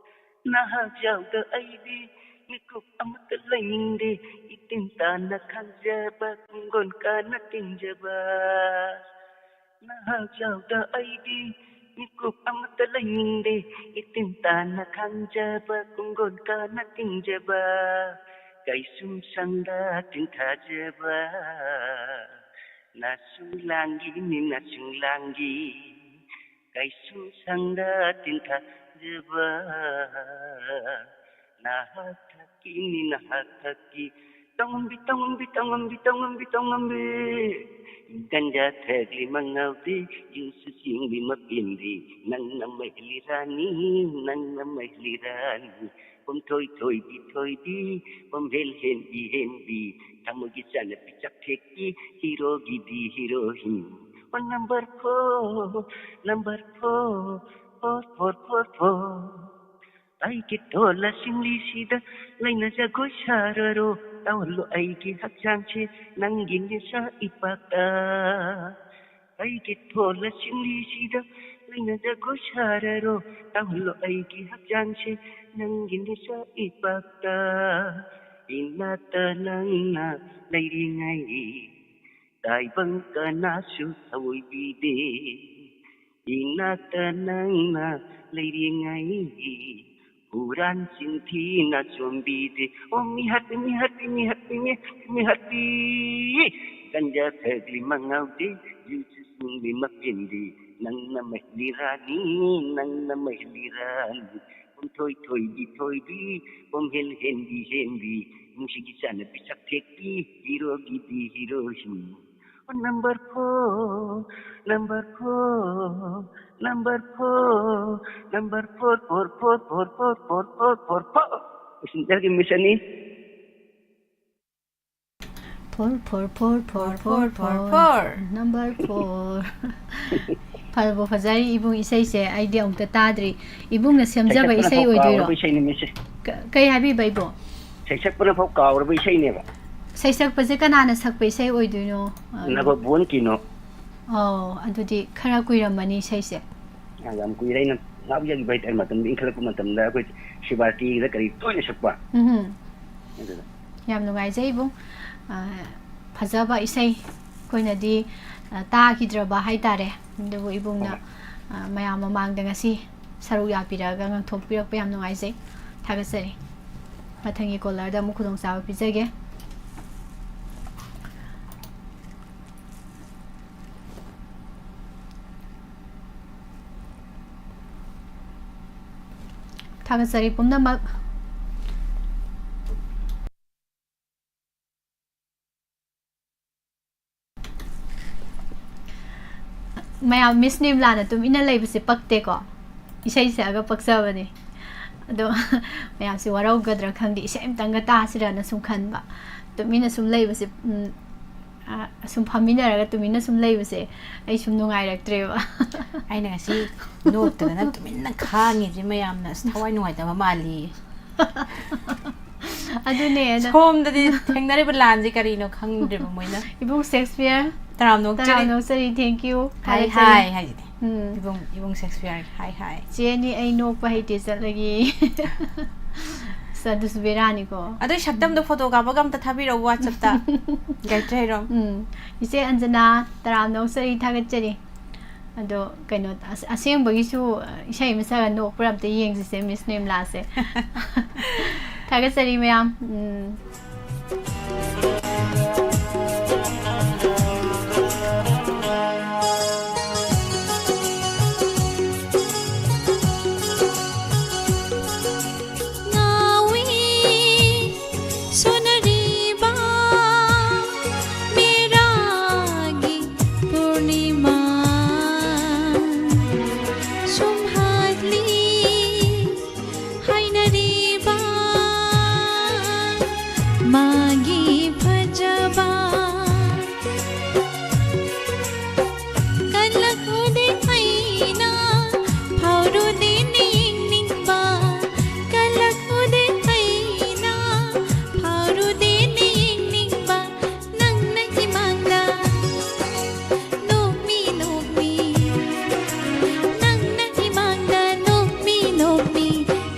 ꯅꯍꯥꯛ ꯌꯥꯎꯗ ꯑꯩꯗꯤ ꯃꯤꯀꯨꯞ ꯑꯃꯠꯇ ꯂꯩꯅꯤꯡꯗꯦ, ꯏꯇꯤꯟ ꯇꯥꯅ ꯈꯪꯖꯕ, ꯀꯨꯡꯒꯣꯟ ꯀꯥꯅ ꯇꯤꯡꯖꯕ꯫ ꯅꯍꯥꯛ ꯌꯥꯎꯗ ꯑꯩꯗꯤ ꯃꯤꯀꯨꯞ ꯑꯃꯠꯇ ꯂꯩꯅꯤꯡꯗꯦ, ꯏꯇꯤꯟ ꯇꯥꯅ ꯈꯪꯖꯕ, ꯀꯨꯡꯒꯣꯟ ꯀꯥꯅ ꯇꯤꯡꯖꯕ, ꯀꯩꯁꯨꯝ ꯁꯪꯗ ꯇꯤꯟꯊꯥꯖꯕ, ꯅꯁꯨ ꯂꯥꯡꯒꯤꯅꯤ, ꯅꯁꯨ ꯂꯥꯡꯒꯤ, ꯀꯩꯁꯨꯝ ꯁꯪꯗ ꯇꯤꯟꯊꯥꯖꯕ, ꯅꯍꯥꯛ ꯊꯛꯀꯤꯅꯤ, ꯅꯍꯥꯛ ꯊꯛꯀꯤ꯫ ꯇꯧꯉꯝꯕꯤ, ꯇꯧꯉꯝꯕꯤ, ꯇꯧꯉꯝꯕꯤ, ꯇꯧꯉꯝꯕꯤ, ꯇꯧꯉꯝꯕꯤ꯫ ꯒꯟꯖꯥ ꯊꯛꯂꯤ ꯃꯉꯥꯎꯗꯤ, ꯌꯨꯁꯨ ꯆꯤꯡꯂꯤ ꯃꯄꯦꯟꯗꯤ, ꯅꯪꯅ ꯃꯍꯤꯂꯤ ꯔꯥꯅꯤ, ꯅꯪꯅ ꯃꯍꯤꯂꯤ ꯔꯥꯅꯤ꯫ ꯄꯨꯝꯊꯣꯏ ꯊꯣꯏꯕꯤ ꯊꯣꯏꯕꯤ, ꯄꯨꯝꯍꯦꯜ ꯍꯦꯟꯕꯤ ꯍꯦꯟꯕꯤ, ꯊꯃꯣꯏꯒꯤ ꯆꯠꯅꯕꯤ ꯆꯥꯛꯊꯦꯛꯄꯤ, ꯍꯤꯔꯣꯒꯤꯗꯤ ꯍꯤꯔꯣꯍꯤꯅꯤ꯫ ꯑꯣ number four, number four, four, four, four, four. ꯑꯩꯒꯤ ꯊꯣꯂ ꯁꯤꯡꯂꯤꯁꯤꯗ ꯂꯩꯅ ꯖꯒꯣꯏ ꯁꯥꯔꯔꯣ, ꯇꯧꯍꯜꯂꯣ ꯑꯩꯒꯤ ꯍꯛꯆꯥꯡꯁꯦ ꯅꯪꯒꯤ ꯅꯤꯁꯥ ꯏꯄꯥꯛꯇ꯫ ꯑꯩꯒꯤ ꯊꯣꯂ ꯁꯤꯡꯂꯤꯁꯤꯗ ꯂꯩꯅ ꯖꯒꯣꯏ ꯁꯥꯔꯔꯣ, ꯇꯧꯍꯜꯂꯣ ꯑꯩꯒꯤ ꯍꯛꯆꯥꯡꯁꯦ ꯅꯪꯒꯤ ꯅꯤꯁꯥ ꯏꯄꯥꯛꯇ꯫ ꯏꯅꯥꯛꯇ ꯅꯪꯅ ꯂꯩꯔꯤꯉꯩ, ꯇꯥꯏꯕꯪ ꯀꯅꯥꯁꯨ ꯊꯑꯣꯏꯕꯤꯗꯦ꯫ ꯏꯅꯥꯛꯇ ꯅꯪꯅ ꯂꯩꯔꯤꯉꯩ, ꯍꯨꯔꯥꯟ ꯆꯤꯟꯊꯤ ꯅꯥꯆꯣꯝꯕꯤꯗꯦ꯫ ꯑꯣ ꯃꯤꯍꯥꯠꯄꯤ, ꯃꯤꯍꯥꯠꯄꯤ, ꯃꯤꯍꯥꯠꯄꯤ, ꯃꯤꯍꯥꯠꯄꯤ, ꯃꯤꯍꯥꯠꯄꯤ꯫ ꯒꯟꯖꯥ ꯊꯛꯂꯤ ꯃꯉꯥꯎꯗꯦ, ꯌꯨꯁꯨ ꯆꯤꯡꯂꯤ ꯃꯄꯦꯟꯗꯦ, ꯅꯪꯅ ꯃꯍꯤꯂꯤ ꯔꯥꯅꯤ, ꯅꯪꯅ ꯃꯍꯤꯂꯤ ꯔꯥꯅꯤ, ꯄꯨꯝꯊꯣꯏ ꯊꯣꯏꯕꯤ ꯊꯣꯏꯕꯤ, ꯄꯨꯝꯍꯦꯟ ꯍꯦꯟꯕꯤ ꯍꯦꯟꯕꯤ, ꯅꯨꯡꯁꯤꯒꯤ ꯆꯥꯟꯅꯕꯤ ꯆꯥꯛꯊꯦꯛꯄꯤ, ꯍꯤꯔꯣꯒꯤꯗꯤ ꯍꯤꯔꯣꯍꯤꯟ꯫ ꯑꯣ number four, number four, number four, number four, four, four, four, four, four, four, four, four. ꯁꯤꯟꯇꯔꯒꯤ ꯃꯤꯁ ꯑꯅꯤ꯫ Four, four, four, four, four, four, four, four. Number four. ꯐꯕꯨ ꯐꯖꯔꯤ ꯏꯕꯨꯡ ꯏꯁꯩꯁꯦ, ꯑꯩꯗꯤ ꯑꯃꯨꯛꯇ ꯇꯥꯗ꯭ꯔꯤ꯫ ꯏꯕꯨꯡꯅ ꯁꯦꯝꯖꯕ ꯁꯩꯁꯛꯄꯅ ꯏꯁꯩ ꯐꯥꯎ ꯑꯣꯏꯗꯣꯏꯔꯣ? ꯀꯥꯎꯔꯕ ꯏꯁꯩꯅꯤ ꯃꯤꯁꯦ꯫ ꯀ-, ꯀꯩ ꯍꯥꯏꯕꯤꯕ ꯏꯕꯨꯡ? ꯁꯩꯁꯛꯄꯅ ꯐꯥꯎ ꯀꯥꯎꯔꯕ ꯏꯁꯩꯅꯦꯕ꯫ ꯁꯩꯁꯛꯄꯁꯦ ꯀꯅꯥꯅ ꯁꯛꯄ ꯏꯁꯩ ꯑꯣꯏꯗꯣꯏꯅꯣ? ꯑ, ꯅꯕꯕꯣꯟ ꯀꯤꯅꯣ꯫ ꯑꯧ, ꯑꯗꯨꯗꯤ ꯈꯔ ꯀꯨꯏꯔꯝꯃꯅꯤ ꯏꯁꯩꯁꯦ꯫ ꯑ, ꯌꯥꯝ ꯀꯨꯏꯔꯦ꯫ ꯑꯩꯅ ꯉꯥꯎꯖꯈꯤꯕ ꯍꯥꯏꯇꯥꯔꯦ, ꯃꯇꯝꯗ ꯏꯟꯈꯠꯂꯛꯄ ꯃꯇꯝꯗ ꯑꯩꯈꯣꯏ ꯁꯤꯕꯥꯔꯇꯤꯗ ꯀꯔꯤ ꯇꯣꯏꯅ ꯁꯛꯄ꯫ ꯎꯝꯍꯨꯝ꯫ ꯑꯗꯨꯗ꯫ ꯌꯥꯝ ꯅꯨꯡꯉꯥꯏꯖꯩ ꯏꯕꯨꯡ꯫ ꯑ, ꯐꯖꯕ ꯏꯁꯩ ꯑꯩꯈꯣꯏꯅꯗꯤ, ꯑ, ꯇꯥꯈꯤꯗ꯭ꯔꯕ ꯍꯥꯏꯇꯥꯔꯦ꯫ ꯑꯗꯨꯕꯨ ꯏꯕꯨꯡꯅ, ꯍꯣꯏ꯫ ꯑ, ꯃꯌꯥꯝ ꯃꯃꯥꯡꯗ ꯉꯁꯤ ꯁꯔꯨꯛ ꯌꯥꯕꯤꯔꯛꯑꯒ ꯉꯥꯡꯊꯣꯛꯄꯤꯔꯛꯄ ꯌꯥꯝ ꯅꯨꯡꯉꯥꯏꯖꯩ꯫ ꯊꯥꯒꯠꯆꯔꯤ꯫ ꯃꯊꯪꯒꯤ ꯀꯣꯂꯔꯗ ꯑꯃꯨꯛ ꯈꯨꯗꯣꯡꯆꯥꯕ ꯄꯤꯖꯒꯦ꯫ ꯊꯥꯒꯠꯆꯔꯤ ꯄꯨꯝꯅꯃꯛ꯫ ꯃꯌꯥꯝ, ꯃꯤꯁ ꯅꯤꯝꯂꯥꯅ ꯇꯨꯃꯤꯟꯅ ꯂꯩꯕꯁꯦ ꯄꯛꯇꯦꯀꯣ꯫ ꯏꯁꯩ ꯁꯛꯑꯒ ꯄꯛꯆꯕꯅꯦ꯫ ꯑꯗꯣ ꯃꯌꯥꯝꯁꯦ ꯋꯥꯔꯧꯒꯗ꯭ꯔꯥ ꯈꯪꯗꯦ, ꯏꯁꯩ ꯑꯝꯇꯪꯒ ꯇꯥꯁꯤꯔꯅ ꯁꯨꯝ ꯈꯟꯕ꯫ ꯇꯨꯃꯤꯟꯅ ꯁꯨꯝ ꯂꯩꯕꯁꯦ, ꯎꯝ, ꯑ, ꯁꯨꯝ ꯐꯝꯃꯤꯟꯅꯔꯒ ꯇꯨꯃꯤꯟꯅ ꯁꯨꯝ ꯂꯩꯕꯁꯦ ꯑꯩ ꯁꯨꯝ ꯅꯨꯡꯉꯥꯏꯔꯛꯇ꯭ꯔꯦꯕ꯫ ꯑꯩꯅ ꯉꯁꯤ ꯅꯣꯛꯇꯗꯅ ꯇꯨꯃꯤꯟꯅ ꯈꯥꯡꯉꯤꯁꯦ ꯃꯌꯥꯝꯅ ꯑꯁ ꯊꯋꯥꯏ ꯅꯨꯡꯉꯥꯏꯇꯕ ꯃꯥꯜꯂꯤ꯫ ꯑꯗꯨꯅꯦ, ꯑꯗꯣ ꯁꯣꯝꯗꯗꯤ ꯊꯦꯡꯅꯔꯤꯕ ꯂꯥꯟꯁꯦ ꯀꯔꯤꯅꯣ ꯈꯪꯗ꯭ꯔꯦꯕ ꯃꯣꯏꯅ꯫ ꯏꯕꯨꯡ ꯁꯦꯛꯁꯄꯤꯌꯔ, ꯇꯔꯥꯝ ꯅꯣꯛꯆꯔꯤ꯫ ꯇꯔꯥꯝ ꯅꯣꯛꯆꯔꯤ, thank you꯫ ꯍꯥꯏ, ꯊꯥꯒꯠꯆꯔꯤ꯫ ꯍꯥꯏ ꯍꯥꯏꯁꯤꯗꯤ꯫ ꯎꯝ꯫ ꯏꯕꯨꯡ, ꯏꯕꯨꯡ ꯁꯦꯛꯁꯄꯤꯌꯔ, ꯍꯥꯏ, ꯍꯥꯏ꯫ ꯆꯦ ꯑꯅꯤ, ꯑꯩ ꯅꯣꯛꯄ ꯍꯩꯇꯦ, ꯆꯠꯂꯒꯦ꯫ ꯑꯁ, ꯑꯗꯨꯁꯨ ꯕꯦꯔꯥꯅꯤꯀꯣ꯫ ꯑꯗꯨꯏ ꯁꯛꯇꯝꯗꯣ ꯐꯣꯇꯣ ꯀꯥꯞꯄꯒ ꯑꯝꯇ ꯊꯥꯕꯤꯔꯛꯎ WhatsApp-ꯇ꯫ ꯒꯥꯏꯇ꯭ꯔꯤ ꯍꯩꯔꯣꯝ꯫ ꯎꯝ꯫ ꯏꯆꯦ ꯑꯟꯖꯅꯥ, ꯇꯔꯥꯝ ꯅꯣꯛꯆꯔꯤ, ꯊꯥꯒꯠꯆꯔꯤ꯫ ꯑꯗꯣ ꯀꯩꯅꯣ, ꯑꯁ-, ꯑꯁꯦꯡꯕꯒꯤꯁꯨ, ꯑ, ꯏꯁꯩ ꯑꯃ ꯁꯛꯑꯒ ꯅꯣꯛꯄ꯭ꯔꯥ ꯑꯝꯇ ꯌꯦꯡꯁꯤꯁꯦ, ꯃꯤꯁ ꯅꯤꯝꯂꯥꯁꯦ꯫ ꯊꯥꯒꯠꯆꯔꯤ ꯃꯌꯥꯝ꯫ ꯎꯝ꯫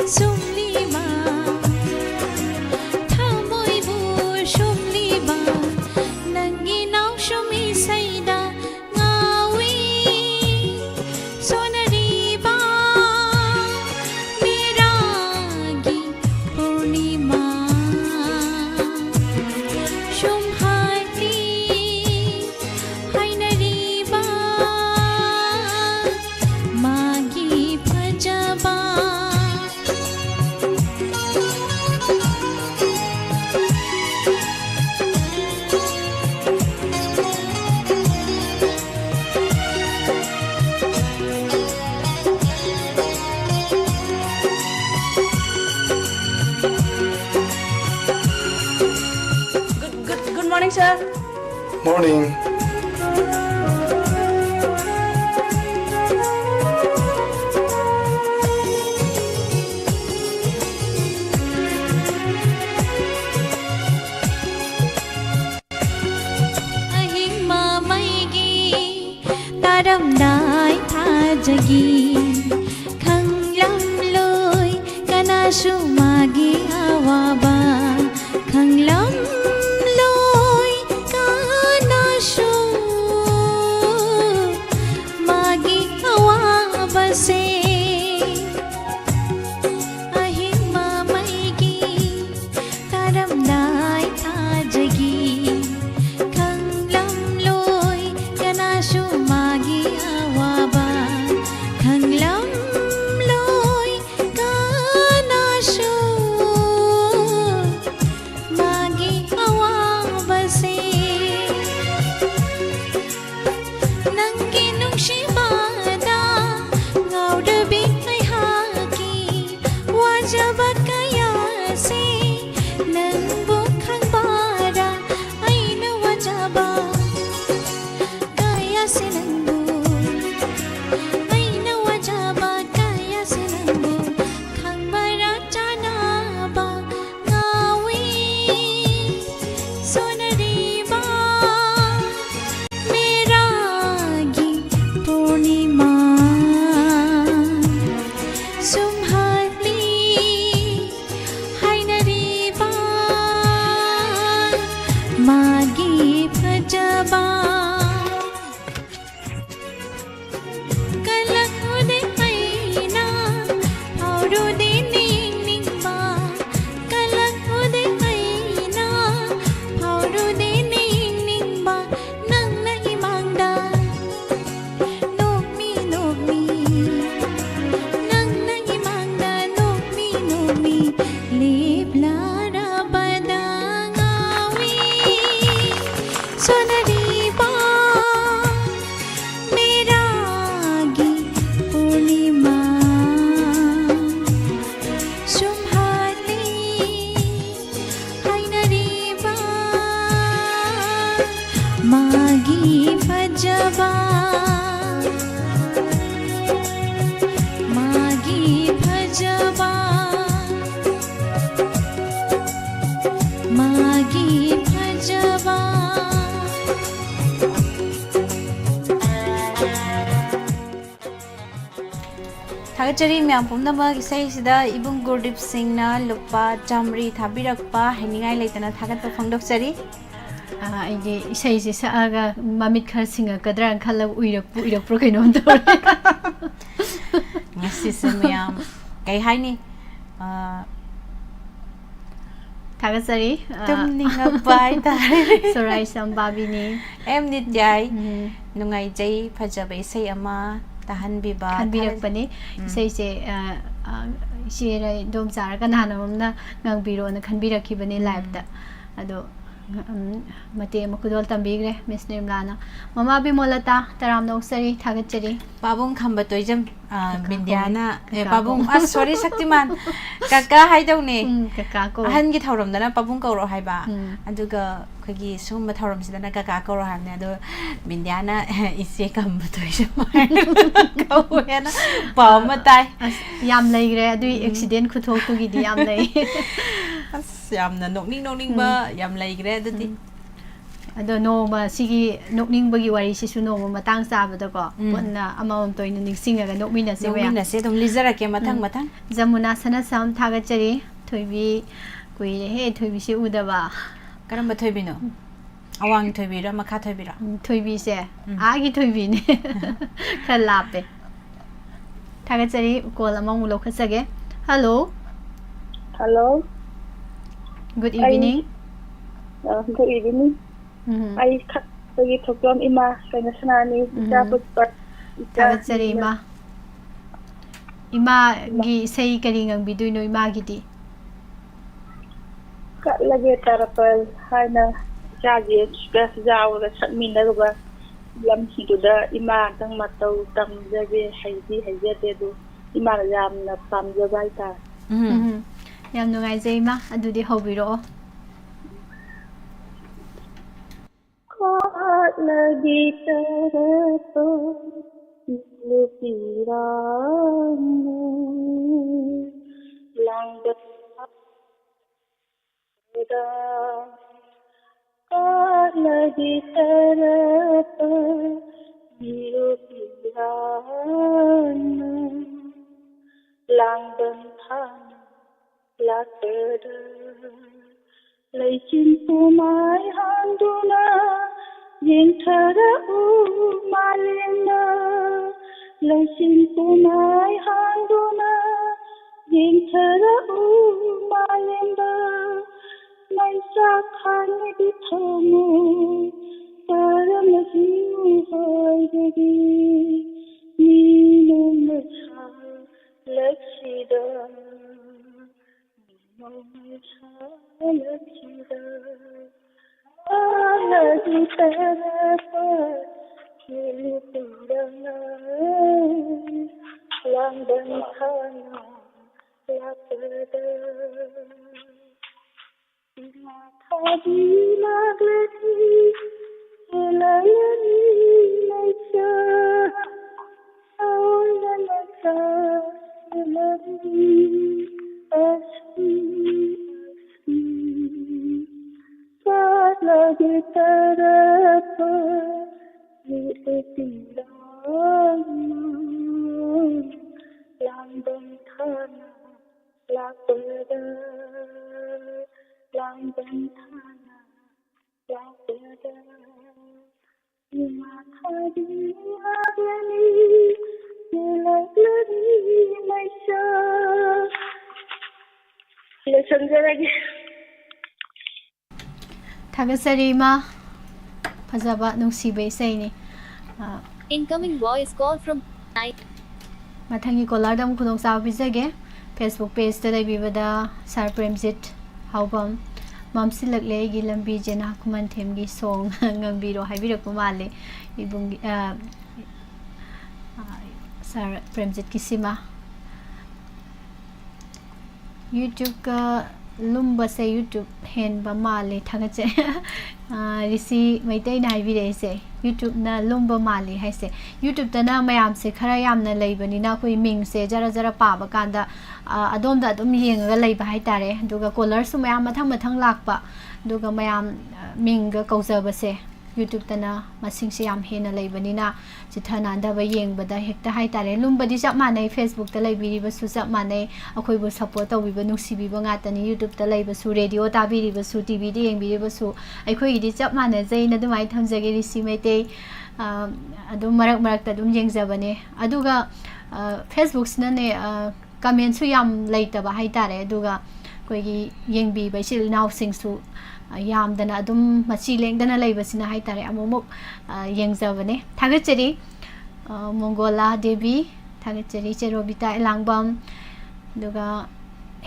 ꯁꯨꯝꯂꯤꯕ, ꯊꯃꯣꯏꯕꯨ ꯁꯨꯝꯂꯤꯕ, ꯅꯪꯒꯤ ꯅꯥꯎꯁꯨꯝ ꯏꯁꯩꯗ ꯉꯥꯎꯏ꯫ ꯁꯣꯟꯅꯔꯤꯕ ꯃꯦꯔꯥꯒꯤ ꯄꯨꯔꯅꯤꯃꯥ, ꯁꯨꯝ ꯍꯥꯏꯗꯤ ꯍꯥꯏꯅꯔꯤꯕ ꯃꯥꯒꯤ ꯐꯖꯕ꯫ Good, good, good morning, sir. Morning. ꯑꯍꯤꯡ ꯃꯃꯩꯒꯤ ꯇꯥꯔꯝꯗꯥꯏ ꯊꯥꯖꯒꯤ ꯈꯪꯂꯝꯂꯣꯏ ꯀꯅꯥꯁꯨ ꯃꯥꯒꯤ ꯑꯋꯥꯕ꯫ ꯈꯪꯂꯝꯂꯣꯏ ꯀꯅꯥꯁꯨ ꯃꯥꯒꯤ ꯑꯋꯥꯕꯁꯦ꯫ ꯑꯍꯤꯡ ꯃꯃꯩꯒꯤ ꯇꯥꯔꯝꯗꯥꯏ ꯊꯥꯖꯒꯤ ꯈꯪꯂꯝꯂꯣꯏ ꯀꯅꯥꯁꯨ ꯃꯥꯒꯤ ꯑꯋꯥꯕ꯫ ꯈꯪꯂꯝꯂꯣꯏ ꯀꯅꯥꯁꯨ ꯐꯖꯕ, ꯃꯥꯒꯤ ꯐꯖꯕ꯫ ꯊꯥꯒꯠꯆꯔꯤ ꯃꯌꯥꯝ ꯄꯨꯝꯅꯃꯛ꯫ ꯏꯁꯩꯁꯤꯗ ꯏꯕꯨꯡ ꯒꯨꯔꯗꯤꯞ ꯁꯤꯡꯅ ꯂꯨꯄꯥ ꯆꯥꯃꯔꯤ ꯊꯥꯕꯤꯔꯛꯄ, ꯍꯥꯏꯅꯤꯡꯉꯥꯏ ꯂꯩꯇꯅ ꯊꯥꯒꯠꯄ ꯐꯣꯡꯗꯣꯛꯆꯔꯤ꯫ ꯑꯥ, ꯑꯩꯗꯤ ꯏꯁꯩꯁꯦ ꯁꯛꯑꯒ ꯃꯃꯤꯠ ꯈꯔ ꯁꯤꯡꯉꯛꯀꯗ꯭ꯔꯥꯅ ꯈꯜꯂꯒ ꯎꯏꯔꯛꯄ ꯎꯏꯔꯛꯄ꯭ꯔꯥ ꯀꯩꯅꯣꯝ ꯇꯧꯔꯦ꯫ ꯉꯁꯤꯁꯦ ꯃꯌꯥꯝ ꯀꯩ ꯍꯥꯏꯅꯤ? ꯑꯥ, ꯊꯥꯒꯠꯆꯔꯤ꯫ ꯑꯥ, ꯇꯨꯝꯅꯤꯡꯉꯛꯄ ꯍꯥꯏꯇꯥꯔꯦ꯫ ꯁꯣꯔꯥꯏ ꯁꯝꯕꯥꯕꯤꯅꯤ꯫ ꯑꯦꯝ ꯅꯤꯇ꯭ꯌꯥꯏ꯫ ꯎꯝ꯫ ꯅꯨꯡꯉꯥꯏꯖꯩ, ꯐꯖꯕ ꯏꯁꯩ ꯑꯃ ꯇꯥꯍꯟꯕꯤꯕ, ꯈꯟꯕꯤꯔꯛꯄꯅꯤ꯫ ꯎꯝ꯫ ꯏꯁꯩꯁꯦ, ꯑꯥ, ꯑꯥ, ꯏꯆꯦꯔ ꯏꯗꯣꯝꯆꯥꯔ ꯀꯅꯥꯅꯣꯝꯅ ꯉꯪꯕꯤꯔꯣꯅ ꯈꯟꯕꯤꯔꯛꯈꯤꯕꯅꯤ ꯎꯝ꯫ ꯂꯥꯏꯞꯇ꯫ ꯑꯗꯣ, ꯎꯝ, ꯃꯇꯦꯛ ꯑꯃ ꯈꯨꯗꯣꯜ ꯇꯝꯕꯤꯈ꯭ꯔꯦ ꯃꯤꯁ ꯅꯤꯔꯃꯂꯥꯅ꯫ ꯃꯃꯥ ꯕꯤꯃꯣꯂꯇꯥ, ꯇꯔꯥꯝꯅ ꯑꯣꯛꯆꯔꯤ, ꯊꯥꯒꯠꯆꯔꯤ꯫ ꯄꯥꯕꯨꯡ ꯈꯝꯕ ꯇꯣꯏꯖꯝ, ꯑꯥ, ꯀꯀꯥ ꯕꯤꯟꯗ꯭ꯌꯥꯅ, ꯀꯧ-, ꯑꯦ, ꯀꯀꯥ ꯄꯥꯕꯨꯡ, ꯀꯧ-, ꯑꯁ, ꯁꯣꯔꯤ, ꯁꯛꯇꯤꯃꯥꯟ꯫ ꯀꯀꯥ ꯍꯥꯏꯗꯧꯅꯦ꯫ ꯎꯝ, ꯀꯀꯥ ꯀꯧ꯫ ꯑꯍꯟꯒꯤ ꯊꯧꯔꯝꯗꯅ ꯄꯥꯕꯨꯡ ꯀꯧꯔꯣ ꯍꯥꯏꯕ꯫ ꯎꯝ꯫ ꯑꯗꯨꯒ ꯑꯩꯈꯣꯏꯒꯤ ꯁꯤꯒꯨꯝꯕ ꯊꯧꯔꯝꯁꯤꯗꯅ ꯀꯀꯥ ꯀꯧꯔꯣ ꯍꯥꯏꯕꯅꯦ꯫ ꯑꯗꯣ ꯕꯤꯟꯗ꯭ꯌꯥꯅ ꯏꯆꯦ ꯈꯝꯕ ꯇꯣꯏꯖꯝ ꯀꯧꯋꯦꯅ ꯄꯥꯎ ꯑꯃ ꯇꯥꯏ꯫ ꯑꯁ, ꯌꯥꯝ ꯂꯩꯈ꯭ꯔꯦ ꯑꯗꯨꯏ ꯎꯝ꯫ ꯑꯦꯛꯁꯤꯗꯦꯟ ꯈꯨꯊꯣꯛꯇꯨꯒꯤꯗꯤ ꯌꯥꯝ ꯂꯩ꯫ ꯑꯁ, ꯌꯥꯝꯅ ꯅꯣꯛꯅꯤꯡ ꯅꯣꯛꯅꯤꯡꯕ ꯎꯝ꯫ ꯌꯥꯝ ꯂꯩꯈ꯭ꯔꯦ ꯑꯗꯨꯗꯤ꯫ ꯎꯝ꯫ ꯑꯗꯣ ꯅꯣꯡꯃ ꯁꯤꯒꯤ ꯅꯣꯛꯅꯤꯡꯕꯒꯤ ꯋꯥꯔꯤꯁꯤꯁꯨ ꯅꯣꯡꯃ ꯃꯇꯥꯡ ꯆꯥꯕꯗꯀꯣ, ꯎꯝ꯫ ꯄꯨꯟꯅ ꯑꯃꯃꯝꯇ ꯑꯣꯏꯅ ꯅꯤꯡꯁꯤꯡꯉꯒ ꯅꯣꯛꯃꯤꯟꯅꯁꯦ ꯃꯌꯥꯝ꯫ ꯅꯣꯛꯃꯤꯟꯅꯁꯦ, ꯑꯗꯨꯝ ꯂꯤꯖꯔꯛꯀꯦ ꯃꯊꯪ ꯎꯝ꯫ ꯃꯊꯪ꯫ ꯖꯃꯨꯅꯥ ꯁꯅꯥꯁꯝ, ꯊꯥꯒꯠꯆꯔꯤ꯫ ꯊꯣꯏꯕꯤ, ꯀꯨꯏꯔꯦꯍꯦ ꯊꯣꯏꯕꯤꯁꯦ ꯎꯗꯕ꯫ ꯀꯔꯝꯕ ꯊꯣꯏꯕꯤꯅꯣ? ꯑꯋꯥꯡ ꯊꯣꯏꯕꯤꯔꯣ, ꯃꯈꯥ ꯊꯣꯏꯕꯤꯔꯣ? ꯎꯝ, ꯊꯣꯏꯕꯤꯁꯦ, ꯎꯝ꯫ ꯑꯥꯒꯤ ꯊꯣꯏꯕꯤꯅꯦ꯫ ꯈꯔ ꯂꯥꯞꯄꯦ꯫ ꯊꯥꯒꯠꯆꯔꯤ꯫ ꯀꯣꯜ ꯑꯃꯃꯨꯛ ꯂꯧꯈꯠꯆꯒꯦ꯫ ꯍꯜꯂꯣ꯫ ꯍꯜꯂꯣ꯫ Good ꯑꯩ evening꯫ ꯑ, good evening꯫ ꯎꯝ꯫ ꯑꯩ ꯈꯛ-, ꯑꯩꯈꯣꯏꯒꯤ ꯊꯣꯛꯆꯣꯝ ꯏꯃꯥ ꯀꯩꯅꯣ ꯁꯅꯥꯅꯤ, ꯏꯆꯥ ꯎꯝ꯫ ꯄꯨꯠꯄ, ꯏꯆꯥ ꯊꯥꯒꯠꯆꯔꯤ ꯅꯤꯅ꯫ ꯏꯃꯥ꯫ ꯏꯃꯥ꯫ ꯏꯃꯥꯒꯤ ꯏꯁꯩ ꯀꯔꯤ ꯉꯪꯕꯤꯗꯣꯏꯅꯣ ꯏꯃꯥꯒꯤꯗꯤ? ꯀꯠꯂꯒꯦ ꯇꯥꯔꯄꯜ ꯍꯥꯏꯅ ꯏꯆꯥꯒꯤ ꯌꯥꯎꯔꯒ ꯁꯛꯃꯤꯟꯅꯔꯨꯕ ꯐꯤꯂꯝꯁꯤꯡꯗꯨꯗ ꯏꯃꯥꯗꯪ ꯃꯇꯧ ꯇꯝꯖꯒꯦ, ꯍꯩꯗꯤ ꯍꯩꯖꯗꯦ, ꯑꯗꯨ ꯏꯃꯥꯅ ꯌꯥꯝꯅ ꯄꯥꯝꯖꯕ ꯍꯥꯏꯇꯥꯔꯦ꯫ ꯎꯝ꯫ ꯎꯝ꯫ ꯌꯥꯝ ꯅꯨꯡꯉꯥꯏꯖꯩ ꯏꯃꯥ, ꯑꯗꯨꯗꯤ ꯍꯧꯕꯤꯔꯛꯑꯣ꯫ ꯀꯠꯂꯒꯦ ꯇꯥꯔꯄꯜ ꯂꯨꯞꯄꯤꯔꯥꯡꯅ꯫ ꯀꯥꯂꯒꯤ ꯇꯔꯄ ꯅꯤꯔꯨꯄꯤꯔꯥꯅ ꯂꯥꯡꯕꯟ ꯊꯥꯅ ꯂꯥꯛꯄꯗ ꯂꯩꯆꯤꯟ ꯄꯨꯃꯥꯏ ꯍꯥꯡꯗꯨꯅ ꯌꯦꯡꯊꯔꯛꯎ ꯃꯥꯂꯦꯝꯗ, ꯂꯩꯆꯤꯟ ꯄꯨꯃꯥꯏ ꯍꯥꯡꯗꯨꯅ ꯌꯦꯡꯊꯔꯛꯎ ꯃꯥꯂꯦꯝꯗ, ꯃꯩꯆꯥꯛ ꯈꯥꯡꯂꯕꯤ ꯊꯝꯃꯨ ꯀꯔꯝꯅ ꯍꯤꯡꯉꯨ ꯍꯥꯏꯕꯒꯤ ꯃꯤꯅꯣꯡ ꯃꯩꯁꯥꯂꯛꯁꯤꯗ꯫ ꯃꯩꯁꯥꯂꯛꯁꯤꯗ ꯀꯥꯂꯒꯤ ꯇꯔꯄ ꯅꯤꯔꯨꯄꯤꯔꯥꯅ ꯂꯥꯡꯕꯟ ꯊꯥꯅ ꯂꯥꯛꯄꯗ ꯏꯃꯥ ꯊꯥꯕꯤ ꯂꯥꯛꯂꯅꯤ ꯍꯦꯜꯂꯛꯂꯅꯤ ꯃꯩꯁꯥ ꯑꯑꯣꯟꯕ ꯃꯆꯥ ꯍꯦꯜꯂꯛꯂꯅꯤ ꯑꯁꯤ ꯑꯁꯤ ꯀꯥꯂꯒꯤ ꯇꯔꯄ ꯅꯤꯔꯨꯄꯤꯔꯥꯅ ꯂꯥꯡꯕꯟ ꯊꯥꯅ ꯂꯥꯛꯄꯗ ꯂꯥꯡꯕꯟ ꯊꯥꯅ ꯂꯥꯛꯄꯗ ꯏꯃꯥ ꯊꯥꯕꯤ ꯂꯥꯛꯂꯅꯤ ꯍꯦꯜꯂꯛꯂꯅꯤ ꯃꯩꯁꯥ꯫ ꯂꯣꯏꯁꯤꯟꯖꯔꯒꯦ꯫ ꯊꯥꯒꯠꯆꯔꯤ ꯏꯃꯥ꯫ ꯐꯖꯕ ꯅꯨꯡꯁꯤꯕ ꯏꯁꯩꯅꯤ꯫ ꯑ, Incoming voice call from nine. ꯃꯊꯪꯒꯤ ꯀꯣꯂꯔꯗ ꯑꯃꯨꯛ ꯈꯨꯗꯣꯡꯆꯥꯕ ꯄꯤꯖꯒꯦ꯫ Facebook pageꯇ ꯂꯩꯕꯤꯕꯗ ꯁꯥꯔ ꯄ꯭ꯔꯦꯝꯖꯤꯠ ꯍꯥꯎꯕꯝ, "ꯃꯝꯁꯤꯜꯂꯛꯂꯦ ꯑꯩꯒꯤ ꯂꯝꯕꯤ" ꯖꯦꯅꯥ ꯈꯨꯃꯟꯊꯦꯝꯒꯤ song ꯉꯪꯕꯤꯔꯣ ꯍꯥꯏꯕꯤꯔꯛꯄ ꯃꯥꯜꯂꯦ ꯏꯕꯨꯡꯒꯤ, ꯑ, ꯑ, ꯁꯥꯔ ꯄ꯭ꯔꯦꯝꯖꯤꯠꯀꯤ ꯁꯤꯃ꯫ YouTubeꯀ ꯂꯨꯝꯕꯁꯦ YouTube ꯍꯦꯟꯕ ꯃꯥꯜꯂꯦ꯫ ꯊꯥꯒꯠꯆꯩ꯫ ꯑ, ꯔꯤꯁꯤ ꯃꯩꯇꯩꯅ ꯍꯥꯏꯕꯤꯔꯛꯏꯁꯦ, YouTubeꯅ ꯂꯨꯝꯕ ꯃꯥꯜꯂꯤ ꯍꯥꯏꯁꯦ꯫ YouTubeꯇꯅ ꯃꯌꯥꯝꯁꯦ ꯈꯔ ꯌꯥꯝꯅ ꯂꯩꯕꯅꯤꯅ ꯑꯩꯈꯣꯏ ꯃꯤꯡꯁꯦ ꯖꯔ ꯖꯔ ꯄꯥꯕ ꯀꯥꯟꯗ, ꯑ, ꯑꯗꯣꯝꯗ ꯑꯗꯨꯝ ꯌꯦꯡꯉꯒ ꯂꯩꯕ ꯍꯥꯏꯇꯥꯔꯦ꯫ ꯑꯗꯨꯒ caller ꯁꯨ ꯃꯌꯥꯝ ꯃꯊꯪ ꯃꯊꯪ ꯂꯥꯛꯄ, ꯑꯗꯨꯒ ꯃꯌꯥꯝ, ꯑ, ꯃꯤꯡꯒ ꯀꯧꯖꯕꯁꯦ YouTubeꯇꯅ ꯃꯁꯤꯡꯁꯦ ꯌꯥꯝ ꯍꯦꯟꯅ ꯂꯩꯕꯅꯤꯅ, ꯆꯤꯊ ꯅꯥꯟꯊꯕ ꯌꯦꯡꯕꯗ ꯍꯦꯛꯇ ꯍꯥꯏꯇꯥꯔꯦ꯫ ꯂꯨꯝꯕꯗꯤ ꯆꯞ ꯃꯥꯟꯅꯩ, Facebookꯇ ꯂꯩꯕꯤꯔꯤꯕꯁꯨ ꯆꯞ ꯃꯥꯟꯅꯩ, ꯑꯩꯈꯣꯏꯕꯨ support ꯇꯧꯕꯤꯕ, ꯅꯨꯡꯁꯤꯕꯤꯕ ꯉꯥꯛꯇꯅꯤ꯫ YouTubeꯇ ꯂꯩꯕꯁꯨ, radio ꯇꯥꯕꯤꯔꯤꯕꯁꯨ, TVꯗ ꯌꯦꯡꯕꯤꯔꯤꯕꯁꯨ, ꯑꯩꯈꯣꯏꯒꯤꯗꯤ ꯆꯞ ꯃꯥꯟꯅꯖꯩꯅ ꯑꯗꯨꯃꯥꯏꯅ ꯊꯝꯖꯒꯦ, ꯔꯤꯁꯤ ꯃꯩꯇꯩ꯫ ꯑ, ꯑꯗꯨꯝ ꯃꯔꯛ ꯃꯔꯛꯇ ꯑꯗꯨꯝ ꯌꯦꯡꯖꯕꯅꯦ꯫ ꯑꯗꯨꯒ, ꯑ, Facebookꯁꯤꯅꯅꯦ, ꯑ, comment ꯁꯨ ꯌꯥꯝ ꯂꯩꯇꯕ ꯍꯥꯏꯇꯥꯔꯦ꯫ ꯑꯗꯨꯒ ꯑꯩꯈꯣꯏꯒꯤ ꯌꯦꯡꯕꯤꯕ ꯏꯆꯤꯜ ꯏꯅꯥꯎꯁꯤꯡꯁꯨ, ꯑ, ꯌꯥꯝꯗꯅ ꯑꯗꯨꯝ ꯃꯆꯤ ꯂꯦꯡꯗꯅ ꯂꯩꯕꯁꯤꯅ ꯍꯥꯏꯇꯥꯔꯦ, ꯑꯃꯨꯛꯃꯨꯛ, ꯑ, ꯌꯦꯡꯖꯕꯅꯦ꯫ ꯊꯥꯒꯠꯆꯔꯤ, ꯑ, ꯃꯣꯡꯒꯣꯂꯥ ꯗꯦꯕꯤ, ꯊꯥꯒꯠꯆꯔꯤ꯫ ꯆꯦ ꯔꯣꯕꯤꯇꯥ ꯏꯂꯥꯡꯕꯝ, ꯑꯗꯨꯒ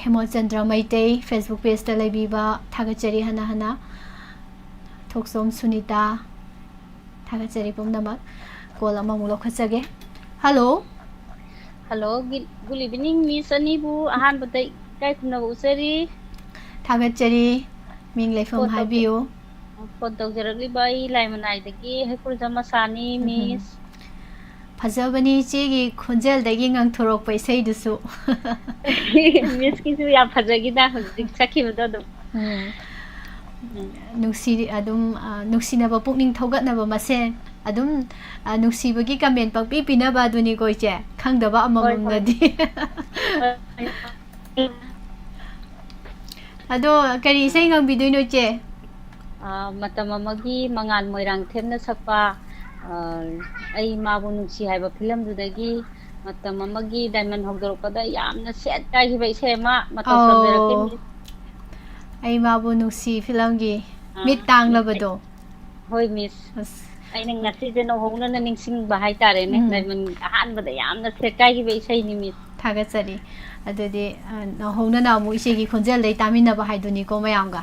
ꯍꯦꯃꯣꯆꯟꯗ꯭ꯔ ꯃꯩꯇꯩ Facebook pageꯇ ꯂꯩꯕꯤꯕ, ꯊꯥꯒꯠꯆꯔꯤ ꯍꯟꯅ ꯍꯟꯅ꯫ ꯊꯣꯛꯆꯣꯝ ꯁꯨꯅꯤꯇꯥ, ꯊꯥꯒꯠꯆꯔꯤ ꯄꯨꯝꯅꯃꯛ꯫ Call ꯑꯃꯃꯨꯛ ꯂꯧꯈꯠꯆꯒꯦ꯫ Hello꯫ Hello, good, good evening, Miss ꯑꯅꯤꯕꯨ ꯑꯍꯥꯟꯕꯗ ꯏꯀꯥꯏ ꯈꯨꯝꯅꯕ ꯎꯠꯆꯔꯤ꯫ ꯊꯥꯒꯠꯆꯔꯤ꯫ ꯃꯤꯡ ꯂꯩꯐꯝ phone ꯇꯧ-, ꯍꯥꯏꯕꯤꯌꯨ꯫ Phone ꯇꯧꯖꯔꯛꯂꯤꯕ ꯑꯩ ꯂꯥꯏꯃꯅꯥꯏꯗꯒꯤ ꯍꯩꯀ꯭ꯔꯨꯖꯝ ꯃꯁꯥꯅꯤ, ꯎꯝ꯫ Miss꯫ ꯐꯖꯕꯅꯤ ꯏꯆꯦꯒꯤ ꯈꯣꯟꯖꯦꯜꯗꯒꯤ ꯉꯪꯊꯣꯔꯛꯄ ꯏꯁꯩꯗꯨꯁꯨ꯫ Missꯀꯤꯁꯨ ꯌꯥꯝ ꯐꯖꯈꯤꯗ, ꯍꯧꯖꯤꯛ ꯁꯛꯈꯤꯕꯗꯣ ꯑꯗꯨꯝ꯫ ꯎꯝ꯫ ꯎꯝ꯫ ꯅꯨꯡꯁꯤ-, ꯑꯗꯨꯝ, ꯑ, ꯅꯨꯡꯁꯤꯅꯕ ꯄꯨꯛꯅꯤꯡ ꯊꯧꯒꯠꯅꯕ ꯃꯁꯦꯟ ꯑꯗꯨꯝ, ꯑ, ꯅꯨꯡꯁꯤꯕꯒꯤ comment ꯄꯪꯄꯤ ꯄꯤꯅꯕ ꯑꯗꯨꯅꯤꯀꯣ ꯏꯆꯦ, ꯈꯪꯗꯕ ꯍꯣꯏ, ꯍꯣꯏ꯫ ꯑꯃꯃꯝꯅꯗꯤ꯫ ꯍꯣꯏ, ꯍꯣꯏ꯫ ꯑꯗꯣ ꯀꯔꯤ ꯏꯁꯩ ꯉꯪꯕꯤꯗꯣꯏꯅꯣ ꯏꯆꯦ? ꯑ, ꯃꯇꯝ ꯑꯃꯒꯤ ꯃꯉꯥꯜ ꯃꯣꯏꯔꯥꯡꯊꯦꯝꯅ ꯁꯛꯄ, ꯑ, ꯑꯩ ꯃꯥꯕꯨ ꯅꯨꯡꯁꯤ ꯍꯥꯏꯕ film ꯗꯨꯗꯒꯤ ꯃꯇꯝ ꯑꯃꯒꯤ diamond ꯍꯧꯗꯣꯔꯛꯄꯗ ꯌꯥꯝꯅ sad ꯀꯥꯏꯈꯤꯕ ꯏꯁꯩ ꯑꯃ ꯃꯇꯧ ꯇꯝꯖꯔꯛꯀꯦ, ꯑꯧ꯫ Miss꯫ ꯑꯩ ꯃꯥꯕꯨ ꯅꯨꯡꯁꯤ film ꯒꯤ ꯑꯥ, ꯃꯤꯠ ꯇꯥꯡꯂꯕꯗꯣ꯫ ꯍꯣꯏ, Miss꯫ ꯑꯁ꯫ ꯑꯩꯅ ꯉꯁꯤꯁꯦ ꯅꯧꯍꯧꯅꯅ ꯅꯤꯡꯁꯤꯡꯕ ꯍꯥꯏꯇꯥꯔꯦꯅꯦ꯫ ꯎꯝ꯫ Diamond ꯑꯍꯥꯟꯕꯗ ꯌꯥꯝꯅ sad ꯀꯥꯏꯈꯤꯕ ꯏꯁꯩꯅꯤ, Miss꯫ ꯊꯥꯒꯠꯆꯔꯤ꯫ ꯑꯗꯨꯗꯤ, ꯑ, ꯅꯧꯍꯧꯅꯅ ꯑꯃꯨꯛ ꯏꯆꯦꯒꯤ ꯈꯣꯟꯖꯦꯜꯗꯩ ꯇꯥꯃꯤꯟꯅꯕ ꯍꯥꯏꯗꯨꯅꯤꯀꯣ ꯃꯌꯥꯝꯒ꯫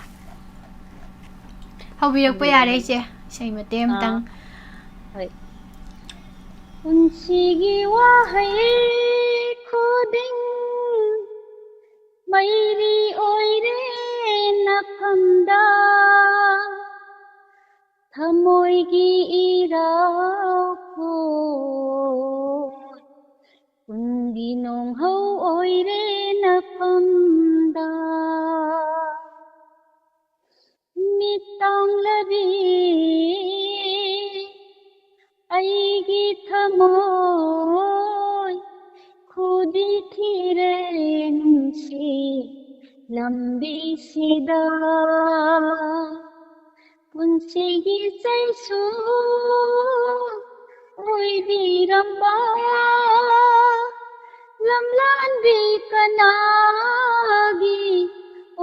ꯍꯧꯕꯤꯔꯛꯄ ꯌꯥꯔꯦ ꯏꯆꯦ, ꯏꯁꯩ ꯃꯇꯦꯛ ꯑꯃꯇꯪ꯫ ꯑꯥ, ꯍꯣꯏ꯫ ꯄꯨꯟꯁꯤꯒꯤ ꯋꯥꯍꯩ ꯈꯨꯗꯤꯡ ꯃꯩꯔꯤ ꯑꯣꯏꯔꯦ꯫ ꯊꯃꯣꯏꯒꯤ ꯏꯔꯥꯜ ꯈꯨꯠ ꯀꯨꯝꯕꯤ ꯅꯣꯡꯍꯧ ꯑꯣꯏꯔꯦ ꯅꯐꯝꯗ꯫ ꯃꯤꯠ ꯇꯥꯡꯂꯕꯤ, ꯑꯩꯒꯤ ꯊꯃꯣꯏ ꯈꯨꯗꯤ ꯊꯤꯔꯦ ꯅꯨꯡꯁꯤ ꯂꯝꯕꯤꯁꯤꯗ꯫ ꯄꯨꯟꯁꯤꯒꯤ ꯆꯩꯁꯨ ꯑꯣꯏꯕꯤꯔꯝꯕ ꯂꯝꯂꯥꯟꯕꯤ ꯀꯅꯥꯒꯤ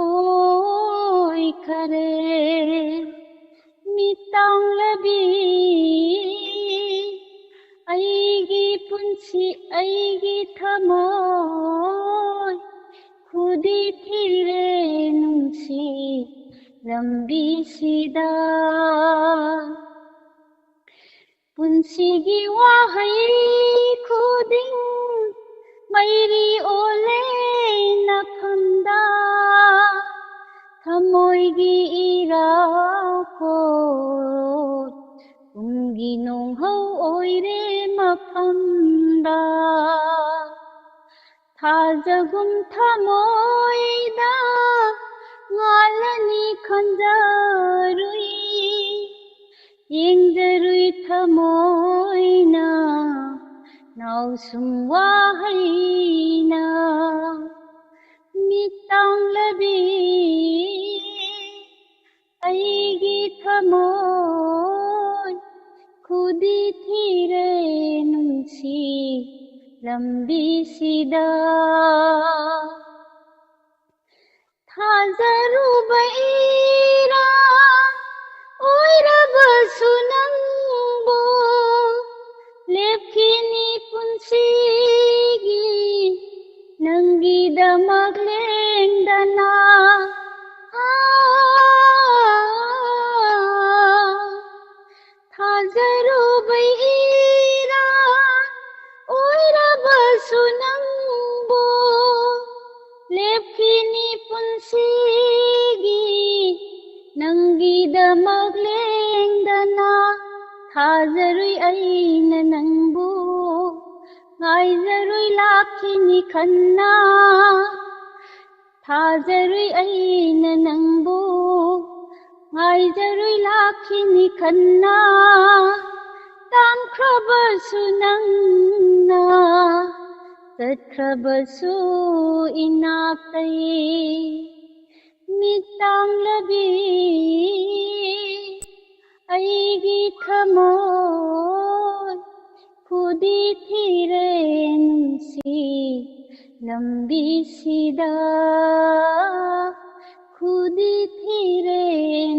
ꯑꯣꯏꯈꯔꯦ? ꯃꯤꯠ ꯇꯥꯡꯂꯕꯤ, ꯑꯩꯒꯤ ꯄꯨꯟꯁꯤ, ꯑꯩꯒꯤ ꯊꯃꯣꯏ ꯈꯨꯗꯤ ꯊꯤꯔꯦ ꯅꯨꯡꯁꯤ ꯂꯝꯕꯤꯁꯤꯗ꯫ ꯄꯨꯟꯁꯤꯒꯤ ꯋꯥꯍꯩ ꯈꯨꯗꯤꯡ ꯃꯩꯔꯤ ꯑꯣꯜꯂꯦ ꯅꯐꯝꯗ꯫ ꯊꯃꯣꯏꯒꯤ ꯏꯔꯥꯜ ꯈꯨꯠ ꯀꯨꯝꯒꯤ ꯅꯣꯡꯍꯧ ꯑꯣꯏꯔꯦ ꯃꯐꯝꯗ꯫ ꯊꯥꯖꯒꯨꯝ ꯊꯃꯣꯏꯗ ꯉꯥꯜꯂꯅꯤ ꯈꯟꯖꯔꯨꯏ, ꯌꯦꯡꯖꯔꯨꯏ ꯊꯃꯣꯏꯅ ꯅꯥꯎꯁꯨꯝ ꯋꯥꯍꯩꯅ꯫ ꯃꯤꯠ ꯇꯥꯡꯂꯕꯤ, ꯑꯩꯒꯤ ꯊꯃꯣꯏ ꯈꯨꯗꯤ ꯊꯤꯔꯦ ꯅꯨꯡꯁꯤ ꯂꯝꯕꯤꯁꯤꯗ꯫ ꯊꯥꯖꯔꯨꯕ ꯏꯔꯥꯜ ꯑꯣꯏꯔꯕꯁꯨ ꯅꯪꯕꯨ ꯂꯦꯞꯈꯤꯅꯤ ꯄꯨꯟꯁꯤꯒꯤ ꯅꯪꯒꯤꯗꯃꯛ ꯂꯦꯡꯗꯅ꯫ ꯊꯥꯖꯔꯨꯕ ꯏꯔꯥꯜ ꯑꯣꯏꯔꯕꯁꯨ ꯅꯪꯕꯨ ꯂꯦꯞꯈꯤꯅꯤ ꯄꯨꯟꯁꯤꯒꯤ ꯃꯛ ꯂꯦꯡꯗꯅ ꯊꯥꯖꯔꯨꯏ ꯑꯩꯅ ꯅꯪꯕꯨ, ꯉꯥꯏꯖꯔꯨꯏ ꯂꯥꯛꯈꯤꯅꯤ ꯈꯟꯅ꯫ ꯊꯥꯖꯔꯨꯏ ꯑꯩꯅ ꯅꯪꯕꯨ, ꯉꯥꯏꯖꯔꯨꯏ ꯂꯥꯛꯈꯤꯅꯤ ꯈꯟꯅ꯫ ꯇꯥꯝꯈ꯭ꯔꯕꯁꯨ ꯅꯪꯅ, ꯆꯠꯈ꯭ꯔꯕꯁꯨ ꯏꯅꯥꯛꯇꯩ꯫ ꯃꯤꯠ ꯇꯥꯡꯂꯕꯤ ꯑꯩꯒꯤ ꯊꯃꯣꯏ, ꯈꯨꯗꯤ ꯊꯤꯔꯦ ꯅꯨꯡꯁꯤ ꯂꯝꯕꯤꯁꯤꯗ, ꯈꯨꯗꯤ ꯊꯤꯔꯦ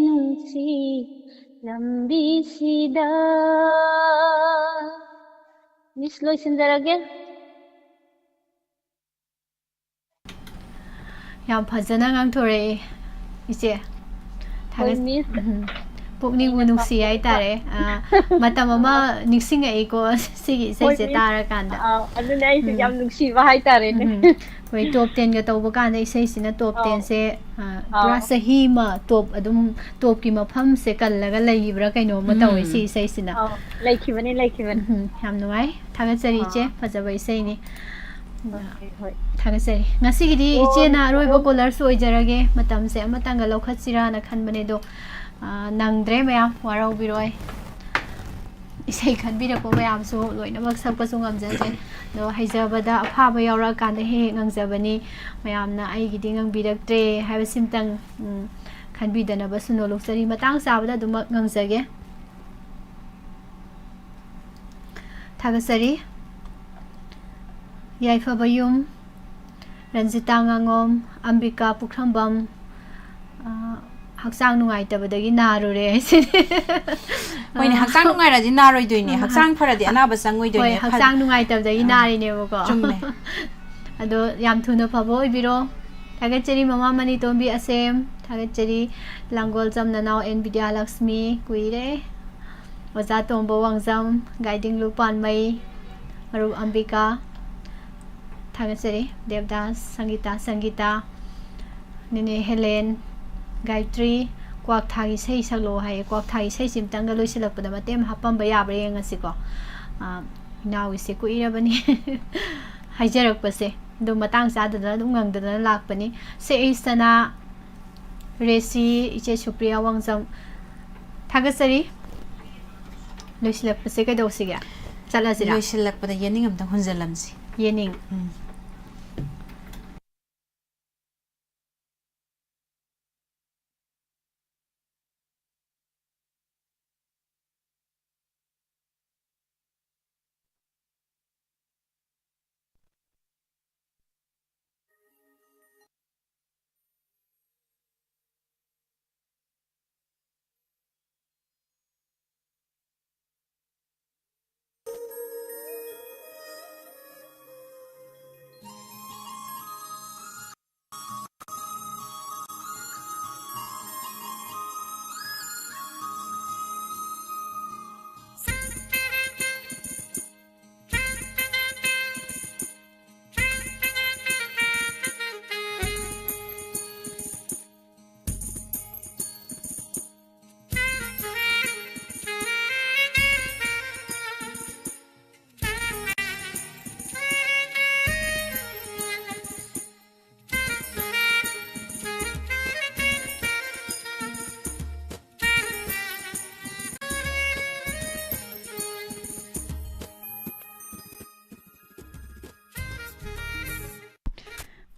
ꯅꯨꯡꯁꯤ ꯂꯝꯕꯤꯁꯤꯗ꯫ Miss, ꯂꯣꯏꯁꯤꯟꯖꯔꯒꯦ꯫ ꯌꯥꯝ ꯐꯖꯅ ꯉꯥꯡꯊꯣꯔꯛꯑꯦ, ꯏꯆꯦ꯫ ꯍꯣꯏ, ꯊꯥꯒꯠ-, Miss꯫ ꯎꯝ, ꯄꯨꯛꯅꯤꯡꯕꯨ ꯑꯩꯅ ꯅꯨꯡꯁꯤ ꯄꯥꯝꯖꯕ꯫ ꯍꯥꯏꯇꯥꯔꯦ꯫ ꯑꯥ, ꯃꯇꯝ ꯑꯃ ꯑꯥ꯫ ꯅꯤꯡꯁꯤꯡꯉꯛꯏꯀꯣ, ꯁꯤꯒꯤ ꯍꯣꯏ, ꯏꯁꯩꯁꯦ Miss꯫ ꯇꯥꯔꯀꯥꯟꯗ꯫ ꯑꯥ, ꯑꯗꯨꯅꯦ ꯑꯩꯁꯨ ꯎꯝ꯫ ꯌꯥꯝ ꯅꯨꯡꯁꯤꯕ ꯍꯥꯏꯇꯥꯔꯦꯅꯦ꯫ ꯎꯝ꯫ ꯑꯩꯈꯣꯏ top ten ꯒ ꯇꯧꯕ ꯀꯥꯟꯗ ꯏꯁꯩꯁꯤꯅ top ꯑꯥꯎ꯫ ten ꯁꯦ, ꯑꯥ, ꯑꯥꯎ꯫ ꯄꯨꯔꯥ ꯆꯍꯤ ꯑꯃ top ꯑꯗꯨꯝ, top ꯀꯤ ꯃꯐꯝꯁꯦ ꯀꯜꯂꯒ ꯂꯩꯈꯤꯕ꯭ꯔꯥ ꯀꯩꯅꯣꯝꯃ ꯇꯧꯋꯦ ꯎꯝ꯫ ꯁꯤ ꯏꯁꯩꯁꯤꯅ꯫ ꯑꯥꯎ, ꯂꯩꯈꯤꯕꯅꯤ, ꯂꯩꯈꯤꯕꯅꯤ꯫ ꯎꯝ, ꯌꯥꯝ ꯅꯨꯡꯉꯥꯏ꯫ ꯊꯥꯒꯠꯆꯔꯤ, ꯏꯆꯦ꯫ ꯑꯥ꯫ ꯐꯖꯕ ꯏꯁꯩꯅꯤ꯫ ꯍꯣꯏ, ꯍꯣꯏ꯫ ꯊꯥꯒꯠꯆꯔꯤ꯫ ꯉꯁꯤꯒꯤꯗꯤ ꯑꯣ, ꯏꯆꯦꯅ ꯑꯔꯣꯏꯕ ꯑꯣ꯫ Caller ꯁꯨ ꯑꯣꯏꯖꯔꯒꯦ꯫ ꯃꯇꯝꯁꯦ ꯑꯃꯇꯪꯒ ꯂꯧꯈꯠꯁꯤꯔꯥꯅ ꯈꯟꯕꯅꯦ, ꯑꯗꯣ, ꯑꯥ, ꯅꯪꯗ꯭ꯔꯦ ꯃꯌꯥꯝ, ꯋꯥꯔꯧꯕꯤꯔꯣꯏ꯫ ꯏꯁꯩ ꯈꯟꯕꯤꯔꯛꯄ ꯃꯌꯥꯝꯁꯨ ꯂꯣꯏꯅꯃꯛ ꯁꯛꯄꯁꯨ ꯉꯝꯖꯗ꯭ꯔꯦ꯫ ꯑꯗꯣ ꯍꯩꯖꯕꯗ ꯑꯐꯥꯕ ꯌꯥꯎꯔꯛꯑꯀꯥꯟꯗ ꯍꯦꯛ ꯍꯦꯛ ꯉꯪꯖꯕꯅꯤ꯫ ꯃꯌꯥꯝꯅ ꯑꯩꯒꯤꯗꯤ ꯉꯪꯕꯤꯔꯛꯇ꯭ꯔꯦ ꯍꯥꯏꯕꯁꯤꯝꯇꯪ, ꯎꯝ, ꯈꯟꯕꯤꯗꯅꯕꯁꯨ ꯅꯣꯂꯨꯛꯆꯔꯤ꯫ ꯃꯇꯥꯡ ꯆꯥꯕꯗ ꯑꯗꯨꯃꯛ ꯉꯪꯖꯒꯦ꯫ ꯊꯥꯒꯠꯆꯔꯤ꯫ ꯌꯥꯏꯐꯕꯌꯨꯝ, ꯔꯟꯖꯤꯇꯥ ꯉꯥꯉꯣꯝ, ꯑꯝꯕꯤꯀꯥ ꯄꯨꯈ꯭ꯔꯝꯕꯝ, ꯑ, ꯍꯛꯆꯥꯡ ꯅꯨꯡꯉꯥꯏꯇꯕꯗꯒꯤ ꯅꯥꯔꯨꯔꯦ ꯍꯥꯏꯁꯤꯅꯦ꯫ ꯍꯣꯏꯅꯦ, ꯑ, ꯍꯛꯆꯥꯡ ꯅꯨꯡꯉꯥꯏꯔꯗꯤ ꯅꯥꯔꯣꯏꯗꯣꯏꯅꯦ꯫ ꯍꯛꯆꯥꯡ ꯐꯔꯗꯤ ꯑꯅꯥꯕ ꯆꯪꯉꯣꯏꯗꯣꯏꯅꯦ꯫ ꯍꯣꯏ, ꯐ-, ꯍꯛꯆꯥꯡ ꯅꯨꯡꯉꯥꯏꯇꯕꯗꯒꯤ ꯑ, ꯅꯥꯔꯤꯅꯦꯕꯀꯣ꯫ ꯆꯨꯝꯃꯦ꯫ ꯑꯗꯣ ꯌꯥꯝ ꯊꯨꯅ ꯐꯕ ꯑꯣꯏꯕꯤꯔꯣ꯫ ꯊꯥꯒꯠꯆꯔꯤ ꯃꯃꯥ ꯃꯅꯤꯇꯣꯝꯕꯤ ꯑꯁꯦꯝ, ꯊꯥꯒꯠꯆꯔꯤ ꯂꯥꯡꯒꯣꯜꯖꯝ ꯅꯅꯥꯎ ꯑꯦꯟ ꯕꯤꯗ꯭ꯌꯥꯂꯛꯁꯃꯤ, ꯀꯨꯏꯔꯦ꯫ ꯑꯣꯖꯥ ꯇꯣꯝꯕ ꯋꯥꯡꯖꯝ, ꯒꯥꯏꯗꯤꯡꯂꯨ ꯄꯥꯟꯃꯩ, ꯃꯔꯨꯞ ꯑꯝꯕꯤꯀꯥ, ꯊꯥꯒꯠꯆꯔꯤ꯫ ꯗꯦꯕꯗꯥꯁ, ꯁꯪꯒꯤꯇꯥ, ꯁꯪꯒꯤꯇꯥ, ꯅꯦꯅꯦ ꯍꯦꯂꯦꯟ, ꯒꯥꯌꯇ꯭ꯔꯤ, ꯀ꯭ꯋꯥꯛꯊꯥꯒꯤ ꯏꯁꯩ ꯁꯛꯂꯛꯑꯣ ꯍꯥꯏꯌꯦ꯫ ꯀ꯭ꯋꯥꯛꯊꯥꯒꯤ ꯏꯁꯩꯁꯤ ꯑꯝꯇꯪꯒ ꯂꯣꯏꯁꯤꯜꯂꯛꯄꯗ ꯃꯇꯦꯛ ꯑꯃ ꯍꯥꯞꯄꯝꯕ ꯌꯥꯕ꯭ꯔꯥ ꯌꯦꯡꯉꯁꯤꯀꯣ꯫ ꯑꯥ, ꯏꯅꯥꯎꯒꯤꯁꯦ ꯀꯨꯏꯔꯕꯅꯤ ꯍꯥꯏꯖꯔꯛꯄꯁꯦ꯫ ꯑꯗꯣ ꯃꯇꯥꯡ ꯆꯥꯗꯗꯅ ꯑꯗꯨꯝ ꯉꯪꯗꯗꯅ ꯂꯥꯛꯄꯅꯤ꯫ ꯁꯦ, ꯑꯩ ꯁꯅꯥ ꯔꯦꯁꯤ, ꯏꯆꯦ ꯁꯨꯄ꯭ꯔꯤꯌꯥ ꯋꯥꯡꯖꯝ, ꯊꯥꯒꯠꯆꯔꯤ꯫ ꯂꯣꯏꯁꯤꯜꯂꯛꯄꯁꯦ ꯀꯩꯗꯧꯁꯤꯒꯦ? ꯆꯠꯂꯁꯤꯔꯥ? ꯂꯣꯏꯁꯤꯜꯂꯛꯄꯗ ꯌꯦꯅꯤꯡ ꯑꯝꯇꯪ ꯍꯨꯟꯖꯜꯂꯝꯁꯤ꯫ ꯌꯦꯅꯤꯡ꯫ ꯎꯝ꯫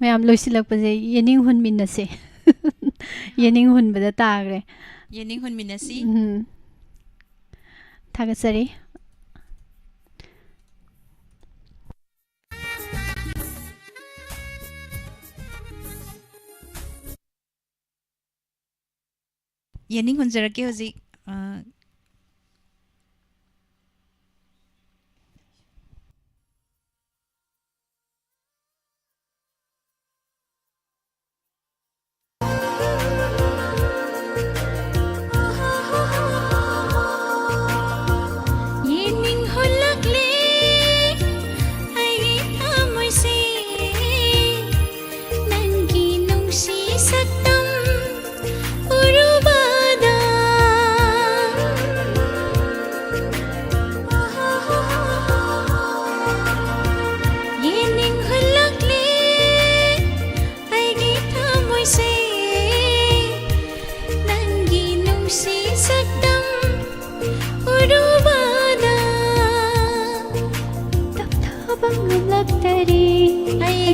ꯃꯌꯥꯝ, ꯂꯣꯏꯁꯤꯜꯂꯛꯄꯁꯦ ꯌꯦꯅꯤꯡ ꯍꯨꯟꯃꯤꯟꯅꯁꯦ꯫ ꯌꯦꯅꯤꯡ ꯍꯨꯟꯕꯗ ꯇꯥꯈ꯭ꯔꯦ꯫ ꯌꯦꯅꯤꯡ ꯍꯨꯟꯃꯤꯟꯅꯁꯤ꯫ ꯎꯝ꯫ ꯊꯥꯒꯠꯆꯔꯤ꯫ ꯌꯦꯅꯤꯡ ꯍꯨꯟꯖꯔꯛꯀꯦ ꯍꯧꯖꯤꯛ꯫ ꯑ, ꯌꯦꯅꯤꯡ ꯍꯨꯜꯂꯛꯂꯦ ꯑꯩꯒꯤ ꯊꯃꯣꯏꯁꯦ, ꯅꯪꯒꯤ ꯅꯨꯡꯁꯤ ꯁꯛꯇꯝ ꯎꯔꯨꯕ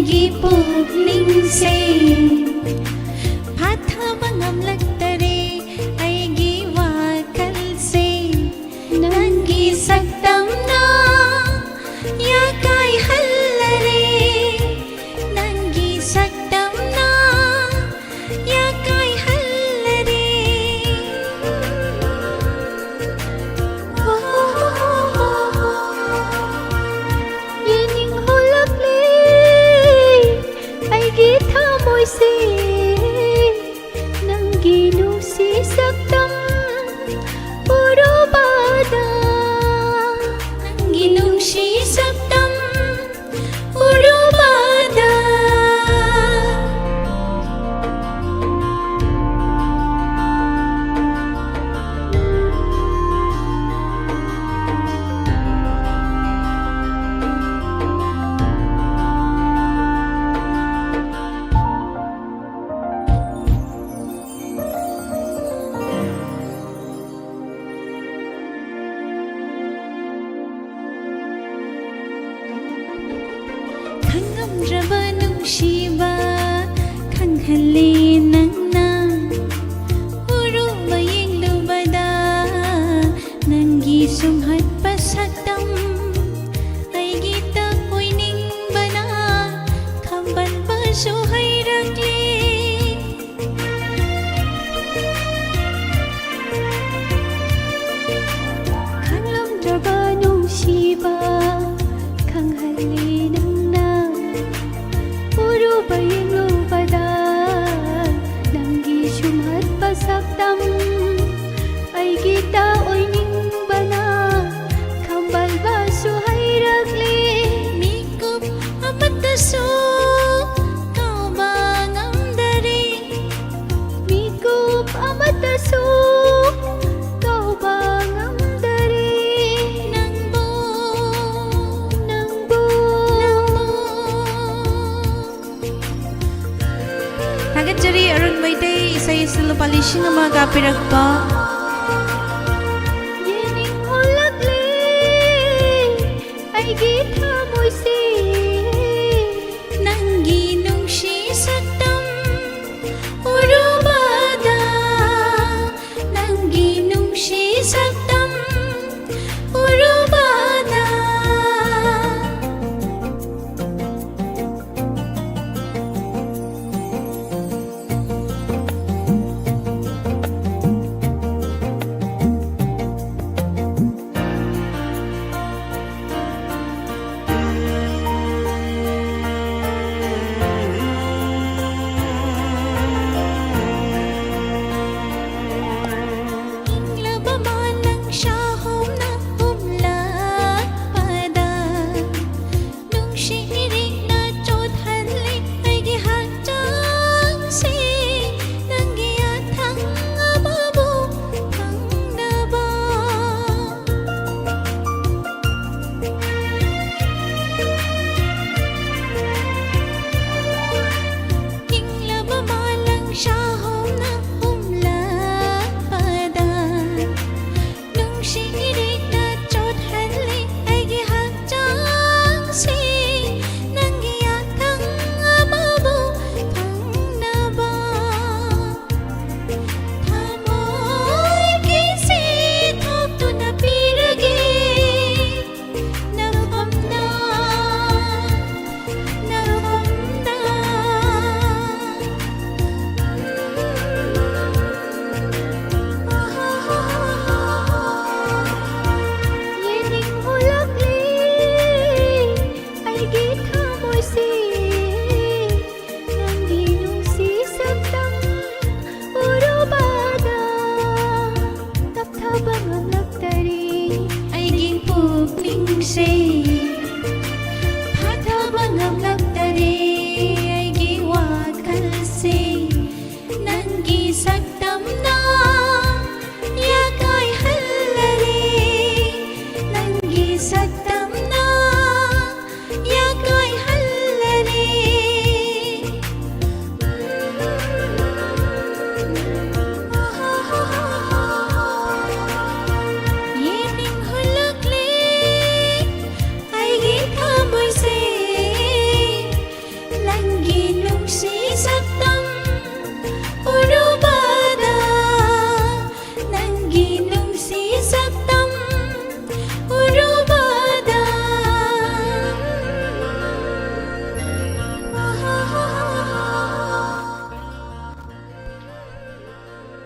ꯑꯩꯒꯤ ꯄꯨꯛꯅꯤꯡꯁꯦ ꯐꯥꯊꯕ ꯉꯝꯂꯛꯇꯔꯦ, ꯑꯩꯒꯤ ꯋꯥꯈꯜꯁꯦ ꯅꯪꯒꯤ ꯁꯛꯇꯝꯅ ꯌꯥꯀꯥꯏꯍꯜꯂꯔꯦ, ꯅꯪꯒꯤ ꯁꯛꯇꯝꯅ ꯌꯥꯀꯥꯏꯍꯜꯂꯔꯦ꯫ ꯌꯦꯡꯅꯤꯡꯍꯜꯂꯛꯂꯦ ꯑꯩꯒꯤ ꯊꯃꯣꯏꯁꯦ, ꯅꯪꯒꯤ ꯅꯨꯡꯁꯤ ꯁꯛꯇꯝ ꯎꯔꯨꯕꯗ, ꯅꯪꯒꯤ ꯅꯨꯡꯁꯤ ꯁꯛꯇꯝ ꯎꯔꯨꯕꯗ꯫ ꯈꯪꯉꯝꯗ꯭ꯔꯕ ꯅꯨꯡꯁꯤꯕ ꯈꯪꯍꯜꯂꯦ ꯅꯪꯅ꯫ ꯎꯔꯨꯕ ꯌꯦꯡꯂꯨꯕꯗ ꯅꯪꯒꯤ ꯁꯨꯝꯍꯠꯄ ꯁꯛꯇꯝ ꯑꯩꯒꯤꯇ ꯑꯣꯏꯅꯤꯡꯕꯅ ꯈꯝꯕꯟꯕꯁꯨ ꯍꯩꯔꯛꯂꯦ꯫ ꯈꯪꯂꯝꯗ꯭ꯔꯕ ꯅꯨꯡꯁꯤꯕ ꯈꯪꯍꯜꯂꯤ ꯅꯪꯅ꯫ ꯎꯔꯨꯕ ꯌꯦꯡꯂꯨꯕꯗ ꯅꯪꯒꯤ ꯁꯨꯝꯍꯠꯄ ꯁꯛꯇꯝ ꯑꯩꯒꯤꯇ ꯑꯣꯏꯅꯤꯡꯕꯅ ꯈꯝꯕꯜꯕꯁꯨ ꯍꯩꯔꯛꯂꯤ꯫ ꯃꯤꯀꯨꯞ ꯑꯃꯠꯇꯁꯨ ꯀꯥꯎꯕ ꯉꯝꯗꯔꯦ꯫ ꯃꯤꯀꯨꯞ ꯑꯃꯠꯇꯁꯨ ꯀꯥꯎꯕ ꯉꯝꯗꯔꯦ꯫ ꯅꯪꯕꯨ, ꯅꯪꯕꯨ, ꯅꯪꯕꯨ꯫ ꯊꯥꯒꯠꯆꯔꯤ ꯑꯔꯨꯟ ꯃꯩꯇꯩ, ꯏꯁꯩ ꯑꯁꯤ ꯂꯨꯄꯥ ꯂꯤꯁꯤꯡ ꯑꯃ ꯀꯥꯞꯄꯤꯔꯛꯄ꯫ ꯌꯦꯡꯅꯤꯡꯍꯜꯂꯛꯂꯦ ꯑꯩꯒꯤ ꯊꯃꯣꯏꯁꯦ꯫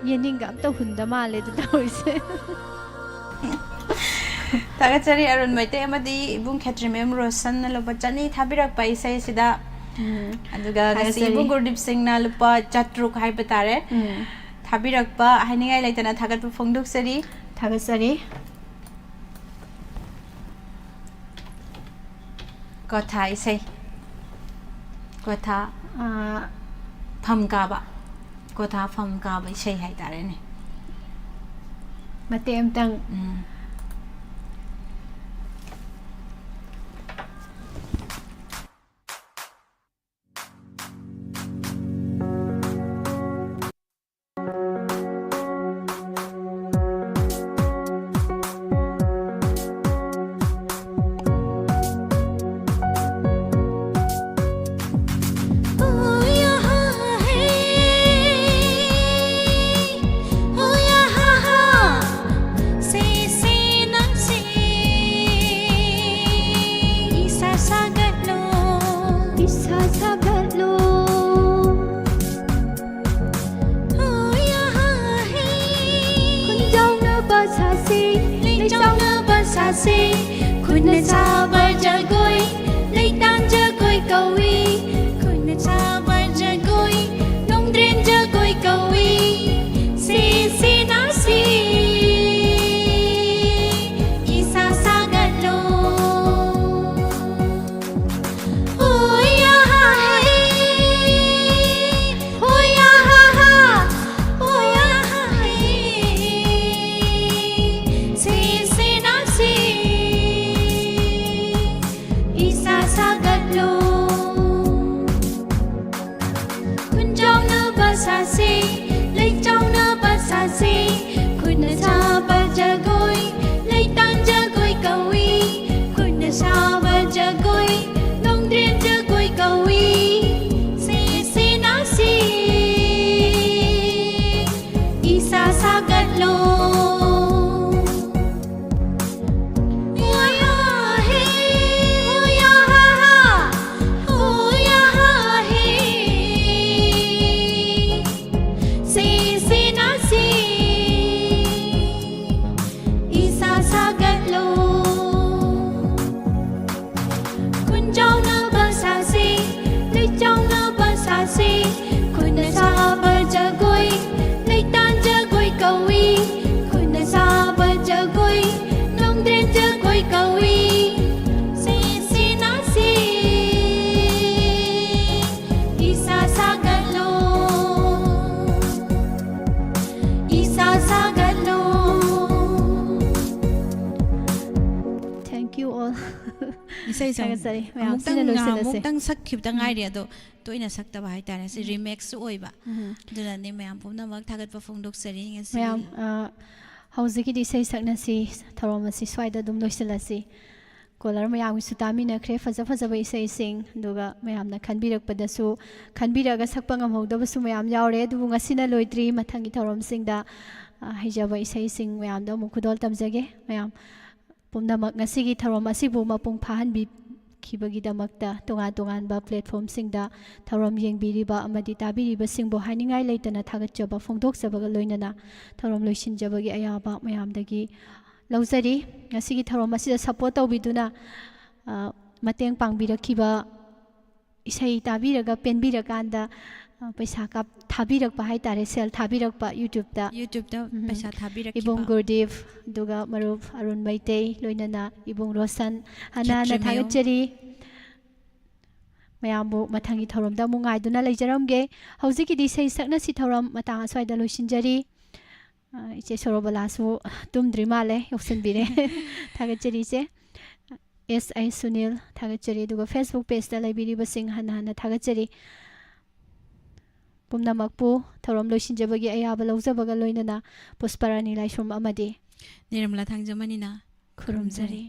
ꯌꯦꯅꯤꯡꯒ ꯑꯝꯇ ꯍꯨꯟꯗ ꯃꯥꯜꯂꯦ ꯑꯗꯨ ꯇꯧꯔꯤꯁꯦ꯫ ꯊꯥꯒꯠꯆꯔꯤ ꯑꯔꯨꯟ ꯃꯩꯇꯩ ꯑꯃꯗꯤ ꯏꯕꯨꯡ ꯈꯦꯇ꯭ꯔꯤꯃꯌꯨꯝ ꯔꯣꯁꯟꯅ ꯂꯨꯄꯥ ꯆꯅꯤ ꯊꯥꯕꯤꯔꯛꯄ ꯏꯁꯩꯁꯤꯗ꯫ ꯎꯝ, ꯑꯗꯨꯒ ꯉꯁꯤ ꯊꯥꯒꯠꯆꯔꯤ꯫ ꯏꯕꯨꯡ ꯒꯨꯔꯗꯤꯞ ꯁꯤꯡꯅ ꯂꯨꯄꯥ ꯆꯥꯇ꯭ꯔꯨꯛ ꯍꯥꯏꯕ ꯇꯥꯔꯦ ꯎꯝ, ꯊꯥꯕꯤꯔꯛꯄ, ꯍꯥꯏꯅꯤꯡꯉꯥꯏ ꯂꯩꯇꯅ ꯊꯥꯒꯠꯄ ꯐꯣꯡꯗꯣꯛꯆꯔꯤ꯫ ꯊꯥꯒꯠꯆꯔꯤ꯫ ꯀꯣꯊꯥ ꯏꯁꯩ, ꯀꯣꯊꯥ ꯑꯥ, ꯐꯝ ꯀꯥꯕ, ꯀꯣꯊꯥ ꯐꯝ ꯀꯥꯕ ꯏꯁꯩ ꯍꯥꯏꯇꯥꯔꯦꯅꯦ꯫ ꯃꯇꯦꯛ ꯑꯃꯇꯪ꯫ ꯎꯝ꯫ ꯏꯁꯥ ꯁꯥꯒꯠꯂꯣ, ꯏꯁꯥ ꯁꯥꯒꯠꯂꯣ꯫ ꯍꯣꯌꯥ ꯍꯥ ꯍꯦ꯫ ꯈꯨꯟꯖꯥꯎꯅꯕ ꯁꯥꯁꯤ, ꯂꯩꯆꯥꯎꯅꯕ ꯁꯥꯁꯤ, ꯈꯨꯠꯅ ꯁꯥꯕ ꯖꯒꯣꯏ, ꯂꯩꯇꯥꯟ ꯖꯒꯣꯏ ꯀꯧꯏ꯫ ꯈꯨꯠꯅ ꯁꯥꯕ ꯖꯒꯣꯏ, ꯅꯣꯡꯗ꯭ꯔꯦꯟ ꯖꯒꯣꯏ ꯀꯧꯏ꯫ ꯁꯦ ꯁꯦ ꯅꯥꯁꯤ, ꯏꯁꯥ ꯁꯥꯒꯠꯂꯣ꯫ ꯍꯣꯌꯥ ꯍꯥ ꯍꯦ, ꯍꯣꯌꯥ ꯍꯥ ꯍꯥ, ꯍꯣꯌꯥ ꯍꯥ ꯍꯦ꯫ ꯁꯦ ꯁꯦ ꯅꯥꯁꯤ, ꯏꯁꯥ ꯁꯥꯒꯠꯂꯣ꯫ ꯈꯨꯟꯖꯥꯎꯅꯕ ꯁꯥꯁꯤ, ꯂꯩꯆꯥꯎꯅꯕ ꯁꯥꯁꯤ, ꯈꯨꯠꯅ ꯁꯥꯕ ꯖꯒꯣꯏ, ꯂꯩꯇꯥꯟ ꯖꯒꯣꯏ ꯀꯧꯏ꯫ ꯈꯨꯠꯅ ꯁꯥꯕ ꯖꯒꯣꯏ, ꯅꯣꯡꯗ꯭ꯔꯦꯟ ꯖꯒꯣꯏ ꯀꯧꯏ꯫ ꯁꯦ ꯁꯦ ꯅꯥꯁꯤ, ꯏꯁꯥ ꯁꯥꯒꯠꯂꯣ꯫ ꯍꯣꯌꯥ ꯍꯦ, ꯍꯣꯌꯥ ꯍꯥ ꯍꯥ, ꯍꯣꯌꯥ ꯍꯥ ꯍꯦ꯫ ꯏꯁꯩꯁꯦ ꯊꯥꯒꯠꯆꯔꯤ꯫ ꯃꯌꯥꯝ ꯑꯃꯨꯛꯇꯪ ꯁꯤꯅ ꯂꯣꯏꯁꯤꯜꯂꯁꯦ꯫ ꯑꯃꯨꯛꯇꯪ ꯁꯛꯈꯤꯕꯗ ꯉꯥꯏꯔꯤ, ꯑꯗꯣ ꯇꯣꯏꯅ ꯁꯛꯇꯕ ꯍꯥꯏꯇꯥꯔꯦ꯫ ꯁꯤ ꯔꯤꯃꯦꯛꯁꯁꯨ ꯑꯣꯏꯕ꯫ ꯎꯝ꯫ ꯑꯗꯨꯅꯅꯦ, ꯃꯌꯥꯝ ꯄꯨꯝꯅꯃꯛ ꯊꯥꯒꯠꯄ ꯐꯣꯡꯗꯣꯛꯆꯔꯤ ꯉꯁꯤ꯫ ꯃꯌꯥꯝ, ꯑ, ꯍꯧꯖꯤꯛꯀꯤꯗꯤ ꯏꯁꯩ ꯁꯛꯅꯁꯤ ꯊꯧꯔꯝ ꯑꯁꯤ ꯁ꯭ꯋꯥꯏꯗ ꯑꯗꯨꯝ ꯂꯣꯏꯁꯤꯜꯂꯁꯤ꯫ ꯀꯣꯂꯔ ꯃꯌꯥꯝꯒꯤꯁꯨ ꯇꯥꯃꯤꯟꯅꯈ꯭ꯔꯦ ꯐꯖ ꯐꯖꯕ ꯏꯁꯩꯁꯤꯡ, ꯑꯗꯨꯒ ꯃꯌꯥꯝꯅ ꯈꯟꯕꯤꯔꯛꯄꯗꯁꯨ, ꯈꯟꯕꯤꯔꯛꯑꯒ ꯁꯛꯄ ꯉꯝꯍꯧꯗꯕꯁꯨ ꯃꯌꯥꯝ ꯌꯥꯎꯔꯦ꯫ ꯑꯗꯨꯕꯨ ꯉꯁꯤꯅ ꯂꯣꯏꯗ꯭ꯔꯤ, ꯃꯊꯪꯒꯤ ꯊꯧꯔꯝꯁꯤꯡꯗ, ꯑ, ꯍꯩꯖꯕ ꯏꯁꯩꯁꯤꯡ ꯃꯌꯥꯝꯗ ꯑꯃꯨꯛ ꯈꯨꯗꯣꯜ ꯇꯝꯖꯒꯦ꯫ ꯃꯌꯥꯝ ꯄꯨꯝꯅꯃꯛ ꯉꯁꯤꯒꯤ ꯊꯧꯔꯝ ꯑꯁꯤꯕꯨ ꯃꯄꯨꯡ ꯐꯥꯍꯟꯕꯤꯈꯤꯕꯒꯤꯗꯃꯛꯇ ꯇꯣꯉꯥꯟ ꯇꯣꯉꯥꯟꯕ ꯄ꯭ꯂꯦꯠꯐꯣꯝꯁꯤꯡꯗ ꯊꯧꯔꯝ ꯌꯦꯡꯕꯤꯔꯤꯕ ꯑꯃꯗꯤ ꯇꯥꯕꯤꯔꯤꯕꯁꯤꯡꯕꯨ ꯍꯥꯏꯅꯤꯡꯉꯥꯏ ꯂꯩꯇꯅ ꯊꯥꯒꯠꯆꯕ ꯐꯣꯡꯗꯣꯛꯆꯕꯒ ꯂꯣꯏꯅꯅ ꯊꯧꯔꯝ ꯂꯣꯏꯁꯤꯟꯖꯕꯒꯤ ꯑꯌꯥꯕ ꯃꯌꯥꯝꯗꯒꯤ ꯂꯧꯖꯔꯤ꯫ ꯉꯁꯤꯒꯤ ꯊꯧꯔꯝ ꯑꯁꯤꯗ ꯁꯄꯣꯔꯠ ꯇꯧꯕꯤꯗꯨꯅ, ꯑ, ꯃꯇꯦꯡ ꯄꯥꯡꯕꯤꯔꯛꯈꯤꯕ, ꯏꯁꯩ ꯇꯥꯕꯤꯔꯒ ꯄꯦꯟꯕꯤꯔꯀꯥꯟꯗ, ꯑ, ꯄꯩꯁꯥ ꯀꯥꯞ-, ꯊꯥꯕꯤꯔꯛꯄ ꯍꯥꯏꯇꯥꯔꯦ, ꯁꯦꯜ ꯊꯥꯕꯤꯔꯛꯄ YouTube-ꯇ꯫ YouTube-ꯇ ꯎꯝ꯫ ꯄꯩꯁꯥ ꯊꯥꯕꯤꯔꯛꯈꯤꯕ꯫ ꯏꯕꯨꯡ ꯒꯨꯔꯗꯤꯞ, ꯑꯗꯨꯒ ꯃꯔꯨꯞ ꯑꯔꯨꯟ ꯃꯩꯇꯩ, ꯂꯣꯏꯅꯅ ꯏꯕꯨꯡ ꯔꯣꯁꯟ, ꯍꯟꯅ ꯍꯟꯅ ꯈꯦꯇ꯭ꯔꯤꯃꯌꯨꯝ꯫ ꯊꯥꯒꯠꯆꯔꯤ꯫ ꯃꯌꯥꯝꯕꯨ ꯃꯊꯪꯒꯤ ꯊꯧꯔꯝꯗ ꯑꯃꯨꯛ ꯉꯥꯏꯗꯨꯅ ꯂꯩꯖꯔꯝꯒꯦ꯫ ꯍꯧꯖꯤꯛꯀꯤꯗꯤ ꯏꯁꯩ ꯁꯛꯅꯁꯤ ꯊꯧꯔꯝ ꯃꯇꯥꯡ ꯑꯁ꯭ꯋꯥꯏꯗ ꯂꯣꯏꯁꯤꯟꯖꯔꯤ꯫ ꯑ, ꯏꯆꯦ ꯁꯣꯔꯣꯕꯂꯥꯁꯨ ꯇꯨꯝꯗ꯭ꯔꯤ ꯃꯥꯜꯂꯦ, ꯌꯧꯁꯤꯟꯕꯤꯔꯦ꯫ ꯊꯥꯒꯠꯆꯔꯤ ꯏꯆꯦ꯫ ꯑꯦꯁ ꯑꯥꯏ ꯁꯨꯅꯤꯜ, ꯊꯥꯒꯠꯆꯔꯤ꯫ ꯑꯗꯨꯒ Facebook page-ꯇ ꯂꯩꯕꯤꯔꯤꯕꯁꯤꯡ ꯍꯟꯅ ꯍꯟꯅ ꯊꯥꯒꯠꯆꯔꯤ꯫ ꯄꯨꯝꯅꯃꯛꯄꯨ ꯊꯧꯔꯝ ꯂꯣꯏꯁꯤꯟꯖꯕꯒꯤ ꯑꯌꯥꯕ ꯂꯧꯖꯕꯒ ꯂꯣꯏꯅꯅ ꯄꯨꯁꯄꯔꯥꯅꯤ ꯂꯥꯏꯁ꯭ꯔꯝ ꯑꯃꯗꯤ ꯅꯤꯔꯃꯂꯥ ꯊꯥꯡꯖꯃꯅꯤꯅ ꯈꯨꯔꯨꯝꯖꯔꯤ꯫